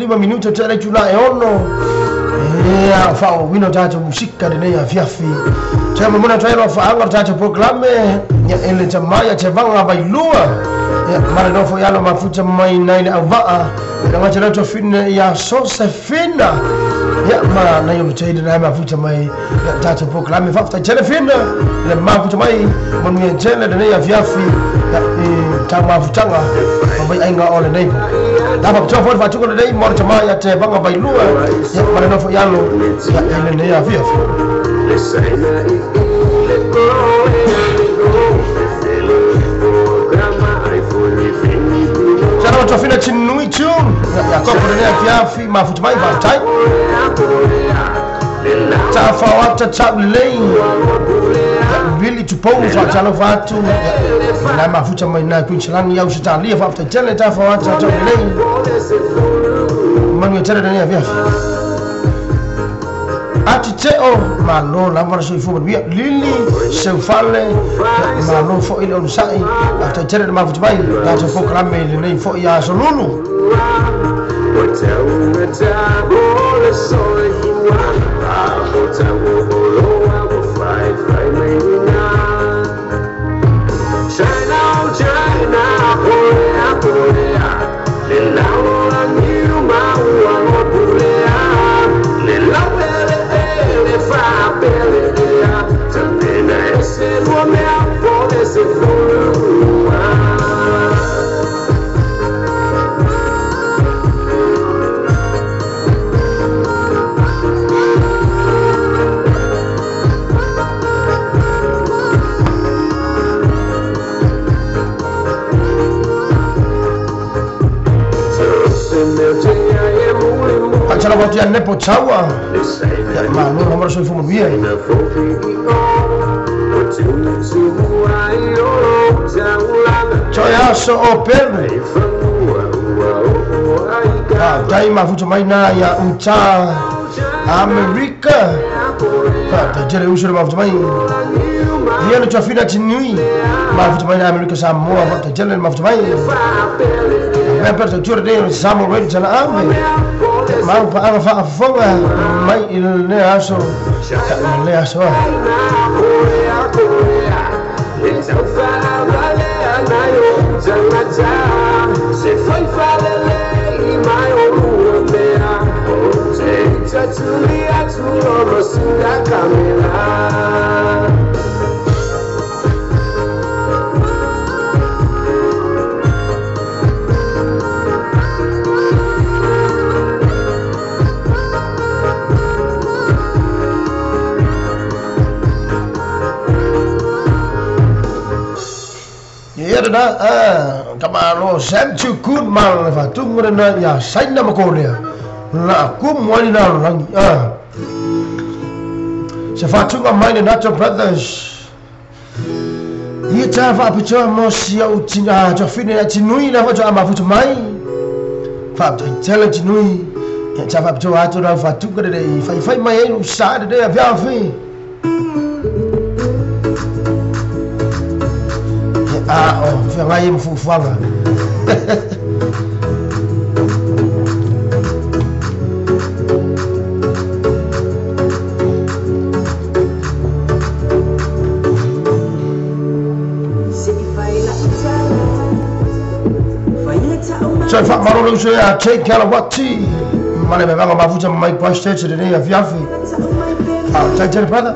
15 minuta te le tula e ono e a fa o wino tato musika de nei afiafi te mo mona trailo fa anga tato programe ya ele te maia te vanga vai lua ya mara no fo yalo mafuta mai nei le avaa ya ma te fina ya so se fina ya ma na yo te na mafuta mai tato programe fa ta tele fina le mafuta mai mo ni tele de nei afiafi ya e ta mafutanga mai ainga ole nei Tapa pito fo fa tuko nei mo te mai te vanga vai lua ya mara no fo yalo ya ele nei afiafi. Charo tofina chinui chun ya kopo nei afiafi mafuta mai fa tai ta fa wa ta lei Billy Tupou fa talo fatu na mafuta mai na Queensland ya Australia fa ta tele ta fa wa ta lei manu tele nei afiafi Ati teo malo la mara soi fo bia lili seu fale malo fo ile on sai ata tele mafuta mai ta fo krame le nei fo ya solulu Facciamo ne pochawa. Ma non lo so fumo via. Toe aso o pere. Tai mafuta mai nā ia Utah, Amerika. Tai tele uso le mafuta mai. Ia le tuafina tinui. Mafuta mai na Amerika Samoa. Tai tele le mafuta mai. Mea pere tau tura nei o Samoa Radio tala ame. Te mau paanga whaafonga mai i le aso. Le aso a. Na kama lo Sam Chukun mal le fatunga na ya saina makorea la ku mwani na rangi se fatunga mai na Nacho Brothers ia ta fa picho mo si au tina to fine na tinui na fa ama futu mai fa to tele tinui ya ta fa picho atu na fatunga de fai fai mai no sa de avia fi oh, whia ngai mfufuanga. So wha maroro uso ia Take Kalawati. Mane me vanga mafuta mai Christchurch te nei a fiafi. Tai tere brother.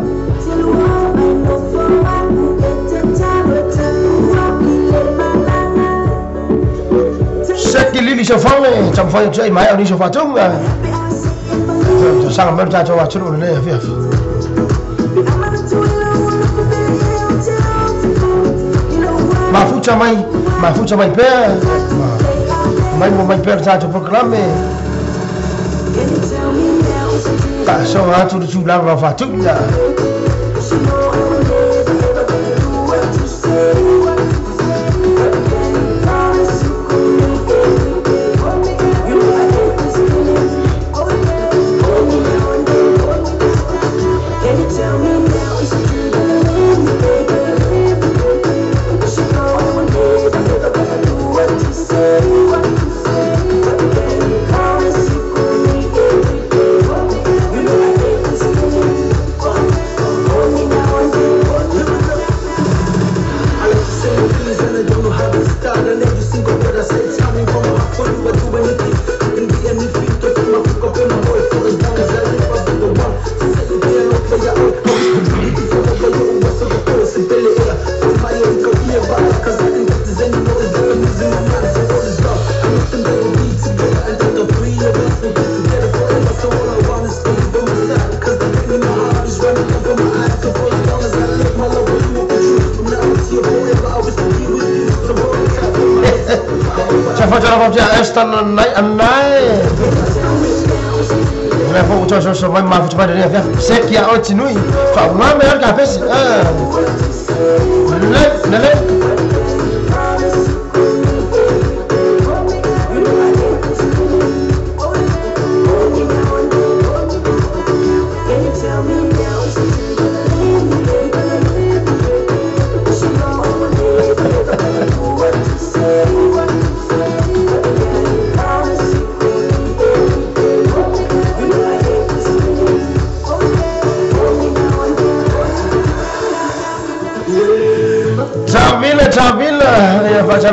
Seki lili se whange, tamwhai atu ai mai au ni se whatunga. Te sanga mau tātou aturu o nei a fiafi. Mafuta mai pēr. Mai mo mai pēr tātou proklame. Ta so atu tu langa whatunga.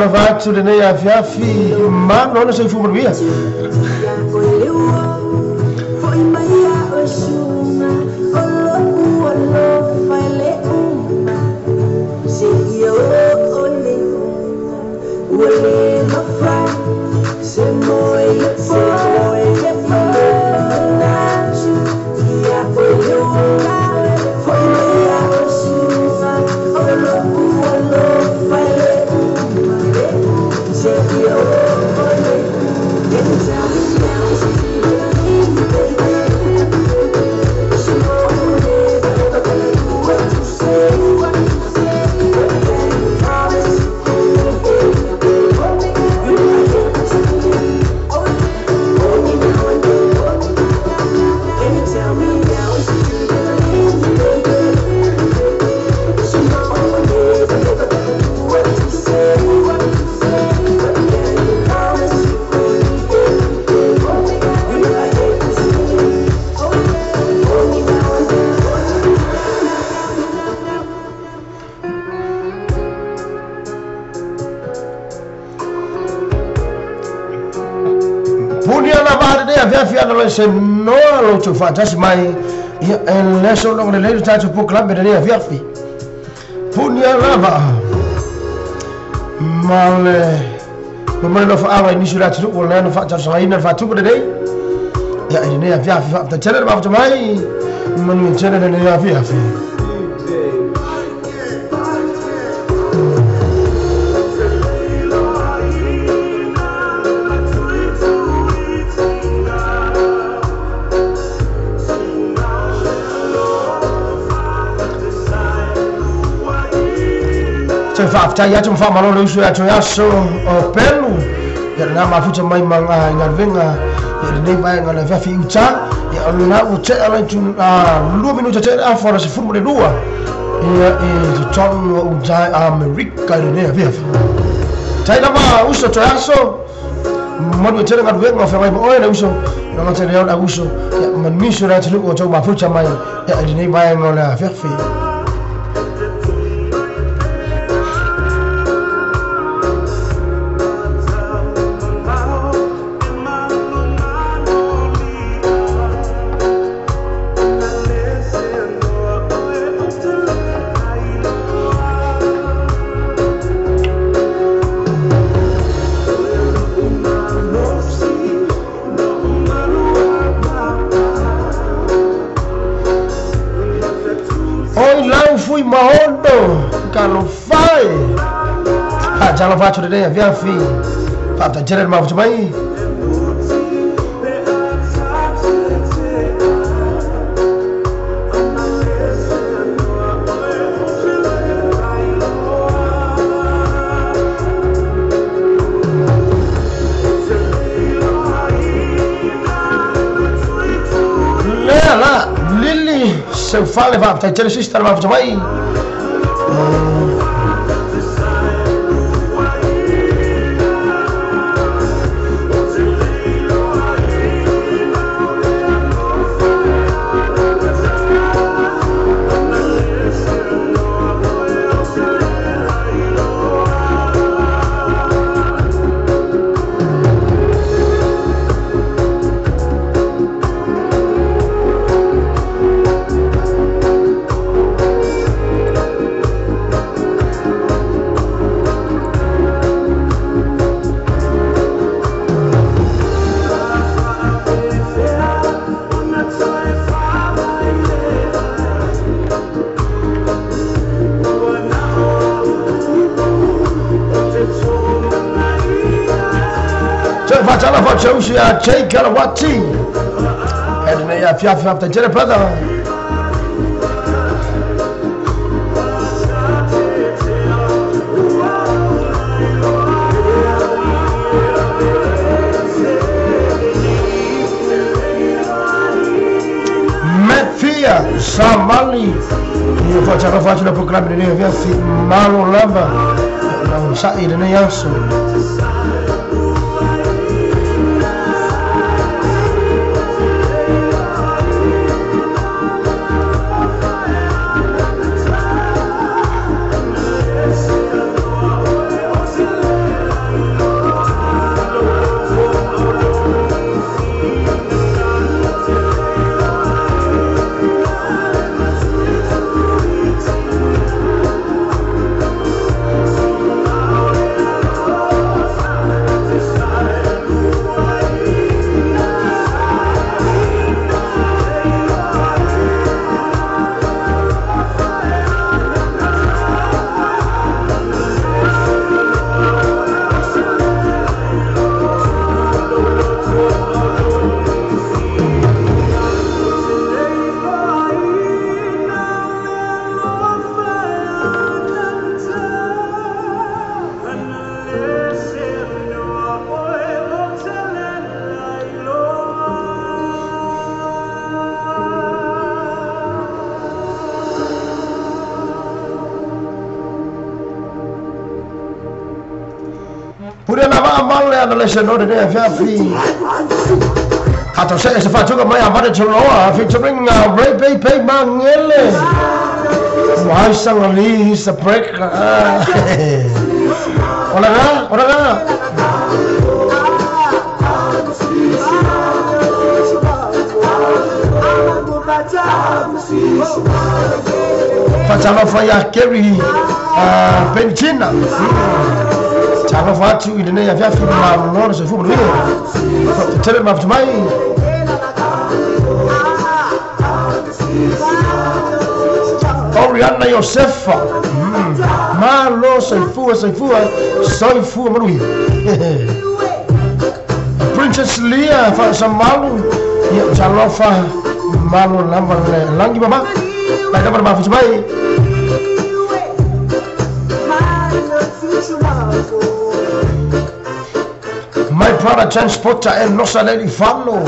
Whatsalo le nei afiafi mano ona se fumanuia. Tell me now. Punia lava a lenei afiafi ana le se noa lo tou faatasi mai ia e le sologa lelei le tatou polokalame lenei afiafi. Punia lava ma le mamale lofaaga i nisi o le atunuu o lea na faatalosagaina le faatupu lenei ia i lenei afiafi. Faafetai tele le mafuta mai manuia tele lenei afiafi. Toe faafetai atu ma faamalo le uso ia toe aso o pelu ia lena mafuta mai ma i galuega ia lenei vaega le afiafi i uta ia o lena ua tea le itu 2 minuta tea le afa o le 12 ia i totonu o uta Amerika i lenei afiafi. Tai lava uso toe aso manu e tele galuega o feagai ma oe le uso na gata lea o le auso ia ma nisi o le atunuu o tou mafuta mai ia i lenei vaega o le afiafi. Oi lau fui maono kalofai faatalofa atu lenei afiafi. Faafetai tele le mafuta mai. Lea la Lili seufale faafetai tele sister le mafuta mai. Faatalofa atu ia Jake Kalawati e lenei afiafi. Faafetai tele brother. Matfia Samali ia faatalofa atu le polokalame lenei afiafi. Malo lava na onosa'i lenei aso. Pure lava amale ana le se no lenei afiafi. Hato se se fatuga mai a vare toloa featuring Ray Bay Bay Mangele. Wai sangali sa break. Ora ga, ora ga. Fatalofa ia Kerry Benitina. Talofa atu i lenei afiafi malolo le soifua manuia. Tele mafuta mai. Oriana Josefa. Malo soifua soifua soifua manuia. Princess Leah Faasamalu. Ia talofa malo lava le langi mama. Lai lava le mafuta mai. My Prada Transporter and Nosa Lady Fano.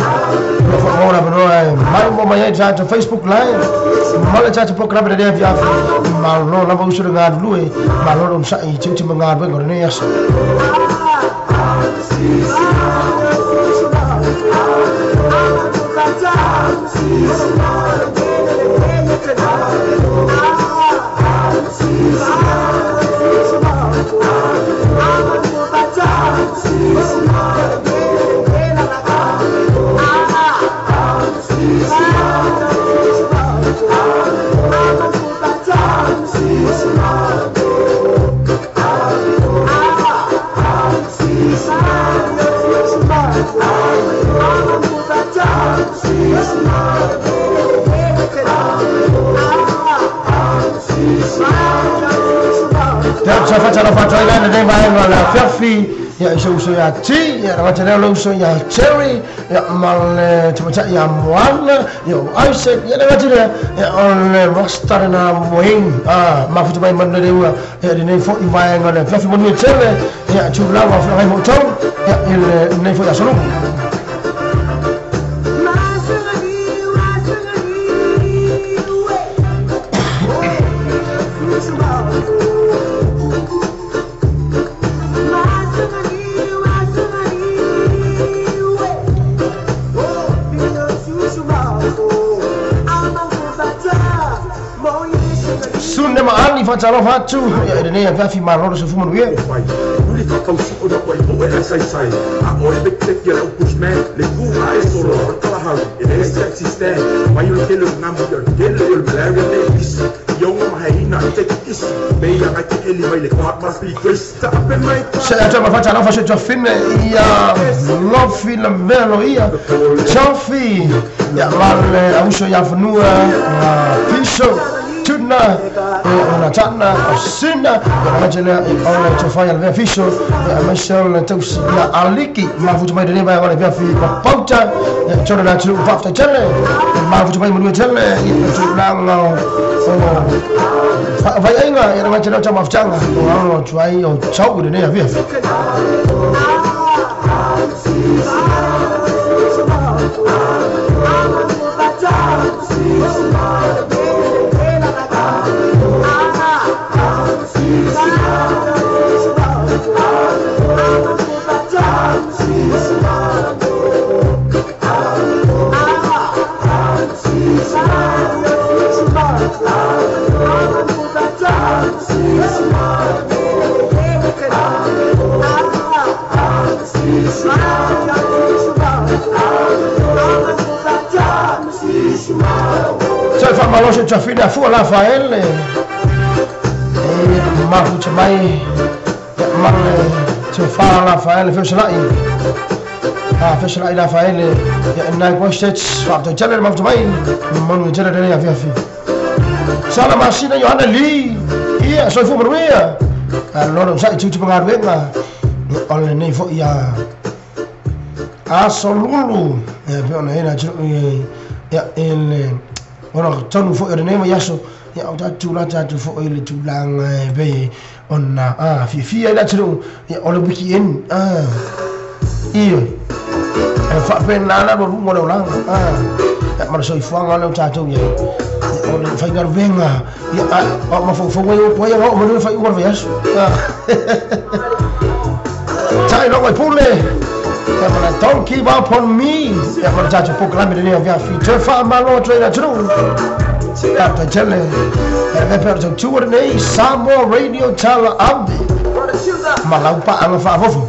Mai mo mai tata Facebook Live. Male tata program de dia malo lava usu le ngalue. Malo lo sai tuti mangalue ngore ne aso. Ia uso ia T, ia rawata leo uso ia Terry, ia male tumata ia Moana, ia Isaac, ia rawata lea, ia ole Rasta na Moing, mafuta mai manu leua, ia lenei foi vaenga le fiafi manu e tele, ia tulaga o whangai mo'otou, ia lenei foi aso lugu. Fatalofa atu ia lenei afiafi malolo soifua manuia. Se atu ma fatalofa se tofine ia lofi le melo ia Sofi ia male auso ia fanua piso tuna ona tana o sina ia majele ona tofai al fiso ia masel tausi ia aliki mafuta mai lenei vaega o le afiafi papauta ia tolo le atunuu faafetai tele mafuta mai manua tele ia tulaga o faavaiaiga ia le majele o taumafutaga o alo atu ai o tau i lenei afiafi. Malo se tafina fua Rafael mafuta mai male tofa Rafael fesalai fesalai Rafael ia nai questions fa tele mafuta mai manu tele le afiafi sala masina Johanna Lee ia soifua manuia lolo sai tutu pangaluega o lenei foi ia aso lulu e pe ona ena ia ele ona tonu foi o lenei mai aso ia o tatou la tatou foi i le tulaga e pei ona fiafia i le atunuu ia o le weekend ia e faapena la luga o le olaga ia ma le soifuaga lea o tatou iai o le faigaluega ia o mafaufauga ai opo ai oo manu le faaiuga o le vaiaso tai logo i pule ia ma le don't give up on me ia ma le tatou prokalame lenei afiafi toe faamalo atu ai le atunuu ia tai tele e pepe o le tautua lenei Samoa Radio Tala Ave ma lau paaga faafofo.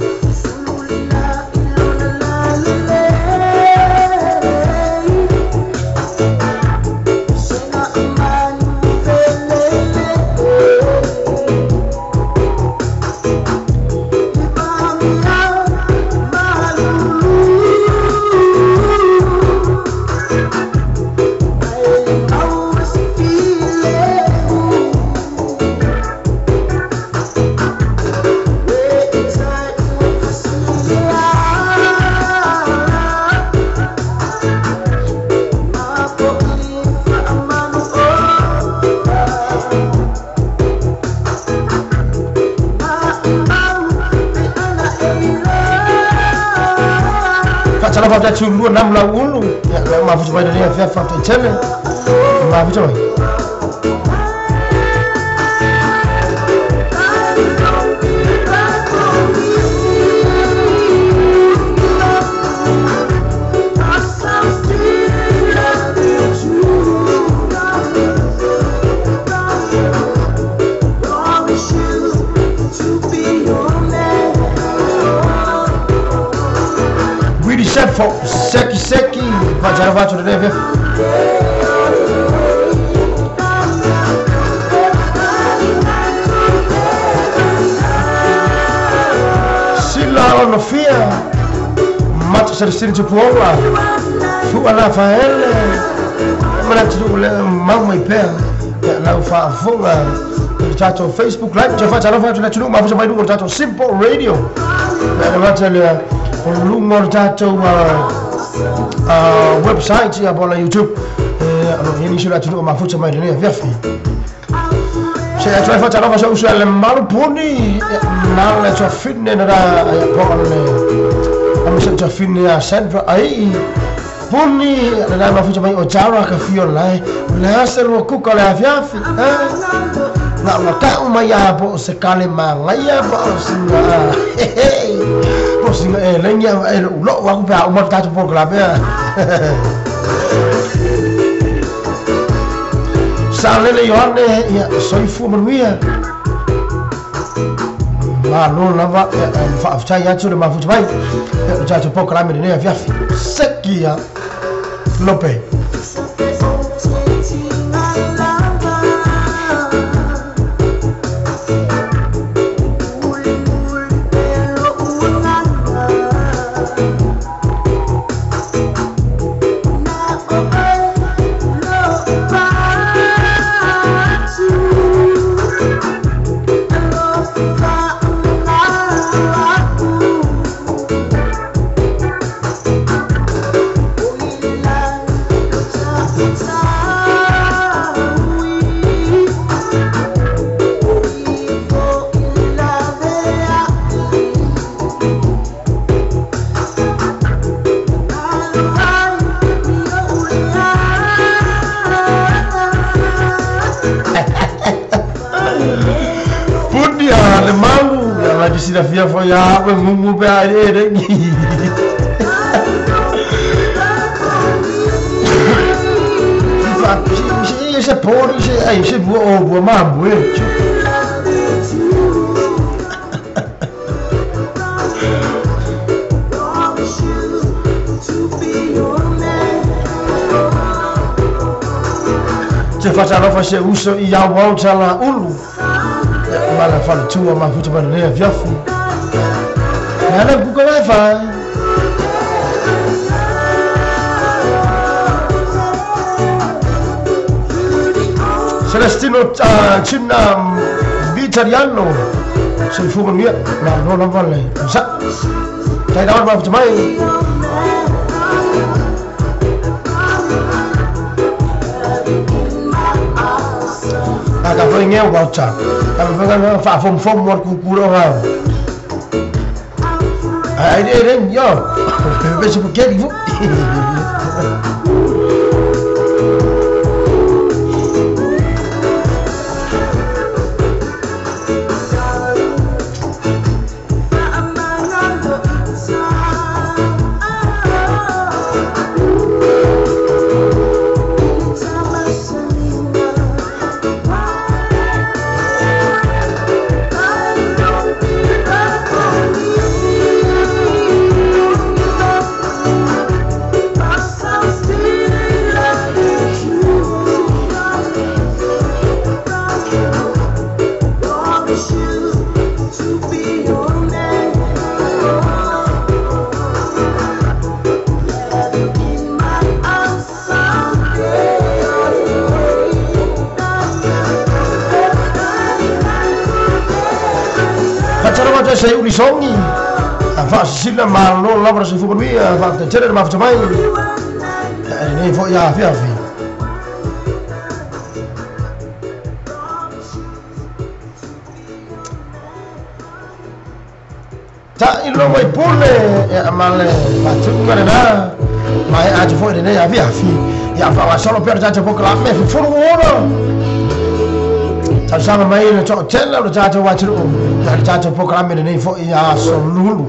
Faatalofa atu atu lua namu lau ulu. Ia le mafuta mai lenei afiafi faafetai tele. Mafuta mai. Really set for Seki Seki. Faatalofa atu lenei afiafi. Sila Olofia. Mata Celestine Tupuola. Fua Rafaele. Manatu le mau mai pea. Ia lau faafofoga i le tatou Facebook Live. Toe faatalofa atu le atunuu mafuta mai luga o le tatou Simple Radio. Ia le mata lea o luga o le tatou website ia po o la YouTube. O lo o i ai nisi o le atunuu o mafuta mai lenei afiafi. Se atu ai faatalofa sa uso le malu puni na le tuafine na ra po o le amisa tuafine a Sandra ai puni le na mafuta mai o Jara ka fio lai le ase lo kuka le afiafi na ua ka'u mai a po o se kale magaia po o sina po o sina e legi e lo'ulo'u aku pe a uma le tatou polokalame a Salele Ioane ia soifua manuia. Malo lava ia faafetai atu le mafuta mai ia le tatou polokalame lenei afiafi. Seki ia Lope. Puni a le mau ia la silafia foi a au e mumu pe a e lengi. Se pori se ai se bua o bua mambu e. Te faatalofa se uso i au au tala ulu. Ma la faletua mafuta mai lenei afiafi. Le ana kuka wifi. Celestino China Vitariano. Soifua manuia. Malo lava le sa. Tai lava mafuta mai. A ka foi ngeu voucher. Ka foi nga fa fom fom mo ku ku ro ha. Ai de de yo. Be se ke di fu. Faatalofa atu ai se uli sogi. A faasisila malo lava le soifua manuia faafetai tele le mafuta mai. Lenei foi afiafi. Ta i lo mai pule ia ma le fatuga le na ma e atu foi lenei afiafi ia faagasolo pea le tatou polokalame fufulu ulu tausaga mai le toatele o le tatou atunuu ia le tatou polokalame lenei foi aso lulu.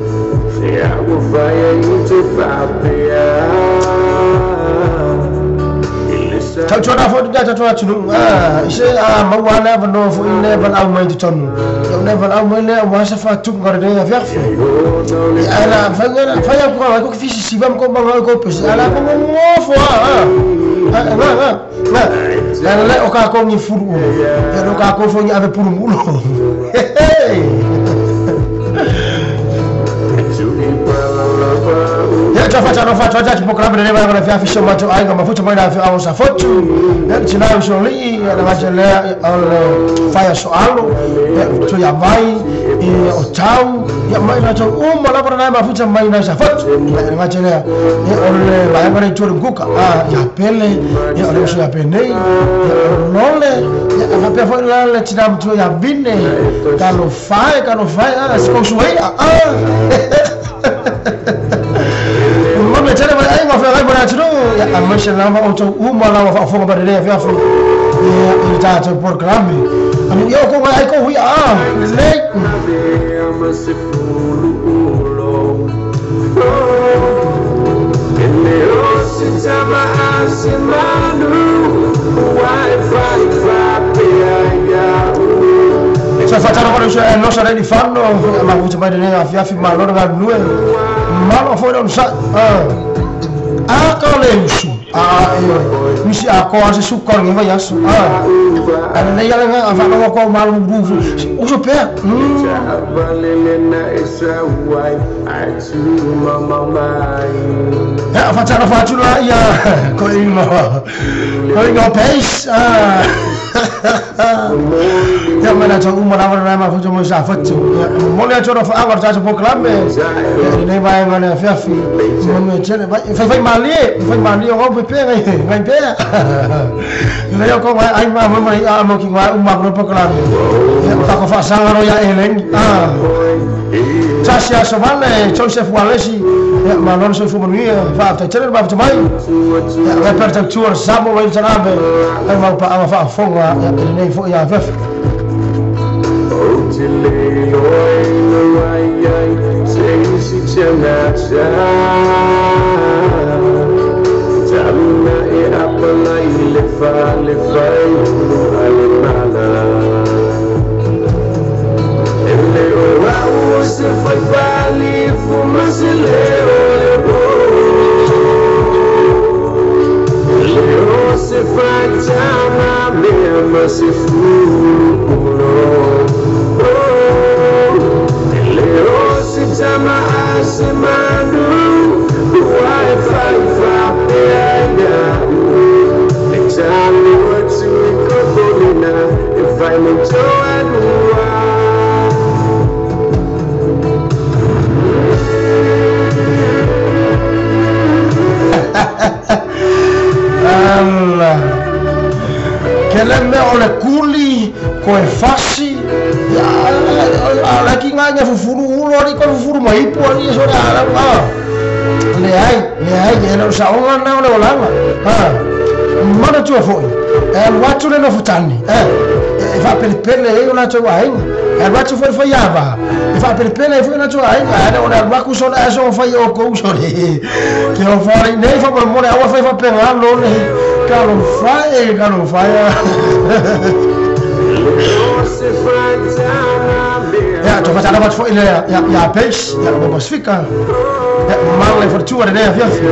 Tautuana foi le tatou atunuu i se maua le avanoa foi le valaau mai totonu ia o le valaau mai lea aua se faatuga lenei afiafi. Ia la fai aku ai ko fisi siva ko manga ko pesi ala ko ngofo a nga nga nga le o ka ko ni furu ia lo ka ko fo ni ave puru mulo. Ia tau facha facha programa le vai vai fiafi so mato ai ma futu mai na fi au sa fotu ia tina so li ia na vai le al fai so alo ia tu ia vai ia o tau ia mai na tau uma la para ma futu mai na sa fotu ia na vai le ia o le vai vai tu guka a ia pele ia o le so ia pene ia lole ia fa pe foi la le tina tu ia vine ka lo fai a se ko suai a Mame tele mai ai ngā whai mara tunu ia amaise lava o tau uma lava whaafonga mara rea fiafi ia i tātou polokalame anu ia o ko ngai ai ko hui a lelei. Sa fatana kono so no sa reni fano ma futa mai lenei afiafi malo na nue malo foi non sa a ka le usu a e misi a ko a se su ko ngi vai asu a ana nei ala nga fa no ko malo bufu usu pe ya fatana fatula ia ko ingo peis a ia mana tau uma lava na ma futu mo sa fotu mo le toro fa agora ta polokalame ia nei vai vai na fiafi mo me tele vai fai mali o pe pe ngai pe le ko mai ai ma mo mai a mo ki ngai uma ko polokalame ia ta ko fa sanga ro ia eleng a Tasia Sovale Joseph Walesi ia ma non so fu manuia fa ta tele ma mai ia reperta tour Samuel Wayne Tanabe ai ma pa ma fa fonga ia nei fo ia vef. Allah. Ke le mea o le kuli, ko e fasi, ia ala ki ngā ngā fufuru ulo ari ko fufuru maipu ari e sore ala a. Le ai, e le saonga na o le olanga. Ha. Mana tua foi. E alu atu le nofutani. E faapele e o latou aiga. E alu atu foi fai ava. E faapele e foi o latou aiga. E o le alu aku sole aso fai o kou sole. Ke o fai nei fa mo le awa fai fa penga lo le. Ka lo fai, ka lo fai. Ja, to fatana wat foi le ja ja pes, ja mo Pasifika. Ja, malo le fortua de ne fiafi.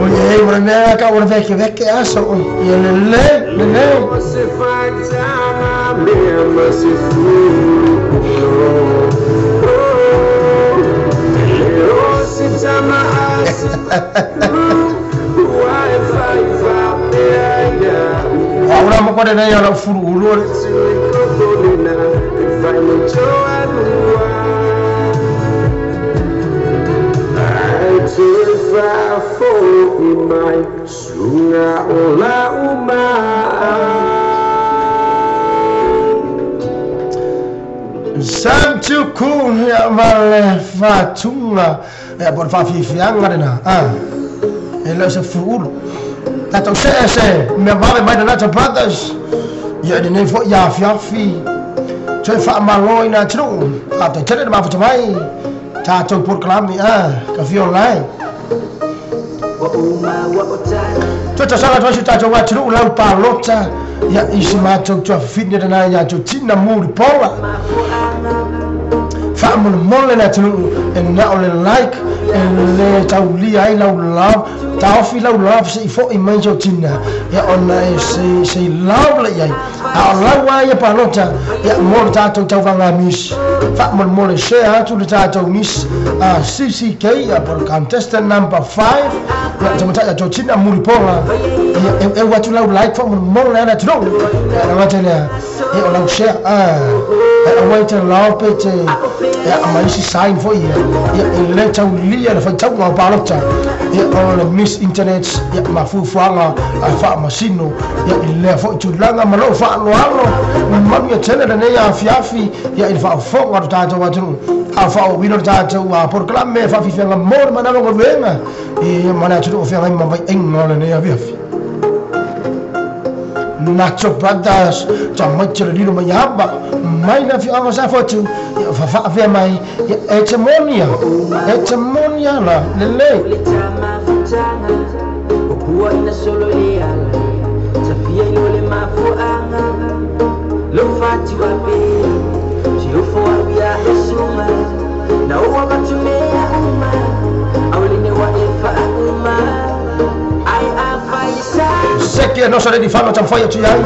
Oye, bueno, me acabo de ver que ves que aso, y el le. Ahora mo ko nei ala furu ulu. Sam tuku ya male fatunga ya bon fa fi fianga na ah e lo se furu tatou se se me vale mai na Brothers ya de nei fo ya fiafi toe faamalo ina atunuu faafetai le mafuta mai tatou polokalame a ka fia online toe tausaga toasi tatou atunuu lau palota ia isi matou tuafafine lena ia tou tina mulipola faamolemole le atunuu e na o le like e le taulia ai lau love taofi lau love seʻi foʻi mai sou tina ia ona e sei love le iai a o lau a ia palota ia mo le tatou tauvaga misi faamolemole share atu le tatou misi CCK ia po le contestant number 5 ia tamatai ia tou tina mulipola ia eu atu lau like faamolemole le atunuu ia na lea ia o lau share e aua te love pe te ia ma isi sign foi ia ia e le taulia le faitauga o palota ia o le Miss Internet ia mafufuaga faamasino ia i lea foʻi tulaga ma lou faaloalo manu ia tele lenei afiafi ia i le faafofoga o tatou atunuu a faaouina le tatou polokalame faafifiaga mo le manava galuega ia ma le atunuu o feagai ma vaiaiga o lenei afiafi. Nacho Brothers tamaiti le lilo mai aba mai na fiaga sa fotu ia fafaafea mai ia e te monia la lelei. Seke no sare di fano tamfai atu iai.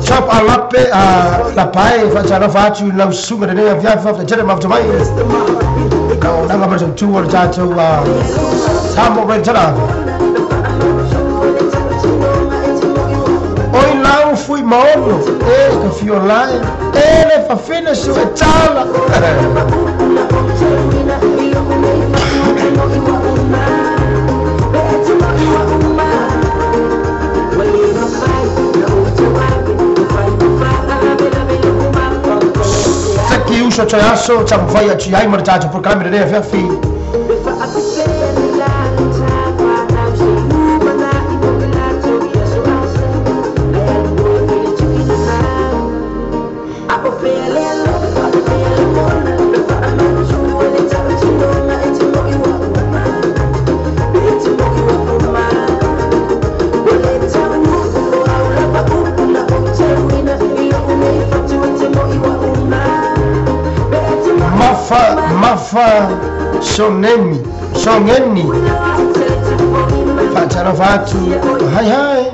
Chop alape a la pai fa tsara fa tu lau suga de avia fa tele mafuta mai nanga ma tu o tatou samo rentara oi lau fui maono e ka fio lai e le fa fine su e tala. Seki uso te aso tamafai atu iai ma le tatou polokalame lenei afiafi. Mafa soneni songeni faatalofa atu hai hai.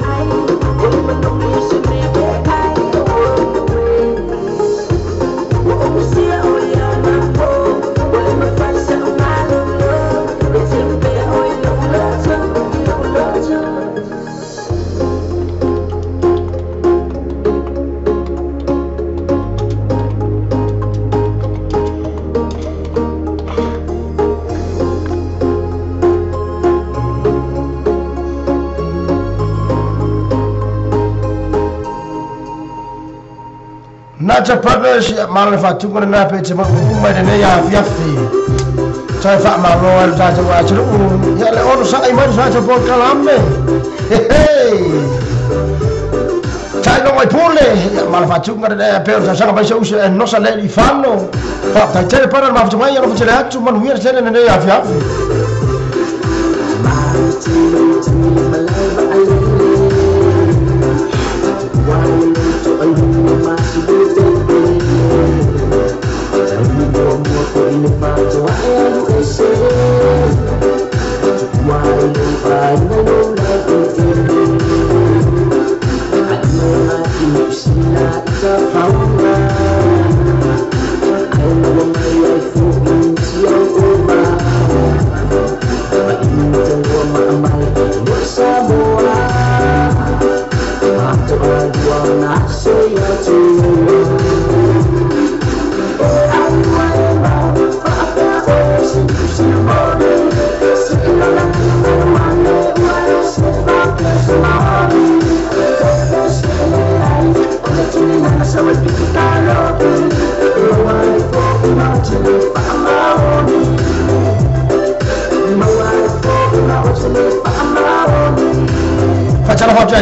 Nacho Brothers, ia mala le faatuga lena pe te maʻuʻu mai lenei afiafi. Tai faamalo ai le tatou atunuu ia le ono sa'i mai le tatou polokalame. Tai logo i pule ia ma le faatuga lelei pei o le tausaga mai se uso e nosa le alii-fano. Faafetai tele pana le mafuta mai alofa tele atu manuia le tele lenei afiafi.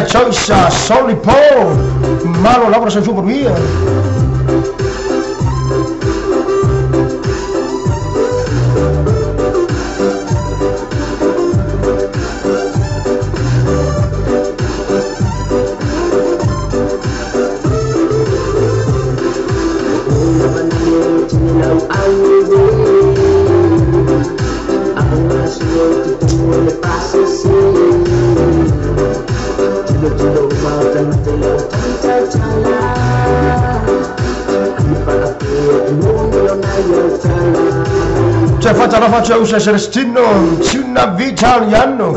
Choice Soli Paul malo lava sa soifua manuia. Facha usa Celestino Tuna Vitaliano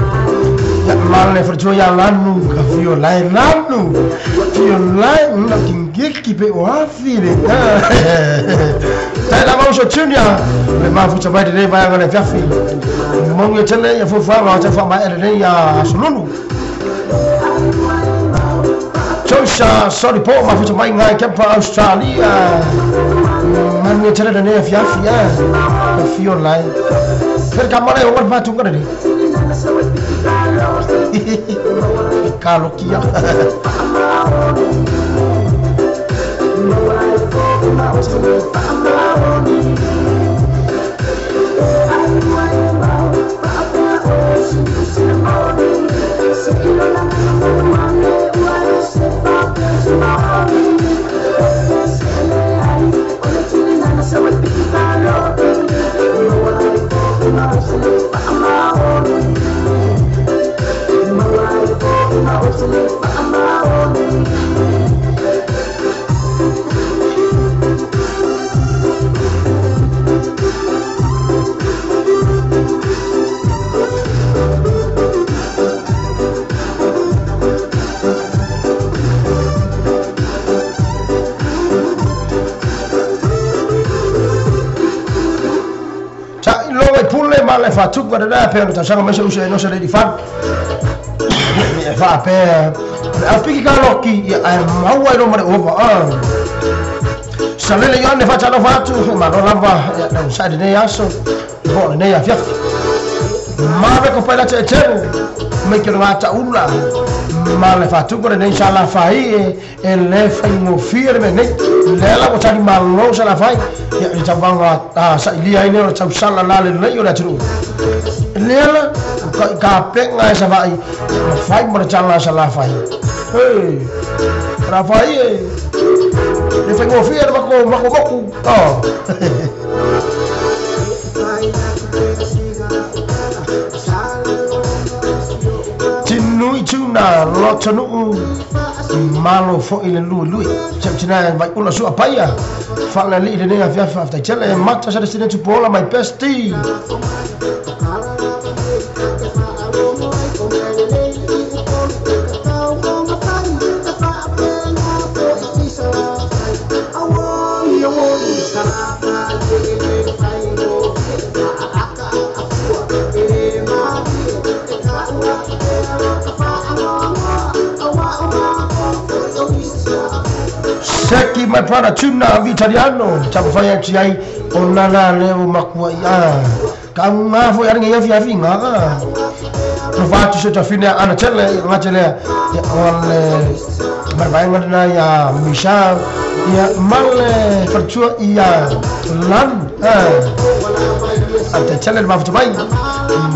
ya male fortua ya lanu ka fio lai lanu fio lai na kingiki pe o afi le tai la mauso tunia le mafuta mai le vai ngale fiafi monge tele ya fofa ma ta fa ma ele ya solulu Chosa sorry po mafuta mai ngai kempa Australia manu tele ne fiafi ya fio lai per kamara e ogar batu ngare kalokia. Le faatuga lena pe o le tausaga mai se uso e nosa le alii-fano e faapea le aufiki kaloki ia ae maua ai loma le ova salele ioane faatalofa atu malo lava ia le onosa'i lenei aso po o lenei afiafi mave kopai la te'etelu mai ke le gataʻula ma le faatuga lenei sa lafai e lē faigofie le mea nei lea la ua tali malo sa lafai ia le tauvaga sa'ilia ai lea o le tausala la lelei o le atunuu lea la kapega e sava'i mafai ma le tala sa lafai lafai e le faigofie le makomoku tinui tuna lotonu'u malo fo'i le lui septina vai ula sua paia fa'alali'i lenei afiafi fa'afetai tele mata sa lesine tupuola my bestie. Seki my brother tuna vitaliano tapafai atu ai o nana leo makua ia Ka ngā fo ia ngi fi fi ngā ka. No fa tu se ta fine ana tele ngā tele ia ole marvaenga na ia Misha ia male fartua ia lan a te tele ma futu mai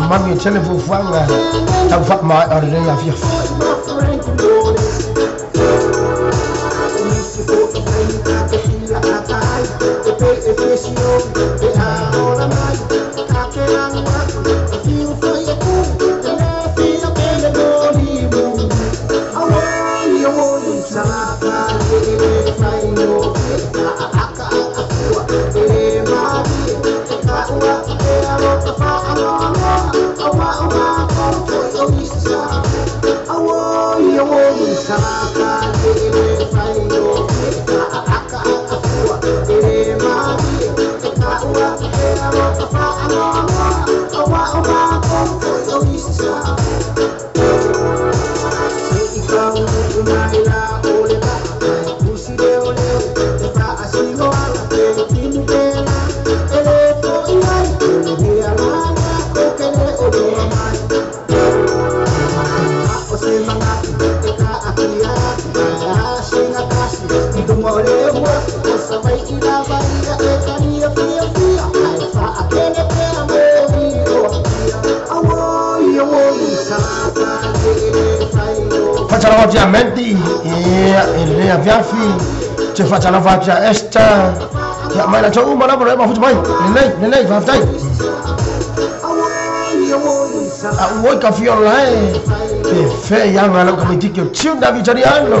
mami tele fu fuanga tau fa ma o le ia fi. Ovviamente e afiafi te fatalafa tia esta ia mai la tau mana ma futu mai lelei lelei faftai a oi ka fiola e fe ia ngalo ka mitiki tiu da vitariano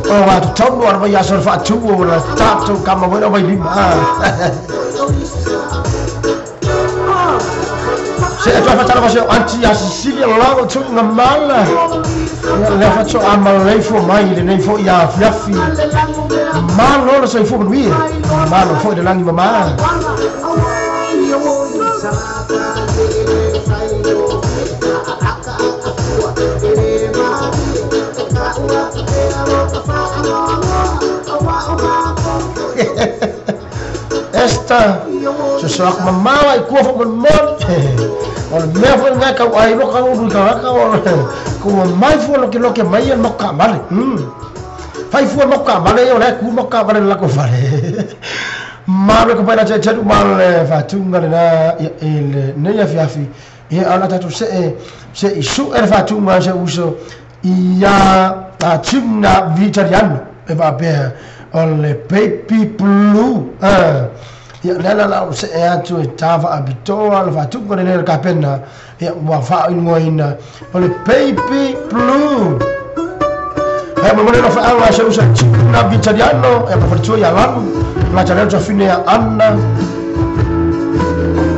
o wa tu tonu ar vai asor fa tu o la tato kama wena vai lima. Se tu fatalafa se anti a Sicilia lago tu ngamala le faccio a malefo mai le nei fo ia fiafi ma loro sei fu lui ma lo fo dell'anima ma esta se so mamma e kuo fo mon o le mea foi ngai ka ai lo ka uru ka ka o ko mai fo lo ke mai no ka male fai fo no ka male o le ku no ka male la ko fale ma lo ko pa la che ma le fa tunga le na el ne ya fiafi e ala tatu se se isu er fa tunga se uso ia a chimna vitariano e va be o le baby blue ia la la se e atu e tava abitoa le fatuka le le kapena ia ua fa ingoina o le baby blue e mo le fa anga se usa na vitariano e pa fatua ia lan la tale to fine anna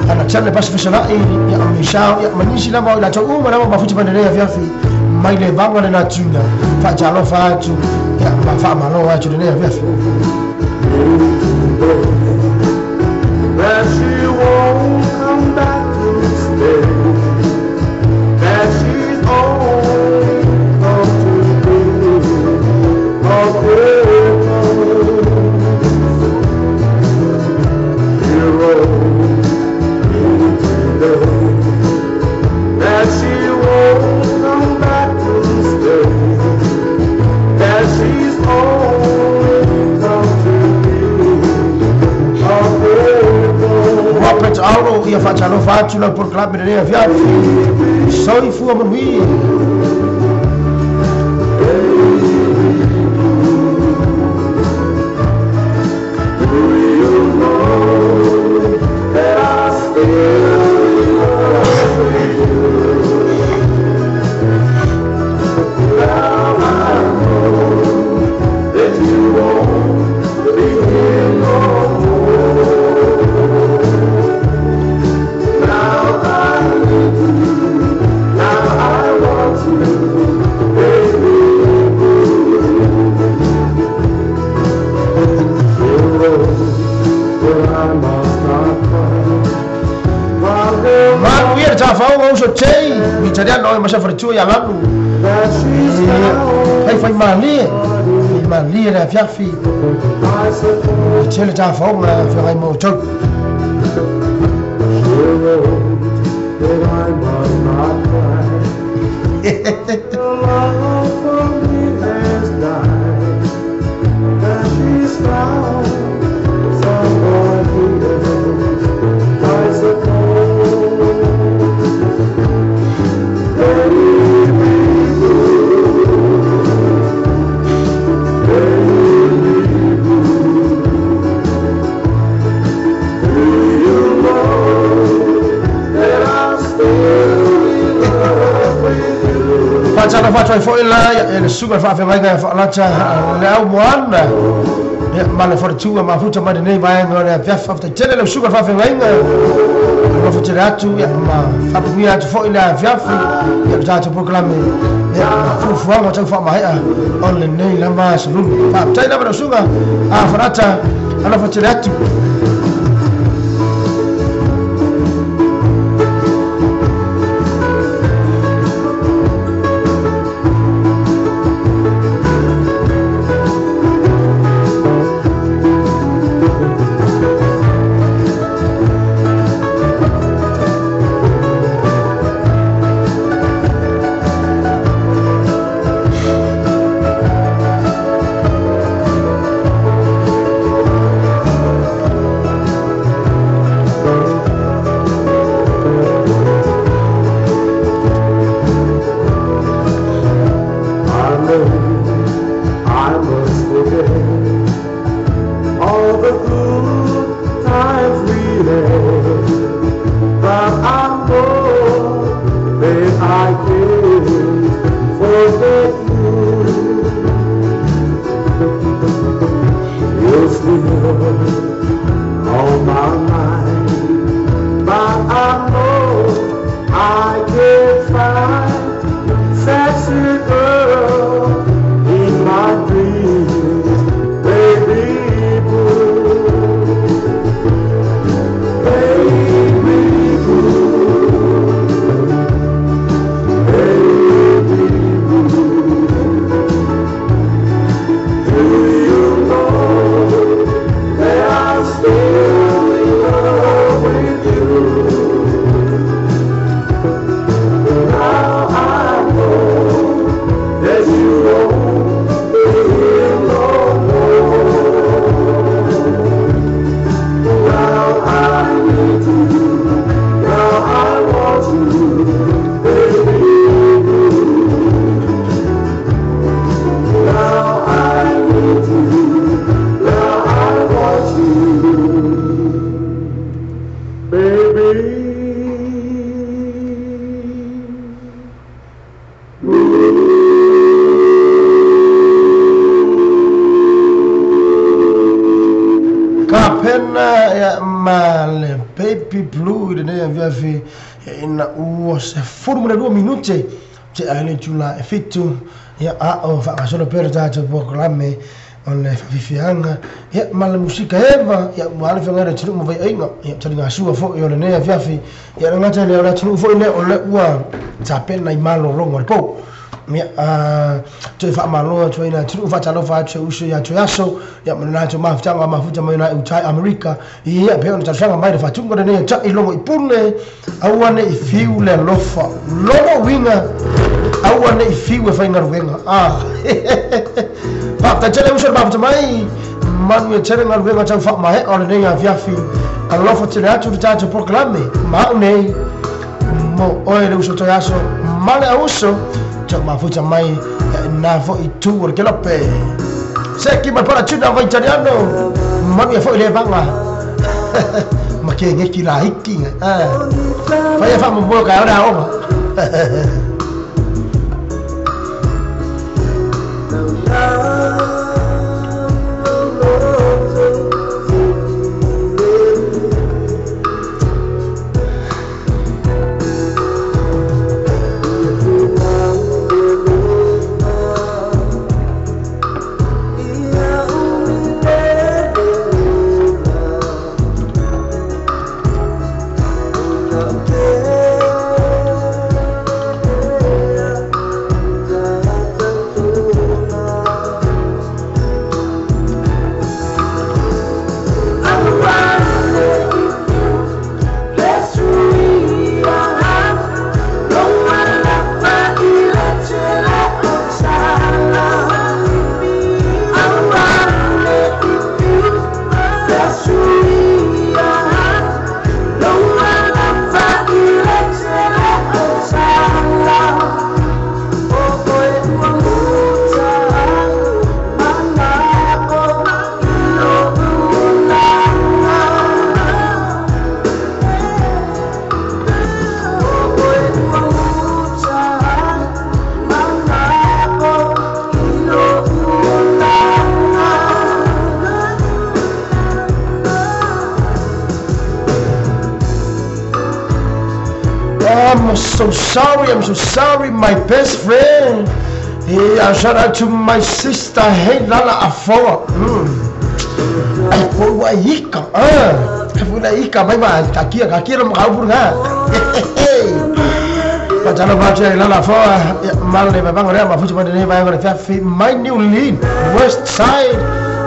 ana tale pas fesela ia misha ia manisi la mo la to uma la ma futi pandere ia fi mai le banga le na tuna fa jalo fa tu ia ma fa malo atu le ia fi. That she won't come back to stay, that she's only come to be a cripple hero today. That she won't come back to stay, that she's only come to be a cripple. Robert Auro ia fatalo fatula por club de afiafi soi fu amui. Do you know that I still love you? Now I know that you won't be here no more. Now I need you, now I want you, baby blue. But I must not cry. Ma uia ta fa o uso tei vitariano e ma sa fatua ia lanu That she's found fai fai mali mali le afiafi I suppose tele ta fa o ma fa mo to she The road that I must not climb. Your love for me has died, and she's found somebody else, I suppose. Baby blue, baby blue, do you know that I'm still in love with you? Faatalofa atu ai foʻi la e le suga faafeagaiga e faalata le au moana ia ma le faletua mafuta mai lenei vaega o le afiafi faafetaitele le usuga faafeagaiga alofa tele atu ia ma faapugia atu foʻi le afiafi ia le tatou polokalame ia ma fuafuaga tau faamaea o lenei lava asolulu faafetai lava le usuga a falata alofa tele atu. I know I must forget all the good times we had, but I know that I can't forget you. You're still on my mind, but I know I can't find sexy girl in my dreams, baby blue, baby blue, baby blue. Do you know that I'm still in love with you? Now I know that you won't be here no more. Now I need you, now I want you, baby blue. Now I need you, now I want you, baby. Kapena ia ma le Baby Blue i lenei afiafi ina ua 12 minute te ai le itula e 7 ia ao faagasolo pea le tatou polokalame o le faafiafiaga ia ma le musika eva ia ua ale feagai le atunuu ma vaiaiga ia taligasua foʻi o lenei afiafi ia le gata lea o le atunuu foʻi lea o le ua tapena i malologa o le pou ia toe faamalo atu ai le atunuu faatalofa atu e uso ia toe aso ia ma le latou mafutaga mafuta mai na utai Amerika ia pe ona talosaga mai le faatuga lenei taʻi logo i pune aua nei fiu le alofa logo uiga aua nei fiu e faigaluega faafetai tele uso le mafuta mai manu e tele galuega tau faamaea o lenei afiafi alofa tele atu le tatou polokalame ma au nei mo oe le uso toe aso ma le auso tau mafuta mai na foʻi tu o le kelope seki mai pala tuna vai italiano manu e foʻi le vaga ma ke ngeki la hiki faia faamomoe ka ole aoga. so sorry, I'm so sorry, my best friend. Yeah, shout out to my sister, hey Lala Afoa. Ai foi wa ika. Ah, foi la ika mai ma kakia kakia lo mau burga. Pa jalo ba che Lala Afoa, mal le ba ngore ma futu ne ba ngore fa my new lead west side.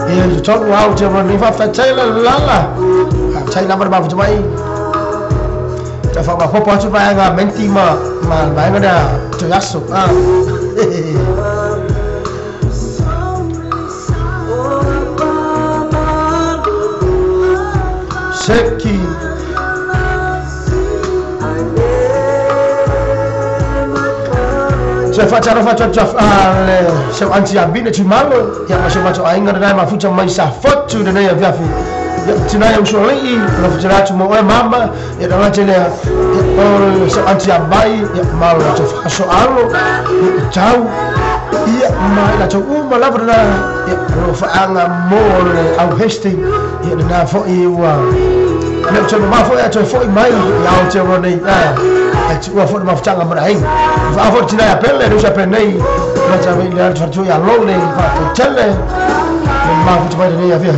Yeah, talk wow je mo ni fa Taylor Lala. Taylor ma ba futu mai. Ta fa ma popo atu ba nga menti ma ma ba nga da to yaso. Ah. Seki Se faccia lo faccio già se anzi abine ci malo ya ma se faccio ainga na ma fucha mai sa fotu de na via fi ya tina ya usoli lo faccio tu mo mama ya da tele o se anzi abai ya malo to faso alo ciao ya ma la to uma la verdad ya lo fa anga mo au hesti ya na fo i wa me to ma fo ya to fo mai ya o te ro nei a ti ua fo ma futanga mo ai fa fo tina ya pele no sa pele ma ta ve le to ya lo le fa to tele ma fo to mai ne ya via.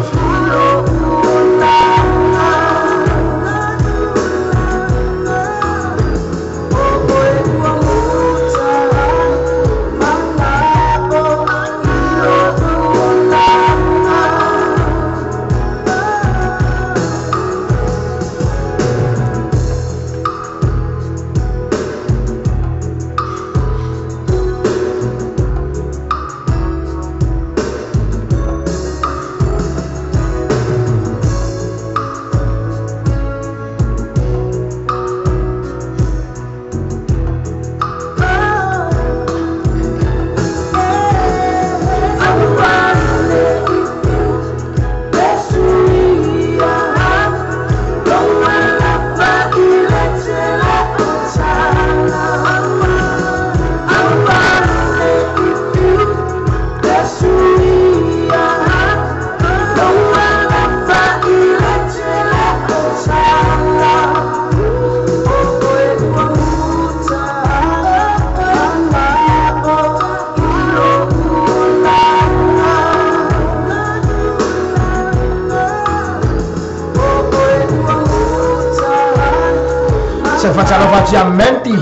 Menti.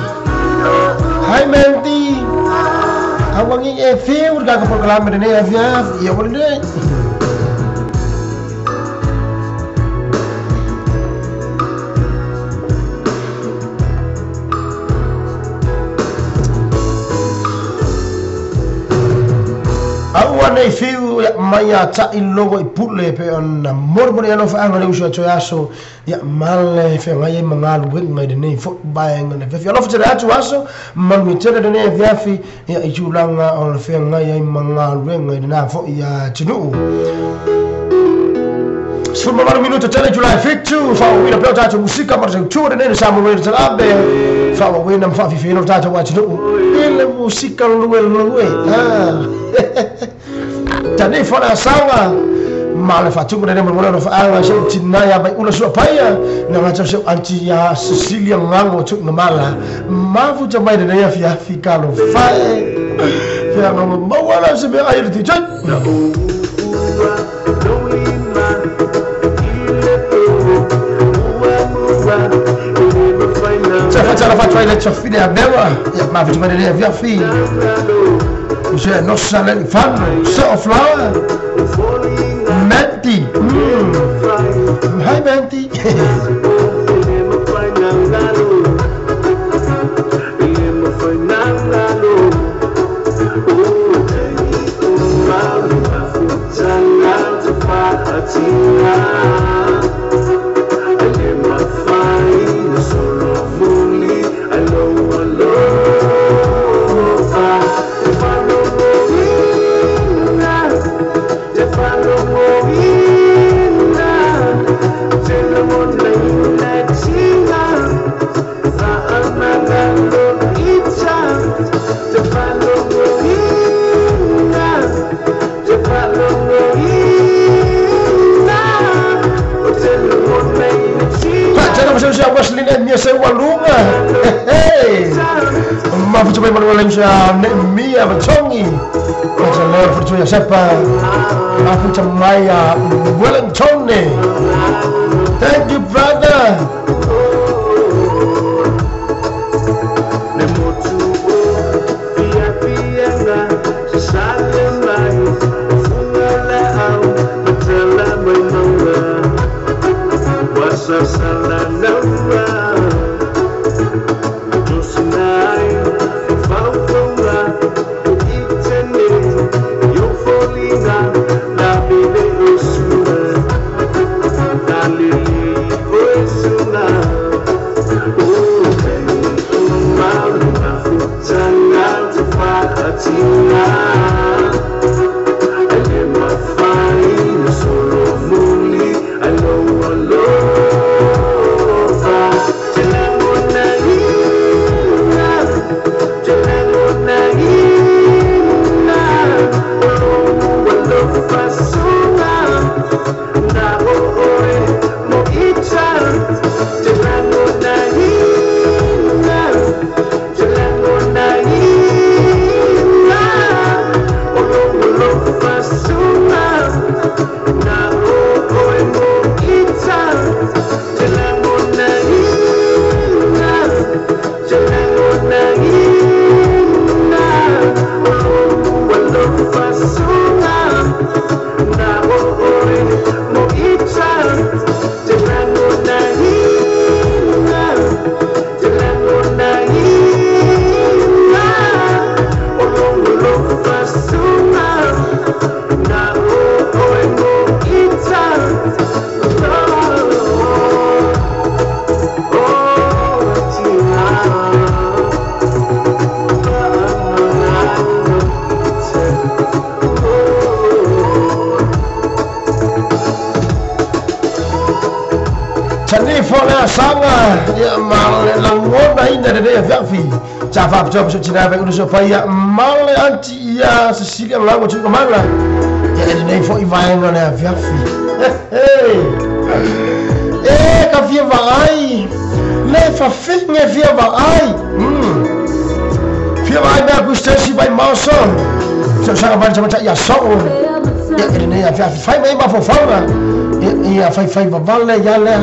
Hai Menti. Awangi e fiu ga ko program ne ya ya wonde. Awane fiu ya maya ta ilogo i pule pe on mormori alo fa anga le uso to aso ya male fe ngai mangalu we ngai nei fo ba ngai fe alo fa atu aso man mi tere ne via fi ya i tulanga on fe ngai mangalu ngai na fo ya tinu Suma maro minuto tele July 2 fa o ina plota tu musika mar se tu ne sa mo re tlabe fa o ina fa fi no tata wa tinu ele musika luwe luwe ah tane fora sawa male fa tu ne mo no fa ala se tina ya bai una sua paia na ma se anti ya Cecilia ngango tu ngamala mavu jamai ne ya fi fi kalo fa ya no mo wala se be ayir ti jan Ya ma fi ne via fi je no sale fan so flower Menti. Hi Menti. usa ne mia Vatongi. Fataleo for tu Sepa. Mafuta mai a Wellington. Thank you, brother. Male anti ia Cecilia Lago tu mala. Ia e nei foi vai no na fiafi. E ka fia vai. Le fa finge fia vai. Fia vai na gusta si vai maso. So sa vai sa ia so. Ia e nei fiafi fai mai ma fo fauna. Ia fai fai vale ia le.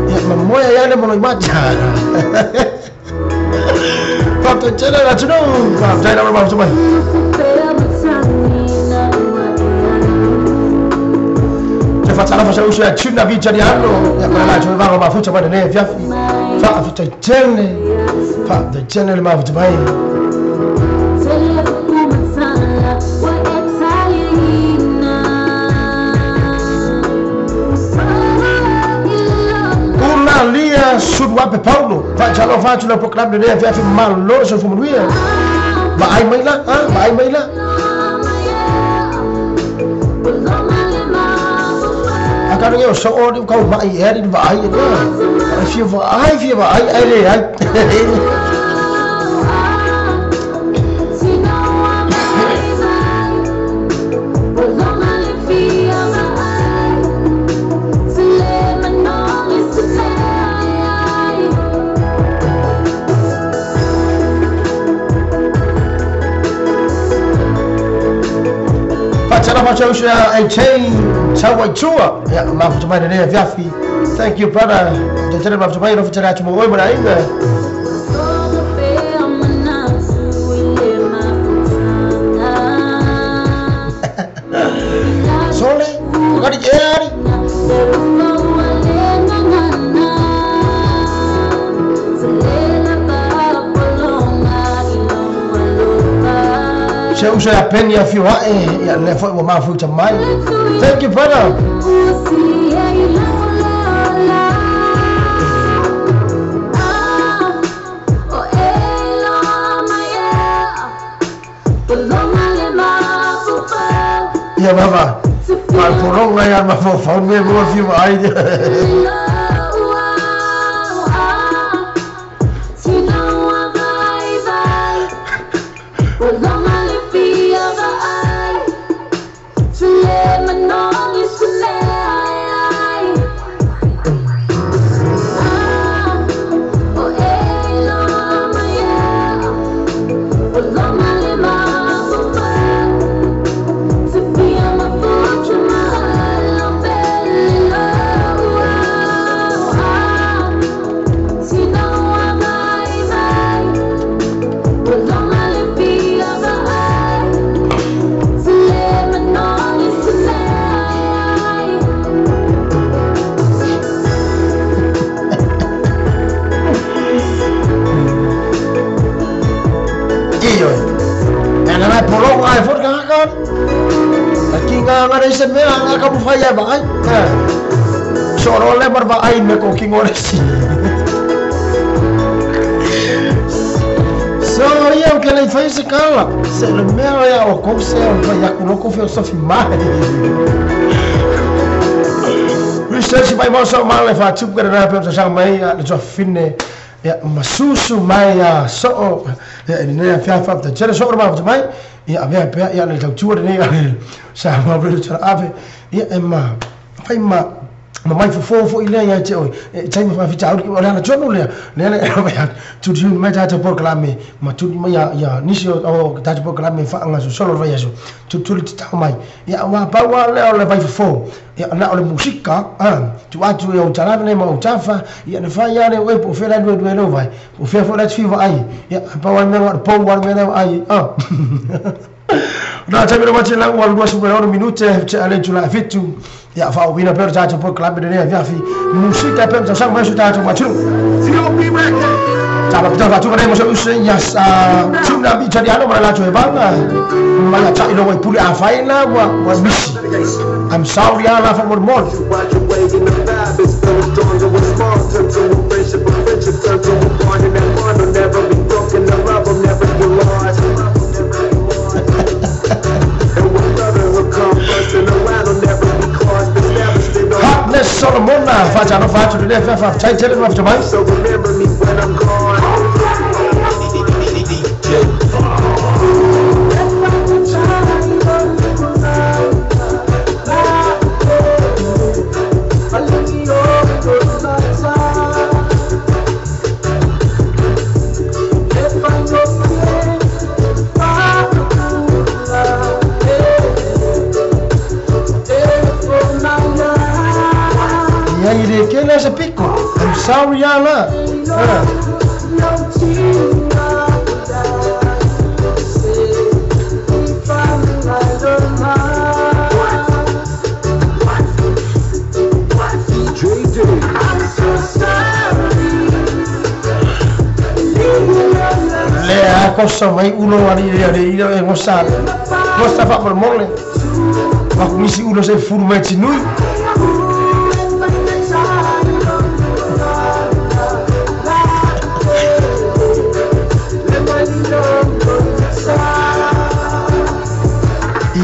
Ia mamoia ia le mo ma cha. Sudwape Paulo, vai lá, vai lá, proclama né, vai maloso fumuia. Vai mai lá, vai mai lá. Agora eu só olho com vai ele vai, vai, vai, vai, vai. Thank you, brother. Thank you, brother. Yeah, mama. My porong na yan, mafofound me more few idea. le se mea nga ka mu fai e vai. So ro le mar vai me ko kingo le si. So ia o ke le fai se kala. Se le mea ia o ko se o fai aku loko fe o sofi mai. Research mai mo so ma le fa tup ka na pe o sa mai le so fine ia masusu mai ia so ia ne fa fa ta chere so ma mai ia avea pea ia le tautua lenei ale sa ma le tara ave ia e ma fai ma mai fofo fo ile ia te oi e tai ma fita o le ana tonu le le le tu tu mai ta ta proclame ma tu mai ia ia nisi o ta ta proclame fa anga so solo vai aso tu tu te tau mai ia wa pa wa le o le vai fofo ia na o le musika a tu atu ia o tala nei ma o tafa ia na fa ia le o po fela lu lu vai o fe fo la fi vai ia pa wa me wa po wa me ai a na ta me wa la wa lu su me minute te ale tu la fitu ia fa o vina per ta po club de ne via fi musika per ta sa ma su ta ma tu ta la ta tu ne mo so ya sa tu na bi ta ma la tu e ba ma la ta ilo puli a fai na wa wa misi. I'm sorry ala fa more more. Hotness Solomona fa ta no fa tu le fa fa tai tele ma fa mai. So remember me when I'm gone. I'm sorry, Allah. Le a cosa mai uno ali ali ali gosta gosta fa por mole. Ma kumisi uno se furma chinui.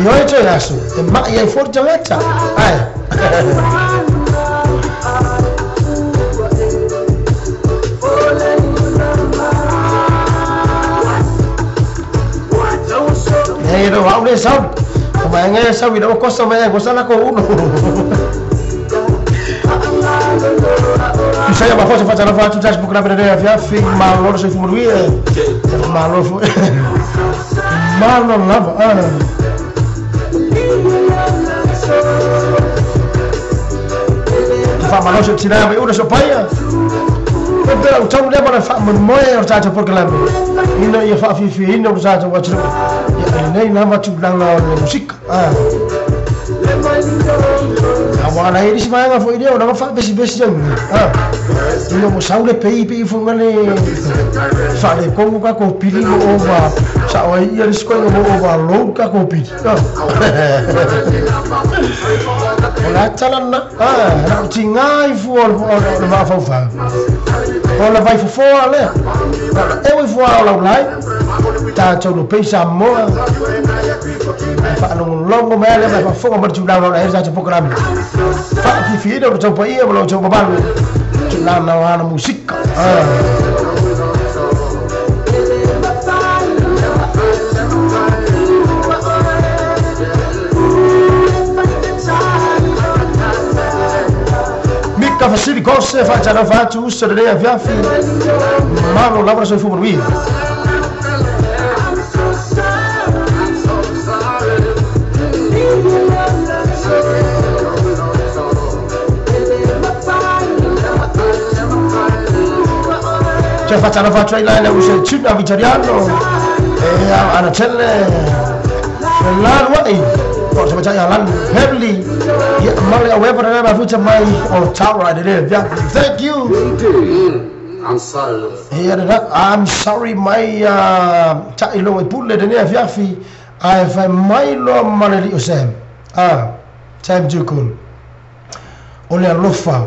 Io e aso, e ma e forte metta. Ai. E no va un sao. Come en esa vida cosa me cosa la con uno. Sai ma forse faccia la faccia già sbucare per le via fin ma loro se fumo lui ma loro ma non la va. Fa ma non se tirava ora so paia. Però o tau leva fa mo e o tata porque lá. Ina ia fa fi fi ina o tata wa tru. Ia nei na ma tu lang la music. Ah. Awa iri si mai fo iri o na fa besi besi jang. Ah. Ina mo saule pei pei fo ngale. Fa le kongo ka ko pili mo ova. Sa o ia ri sko mo ova lo ka ko pili. O la talana. Ah, na tinga i fo o ma fa fa. O la vai fo ale. E o fo o la lai. Ta tau no peisa mo. Fa no longo me le fa fo mo tu la la esa po gram. Fa fi fi do tau pa ia mo tau ba tu la na na musika. Ah. Mika Vasili Gosse fa già fatto uso delle via fi. Ma non lavora sul fumo lui. Cioè facciano faccio là le usa il vittoriano e ana celle la ruai o se faccia la heavily ya ma le web na ma fucha mai o tower de ya thank you. I'm sorry. Yeah, I'm sorry mai ta ilo e pulle de ne fiafi ai fa mai lo male li osem ah Time to cool. O le alofa.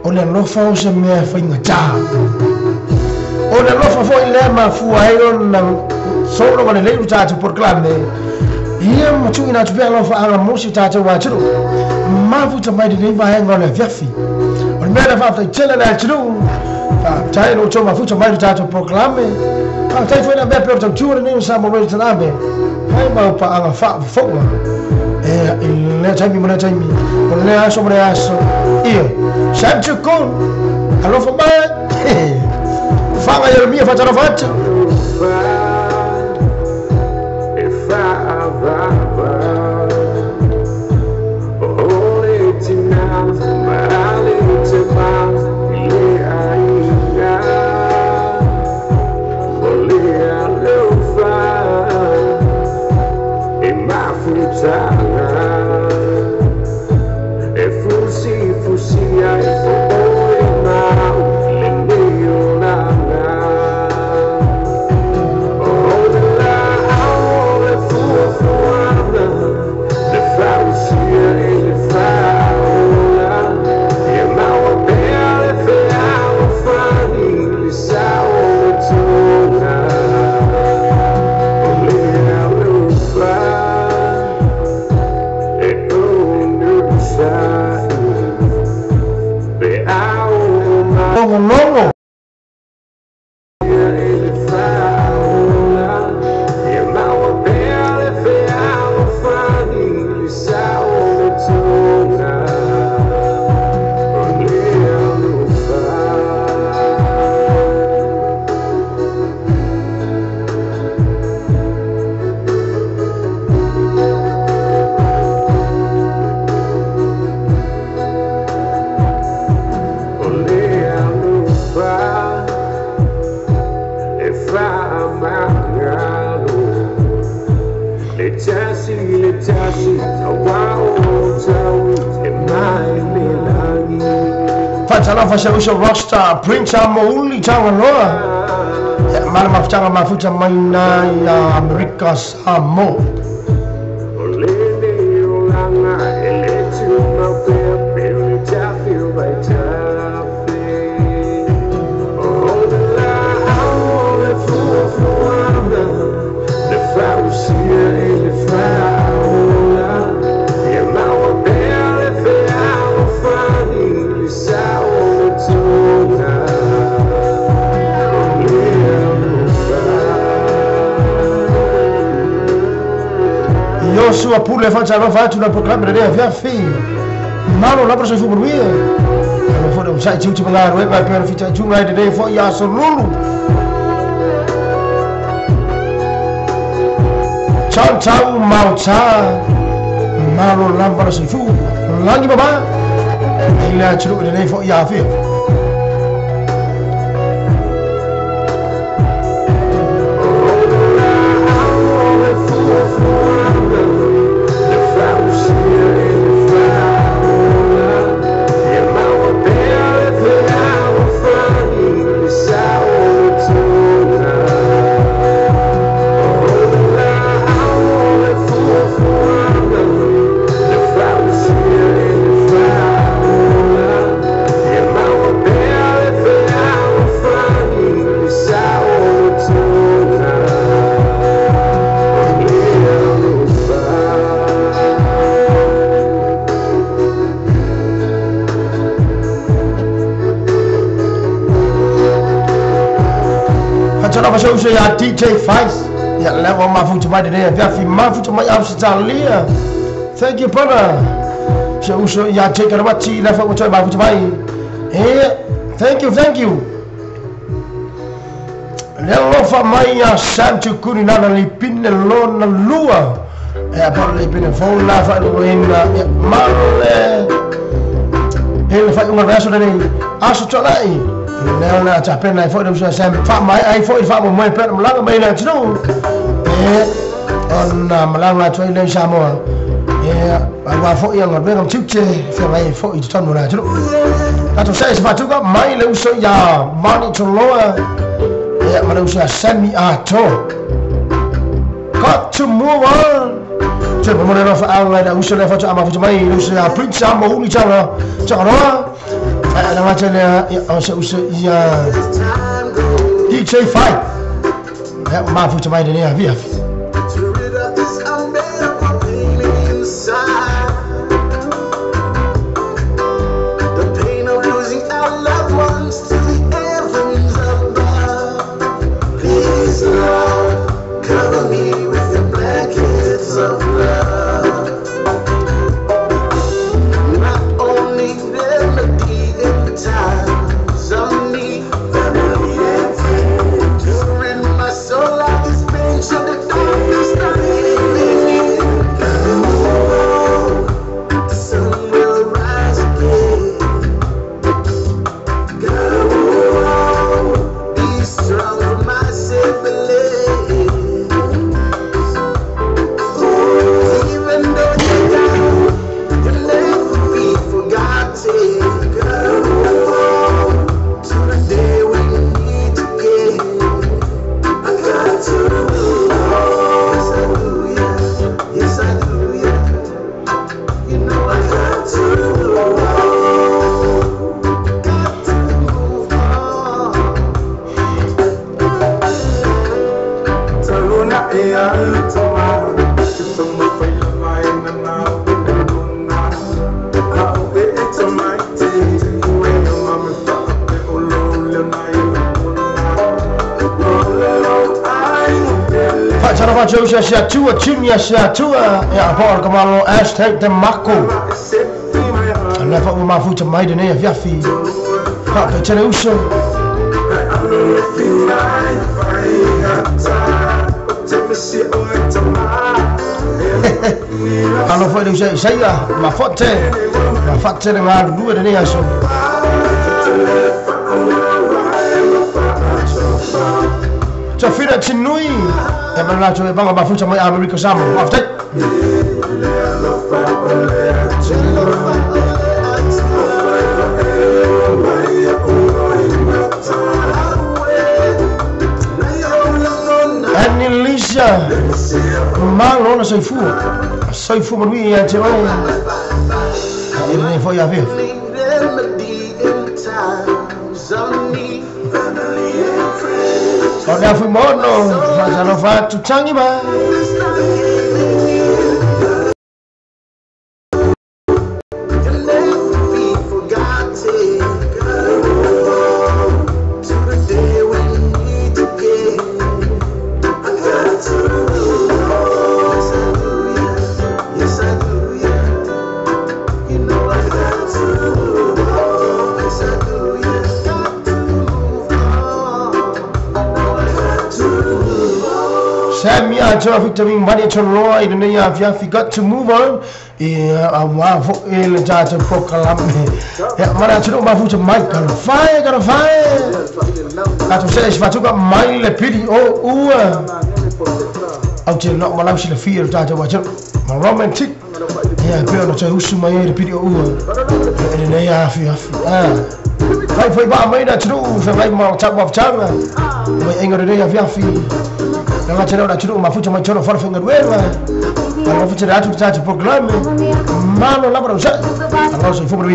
O le alofa o se mea faigata. O le alofa foʻi lea mafua ai ona solo ma lelei lo tatou polokalame ia ma tuuina atu pea alofaaga mo si o tatou atunuu mafuta mai lenei vaega o le afiafi. O le mea lea faafetai tele le atunuu, faafetai lo outou mafuta mai lo tatou polokalame, faafetai foi le mea pea o le tautua lenei o Samoa Radio Talame fai mau paaga faafofoga e i lea taimi ma lea taimi, o lea aso ma lea aso. Ia Sam Tukun alofa mai faga Ieremia faatalofa atu. Longo. Fatalofa se uso Rockstar Prince Amouli Tagaloa. Mana mafutaga mafuta mai na ia Amerika Samoa. Sua pule fatalofa atu na polokalame lenei afiafi. Malo lava soifua manuia. Alo foi o sai tiuti malgaluega e pea ona fitaituga ai lenei foʻi aso lulu. Tau tau mautā malo lava le soifua lagi mamā i le atunuu i lenei foʻi afia. Fatalofa se uso ia DJ Feist. Ia leva mafuta mai lenei afiafi, mafuta mai Australia. Thank you brother. Se uso ia Jake Karawati lefa ua toe mafuta mai. Thank you, thank you. Le alofa mai ia Sam Tukuni nana lipine lona lua. Ea pa lipine fou la faaluaina ia male. E le faaiuga o le aso lenei aso tuanai. Lea ona tapena ai foʻi le uso Sam faamaea ai foʻi le faamoemoe pea ona malaga mai le atunuu e ona malaga atu ai lea i Samoa e auā foʻi galuega ma tiute feagai ai foʻi i totonu o le atunuu. Tatou sae se faatuga mai le uso iā Mani Toloa ia ma le uso ia Sammy Ato. Got to move on. Te mo le fa au la uso le fa ama fu mai uso ya prince ama uli changa changa roa. La ma tele ya o se uso ya DJ 5. Ya ma fu mai ne via. The pain of losing our loved ones to the heavens above. Please, Lord, cover me with your blankets of love. My only remedy in times of need, family and friends. To rid my soul of this pain, so the darkness not leaving me. The sun will rise again. Gotta move on, be strong for my siblings. Even though you're down, you'll never be forgotten. Gotta move on to the day we meet again. I got to move on. Yes, I do, yeah. Yes, I do, yeah. You know I got to move on. Got to move on. Taluna e alu tama, tama faila mai na na na. Au e e tamai te, ue mame fa pe o lo le na i na. Lo ai pele. Fa tara fa jo sia tua junior sia tua ya Paul Kamalo hashtag the Mako. La fa ma fu mai ne via fi. Fa pe tele uso. Alo foi le Isaia ma fote le ma lue ne aso. Tafira Tinui e ma la tole banga ma fu mai America Samoa. After Annalisa Malo na soifu manui ia te oe. E nei foi a ver. O lea fui mono, fa fa tu tangi ma. Samia Victory Money to Roy and you got to move on. Yeah, for el prokalame. Yeah, mana to ma fu to Michael. Fire, got a fire. Atu se fatuka mai le pidi o ua. Au te no malau si le fia ta wa ma romantic. Yeah, pe no te usu mai le pidi o ua. E ne ya fi fi. Ah. Vai foi ba mai na tru, fe vai ma ta wa tanga. Mai engo de ya fi. Na tena na tru ma fu mai chono fara finga ruela. Ma fu te atu ta programa. Malo la para usar. Agora se fu por.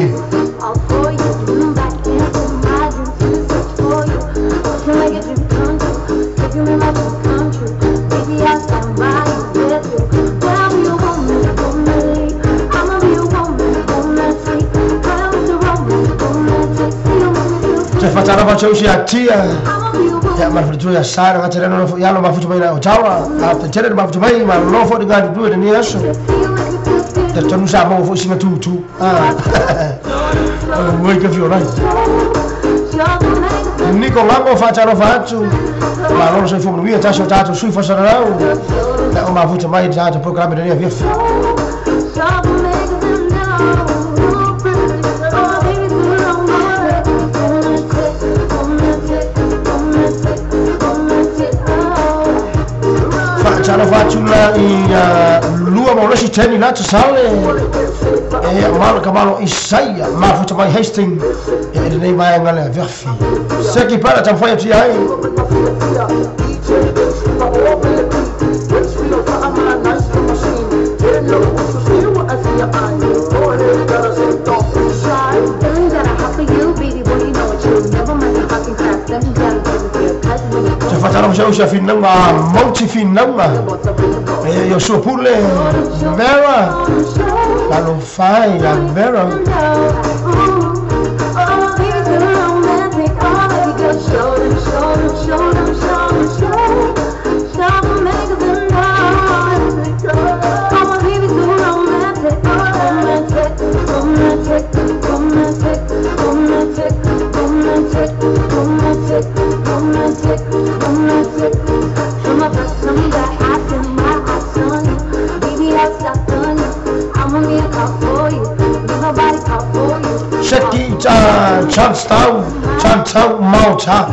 Fatara fa chausi atia. Ya ma fu ya sara ga tena no ya lo ma fu mai na otawa. A te tena ma fu mai ma lo fo de ga du de ni aso. Te tonu sa mo fu singa tu tu. Ah. O que fi orai. Nico Lango fatara fa tu. Ma lo se fu no ta so ta su fa sara rau. Ya ma fu mai ta programa de ni via. Tala fatula i lua mo lesi teni la te sale e malo kamalo Isaia ma futa mai Hastings e nei mai ngale verfi se ki para tam foi ti ai Whatana sa usia finanga mauti finanga e yo sopule Vera la lo fai la Vera Seti cha chan chan chao mao cha.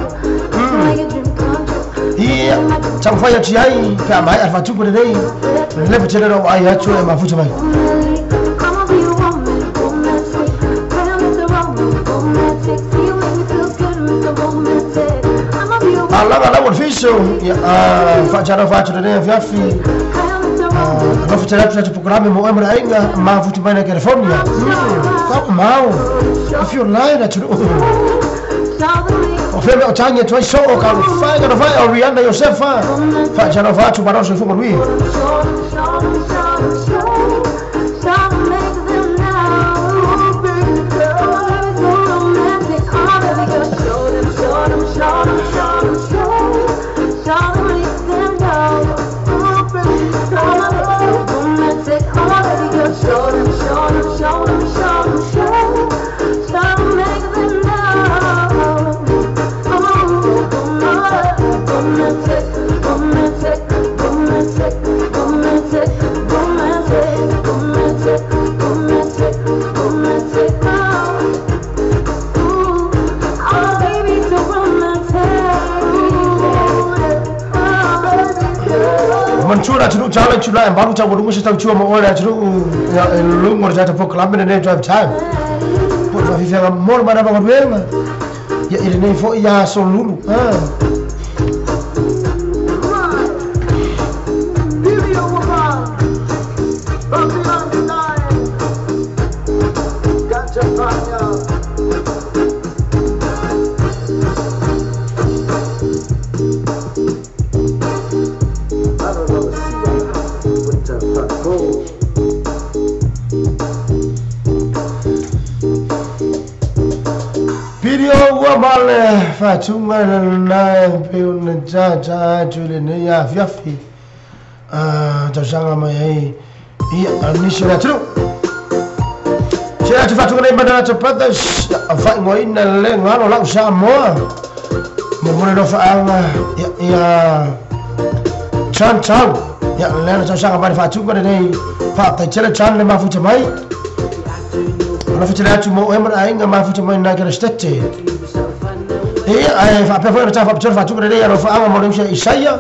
Ia chang fai chi ai pha mai alfa chu ko dei le pche ro ai ha chu ma fu chu mai. Alla la la fiso fa cha fa chu dei fa fi no fa cha cha programme mo emra ainga ma fu chu mai na California. Ka mau if you lie that you o feme o tanya toi so o ka fai ka fai o Rihanna yourself fa cha fa chu baroso fu lui. Manchura chu chala chu la baru cha boru se tau chu mo ora chu lu ngor ja ta club ne drive time por fa fifa mor mara ba ba ya ile ne fo ya so lulu ah Fatunga na pe na cha cha chule ne ya fiafi ah tausaga mai ai ia nisi o le atunuu se atu faatuga nei mana brothers faaigoaina le galo lau Samoa momoli lo faaaga ia chan tau ia lena tausaga mai le faatuga lenei faataitele chan le mafuta mai ona fitele atu mo oe ma le aiga mafuta mai na kele stete. Ia ae faapea foi ona tafaapitoa le faatuga lenei alo faaaga mo le uso ia Isaia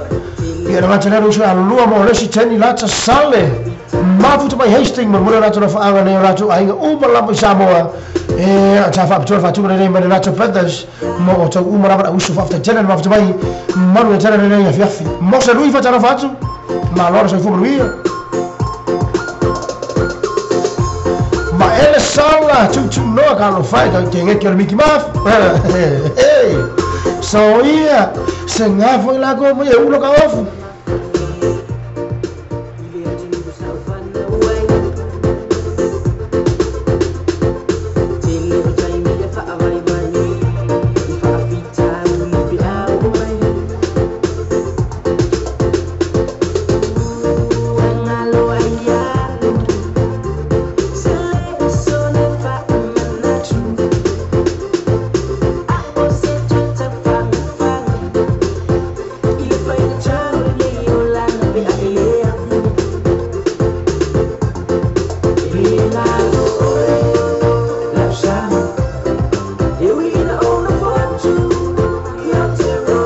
ia na gata lea le uso ia alulua mo le isi teni lata sale mafuta mai Hastings mo le mole o latou faaaga nei o latou aiga uma lava i Samoa e tafaapitoa le faatuga lenei ma le latou brothers mo o tau uma lava le auso faafetaitele le mafuta mai manu e tele lenei afiafi mo se lui faatalofa atu malo le soifua manuia. Ma ele sala tutunoa ka lo fai ka kenge ke o le Mickey Mouse. Hey, so ia se ngafo i lako mo e ulo ka ofu.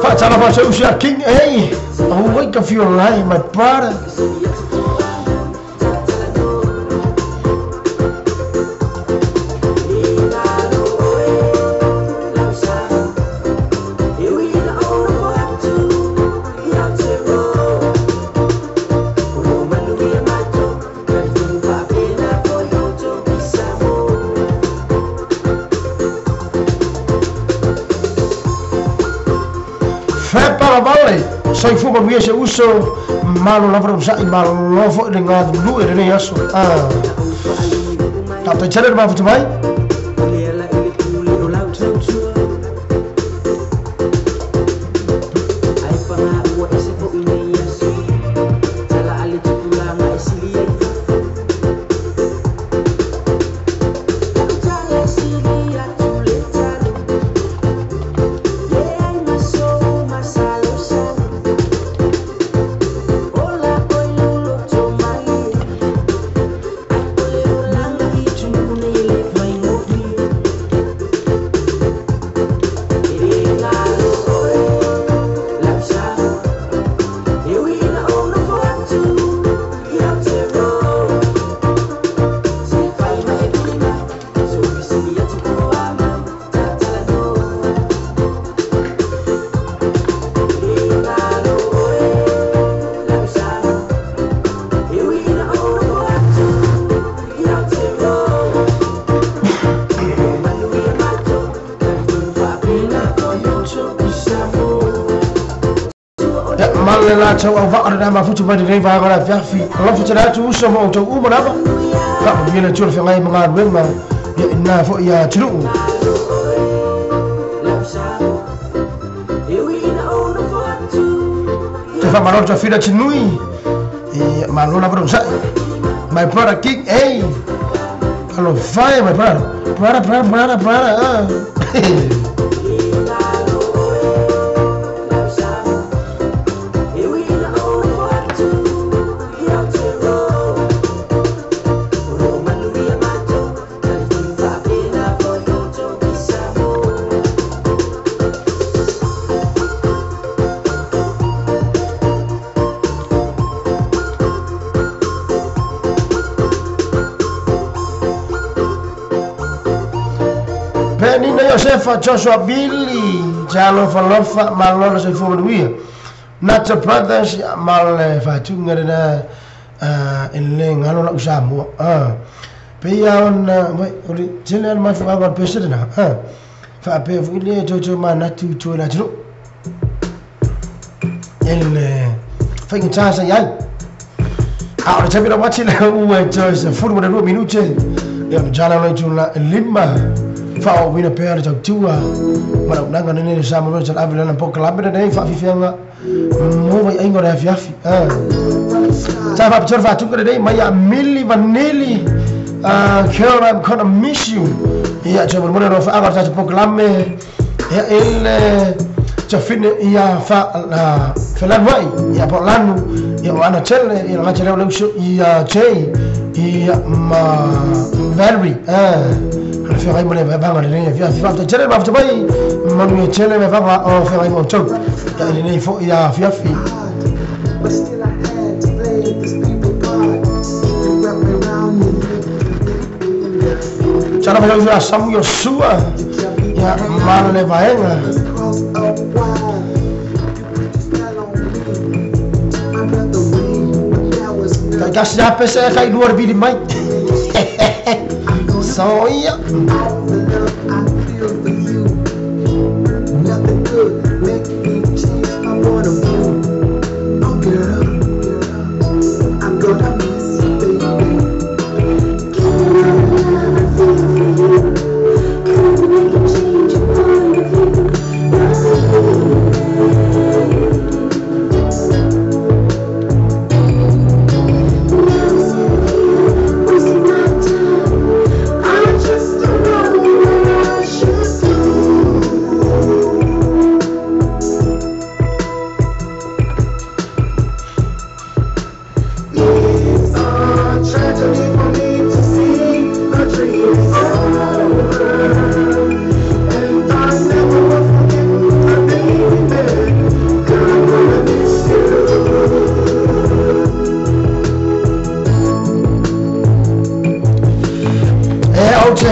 Faatalofa King A. Oh, wake up your life, my brother. Falavale soifua manuia se uso malo lava le onosa'i malo fo'i le galulue lenei aso tatou tele le mafuta mai. Tau au vaa na mafutu mai lenei vaega o le afiafi alofa tele atu uso ma outou uma lava faamanuia le Atua le feagai ma galuega ia ina fo'i ia atunuu. Te faamalo le tafila tinui e malo lava le osa'i. My brother King A alofa e my brother brother brother brother brother. Penina Josefa Joshua Billy Jalofa Lofa Malolo Soifua Manuia Nata Brothers ma le faatuga lena e le galo la'u Samoa peia ona o le tele a le mafuaaga o le pese lena faapea fo'i le toe manatu toe le atunuu e le faigatā sa iai a o le taimi lau ati le ua e toe 12 minute ia ona tala o le itula 5 faaooina pea le tautua ma launaga lenei le Samoa talave lana polokalame lenei faafifiaga mo vaiaiga o le afiafi sa faapitoa le faatuga lenei mai ia Milli Vanilli. Girl, I'm gonna miss you. Ia toe molemole alofaaga o le tatou polokalame ia ele tafine ia felanu ai ia po lanu ia o ana tele ia lagata leo le uso ia Jay ia ma Valerie le feagai ma le vaevaga lenei afiafi faafetai tele le mafuta mai manuia tele vaevaga o feagai ma outou ia i lenei fo'i afiafi. Tala mai lau Samu Iosua ia ma le vaega taitasi a pese e kai lua le vili mai. So ia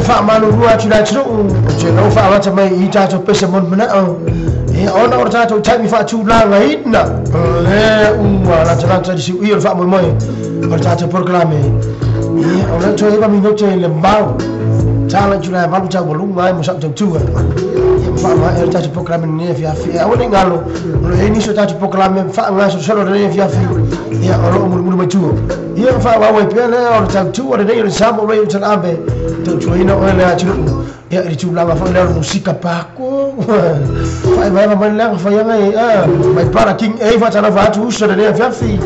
faamalulua atu le atunuu o te lou faavata mai i tatou pese monimana'o e ona o le tatou taimi faatulagaina le ua latalata i le siuia o le faamoemoe o le tatou polokalame ia o lea toe 9 minute le mau Tala tula valu tau walunga ai mo sa tau tua. Ia fa ma e tatou programa ni fi afi. Aua ne ngalo. O le ni so tatou programa fa nga so solo le fi afi. Ia o lo mulu mulu mai tua. Ia fa wa wa pe le o tau tua le nei o sa mo re tala abe. Tau tua ina o le atu. Ia ri tulaga foi le musika pako. Fa vai vai le fa ia ngai a mai para King A fa tala fa atu uso le fi afi.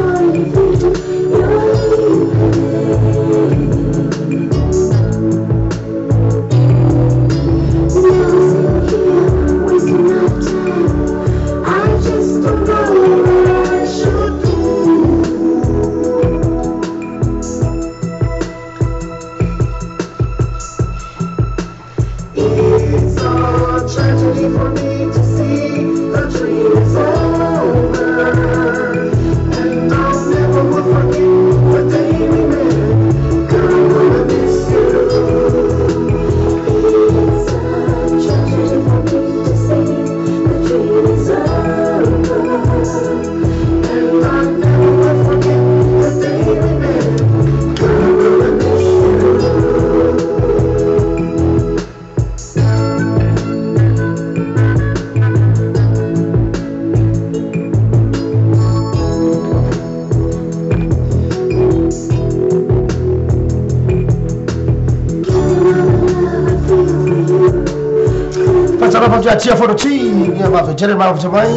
Tia foro ti ia ma fetele ma fetele mai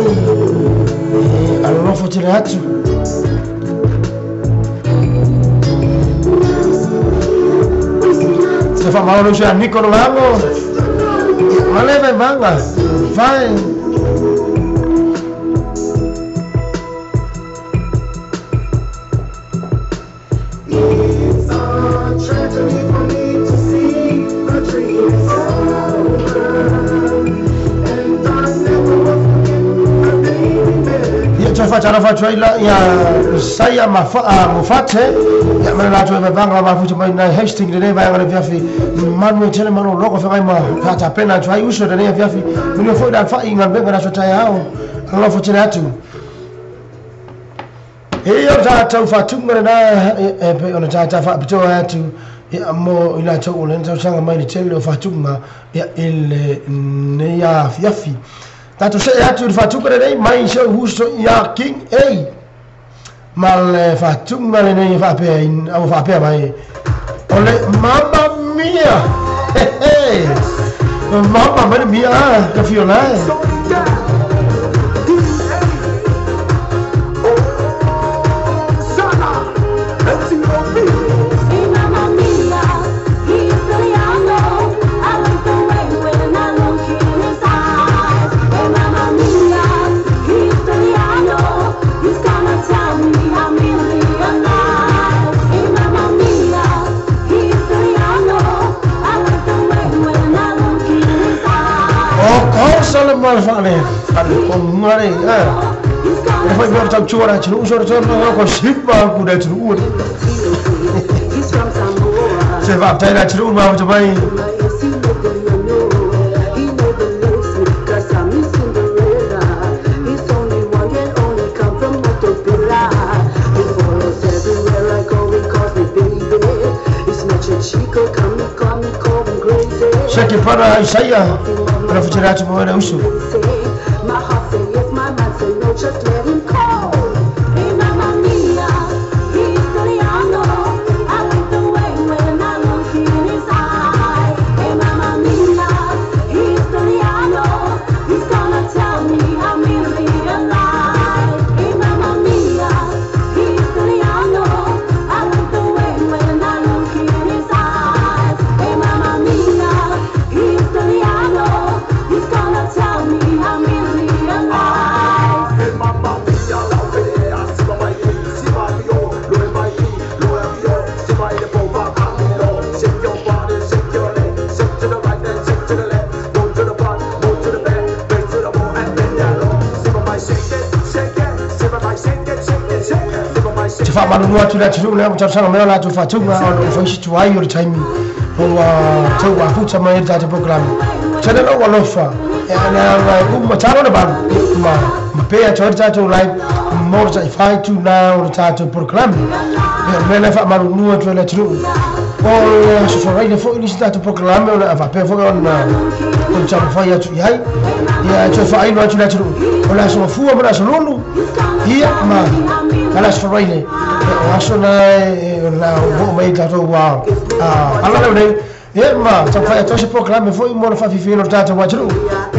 alofo tele atu se fa mauro ja Nicolo Lango ma leva manga vai. Tara fa traila ia saia ma fa mofate ia ma la toe banga ma futu mai nai Hastings le vai ngale fiafi manu tele manu loko fa ma fa ta pena try uso le fiafi manu fo da fa inga be na so tai ao lo fo tele atu e o ta tau fa tunga na e pe ona ta fa pito atu ia mo ila tau le tau sanga mai le tele o fa tunga ia ele ne ia fiafi. Tato se atu fatunga nei mai se huso ia King A. Mal fatunga nei fa pe au fa pe mai. Ole mamma mia. Hey. Mamma mia, che fiola. Fale, fale, e foi por tau chora, chu chora chora no ko sipa ku da chu. Se va tai la chu ma to bai. Se que para Isaia, para futurar tu moeda uso. Just let him call. Hey, mamma mia, he's Italiano. I like the way when I look in his eyes. Hey, mamma mia, he's Italiano. He's gonna tell me I'm really alive. Hey, mamma mia, he's Italiano. I like the way when I look in his eyes. Hey, mamma mia, he's Italiano. He's gonna tell me I'm really alive. Fa manu atu la tu le mo tau la tu fa tunga o fa isi tu ai o le taimi o tau wa futa mai ta te programa tele lo alofa e ana uma taro na ba ma ma pe a tau ta live mo ta fai tu na o ta te programa e me le fa manu atu la tu O le aso Faraile foi nisi tatou polokalame o le a faapea foi ona taumafai atu i ai. Ia e toe faailo atu le atunuu o le aso Gafua ma le aso Lulu, ia ma le aso Faraile, o aso na o le a oo mai ai tatou ala leo nei. Ia ma taumafai atu ai se polokalame foi mo le faafiafiaina o le tatou atunuu,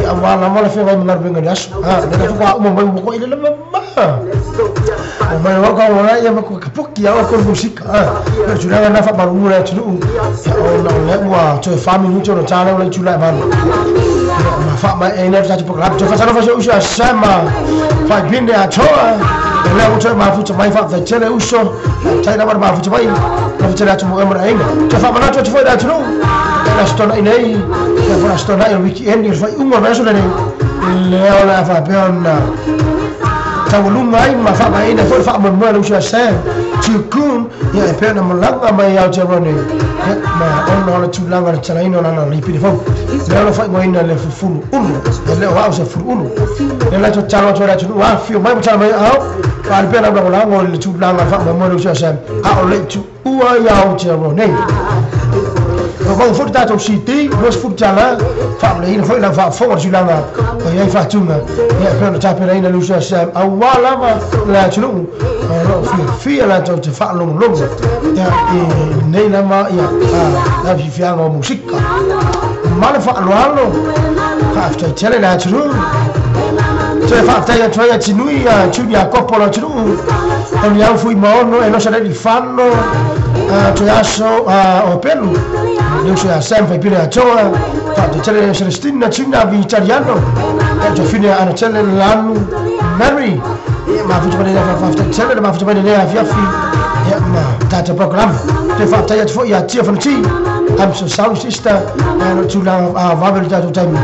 ia aua lava le feagai ma galuega i le aso. Lea faatoa uma mai ua koa i le mama. O mai wau ka ora ia ma ka puki au ko musika. Le tulaga na faamalulu le atunuu, ia ona o lea ua toe 4 minuti ona ta leo le itula e 8. Ma faamaeaina le tatou polokalame. Toe faatalofa se uso a Sama Faipine Atoa. O lea ua toe mafuta mai faafetai uso. Tai lava le mafuta mai. Alofa tele atu mo oe ma le aiga. Toe faamanatu atu foi le atunuu. Le aso Toonai nei, ia foi le aso Toonai o le weekend i le faaiuga o le vaiaso lenei. Lea o le a faapea ona taualuga ai ma faamaeaina foi le faamoemoe a le uso a Sam Tukun, ia e pei ona malaga mai Aotearoa nei, ia ma ona o le tulaga o le tatalaina o lana lipini fou. Lea o lo faaigoaina le fufulu ulu, e le o au se fulu ulu. Lea la tatalo atu ai le atunuu, afifio mai ma tala mai aao, faaali pea lau lagolago i le tulaga o le faamoemoe a le uso a Sam, a o le i tuua i Aotearoa nei. Ua maua foi le tatou CD, $20, faamanuiaina foi lau faafofoga i le tulaga o i ai faatuga, ia e pei ona tapenaina le uso a Sam, aua lava le atunuu o lo o fiafia latou te faalogologo ia i lenei lava ia le fiafiaga o musika. Ma le faaaloalo, faafetai tele le atunuu. Toe faafetai atu ai a Tinui a Junior Kopo o le atunuu, o ni au fui maono e losa le fano, toe aso o pelu. Le uso ia Sam Faipine Atoa, faafetai tele Celestina Tina Vitaliano, e Jofine Ana Tele Lanu Mary, ia mafuta mai lea faafetai tele le mafuta mai lea afiafi, ia ma tatou polokalame. Toe faafetai atu foi ia Tia Fanati, I'm so sorry sister, le tulaga vave le tatou taimi,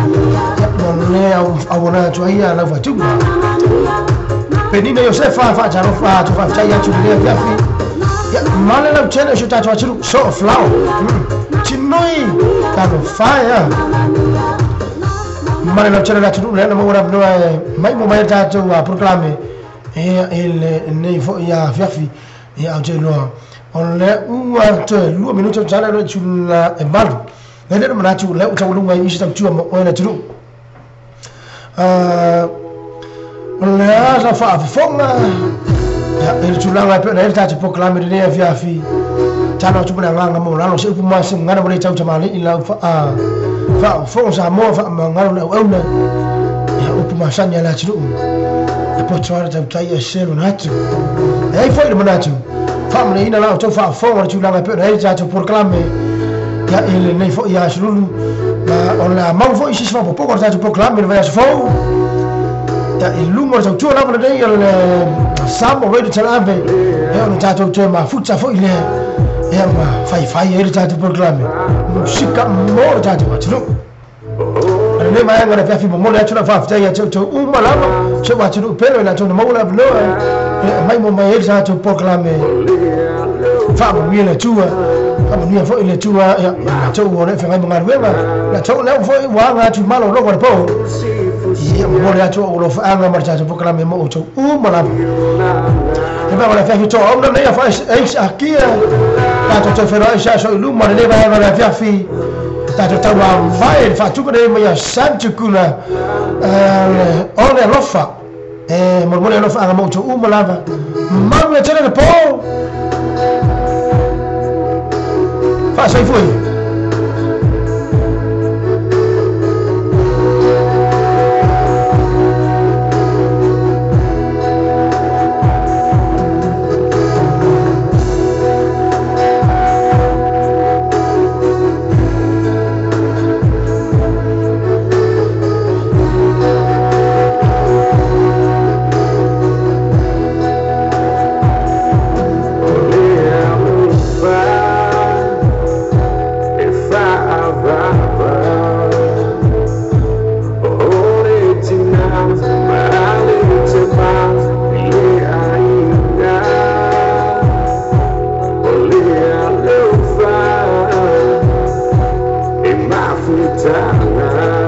ia mo le auona atu ai lau faatuga. Penina Iosefa faatalofa atu faafetai atu i lea afiafi. Ia ma le lautele o si o tatou atunuu, so flower. Tinui, talofa e a. Ma le lautele o le atunuu lea na maua le avanoa e mai mo mai le tatou polokalame e lenei foi afiafi. Ia ou te iloa o lea ua toe 2 minuti o tala le itula e 8. Lea le manatu lea ua taualuga ai isi tautua mo oe le atunuu. O lea sa faafofoga i le tulaga e pei ona i ai le tatou polokalame lenei afiafi. Talo atu ma le agaga maualalo se upu ma se gagana ua le tautamalii lau faafofoga Samoa faamagalo le auauna. Ia upu masani a le atunuu e poto lava le tautai e se lona atu. E ai foi le manatu faamanuiaina la outou faafofoga le tulaga e pei ona i ai le tatou polokalame ia i lenei foi aso Lulu. Ma o le a maua foi se isi faaopoopoga o le tatou polokalame i le vaiaso fou. Ia i luga o le tautua lava lenei o le Samoa Radio Teleave, ia ona tatou toe mafuta foi lea, ia ma faifai ai le tatou polokalame musika mo le tatou atunuu. O lenei vaega le afiafi momoli atu lau faafetai ia te outou uma lava, si ou atunuu pele o i latou na maua le avanoa e aumai mo mai ai le tatou polokalame. Faamanuia le Atua, faamanuia foi le Atua ia latou o le feagai ma galuega, latou lea foi ua aga atu i malologa o le po. Ia momoli atu ou alofaaga ma le tatou polokalame mo outou uma lava. Le vaega o le afiafi toa auna nei a faeis akia, tatou toe feiloai se aso i luma lenei vaega o le afiafi. Tatou tauavae le faatuga nei mai ia Sam Tukula o le alofa. E molimoli alofaaga mo outou uma lava. Manuia tele le po. Faasoifua ia. Mafutanga.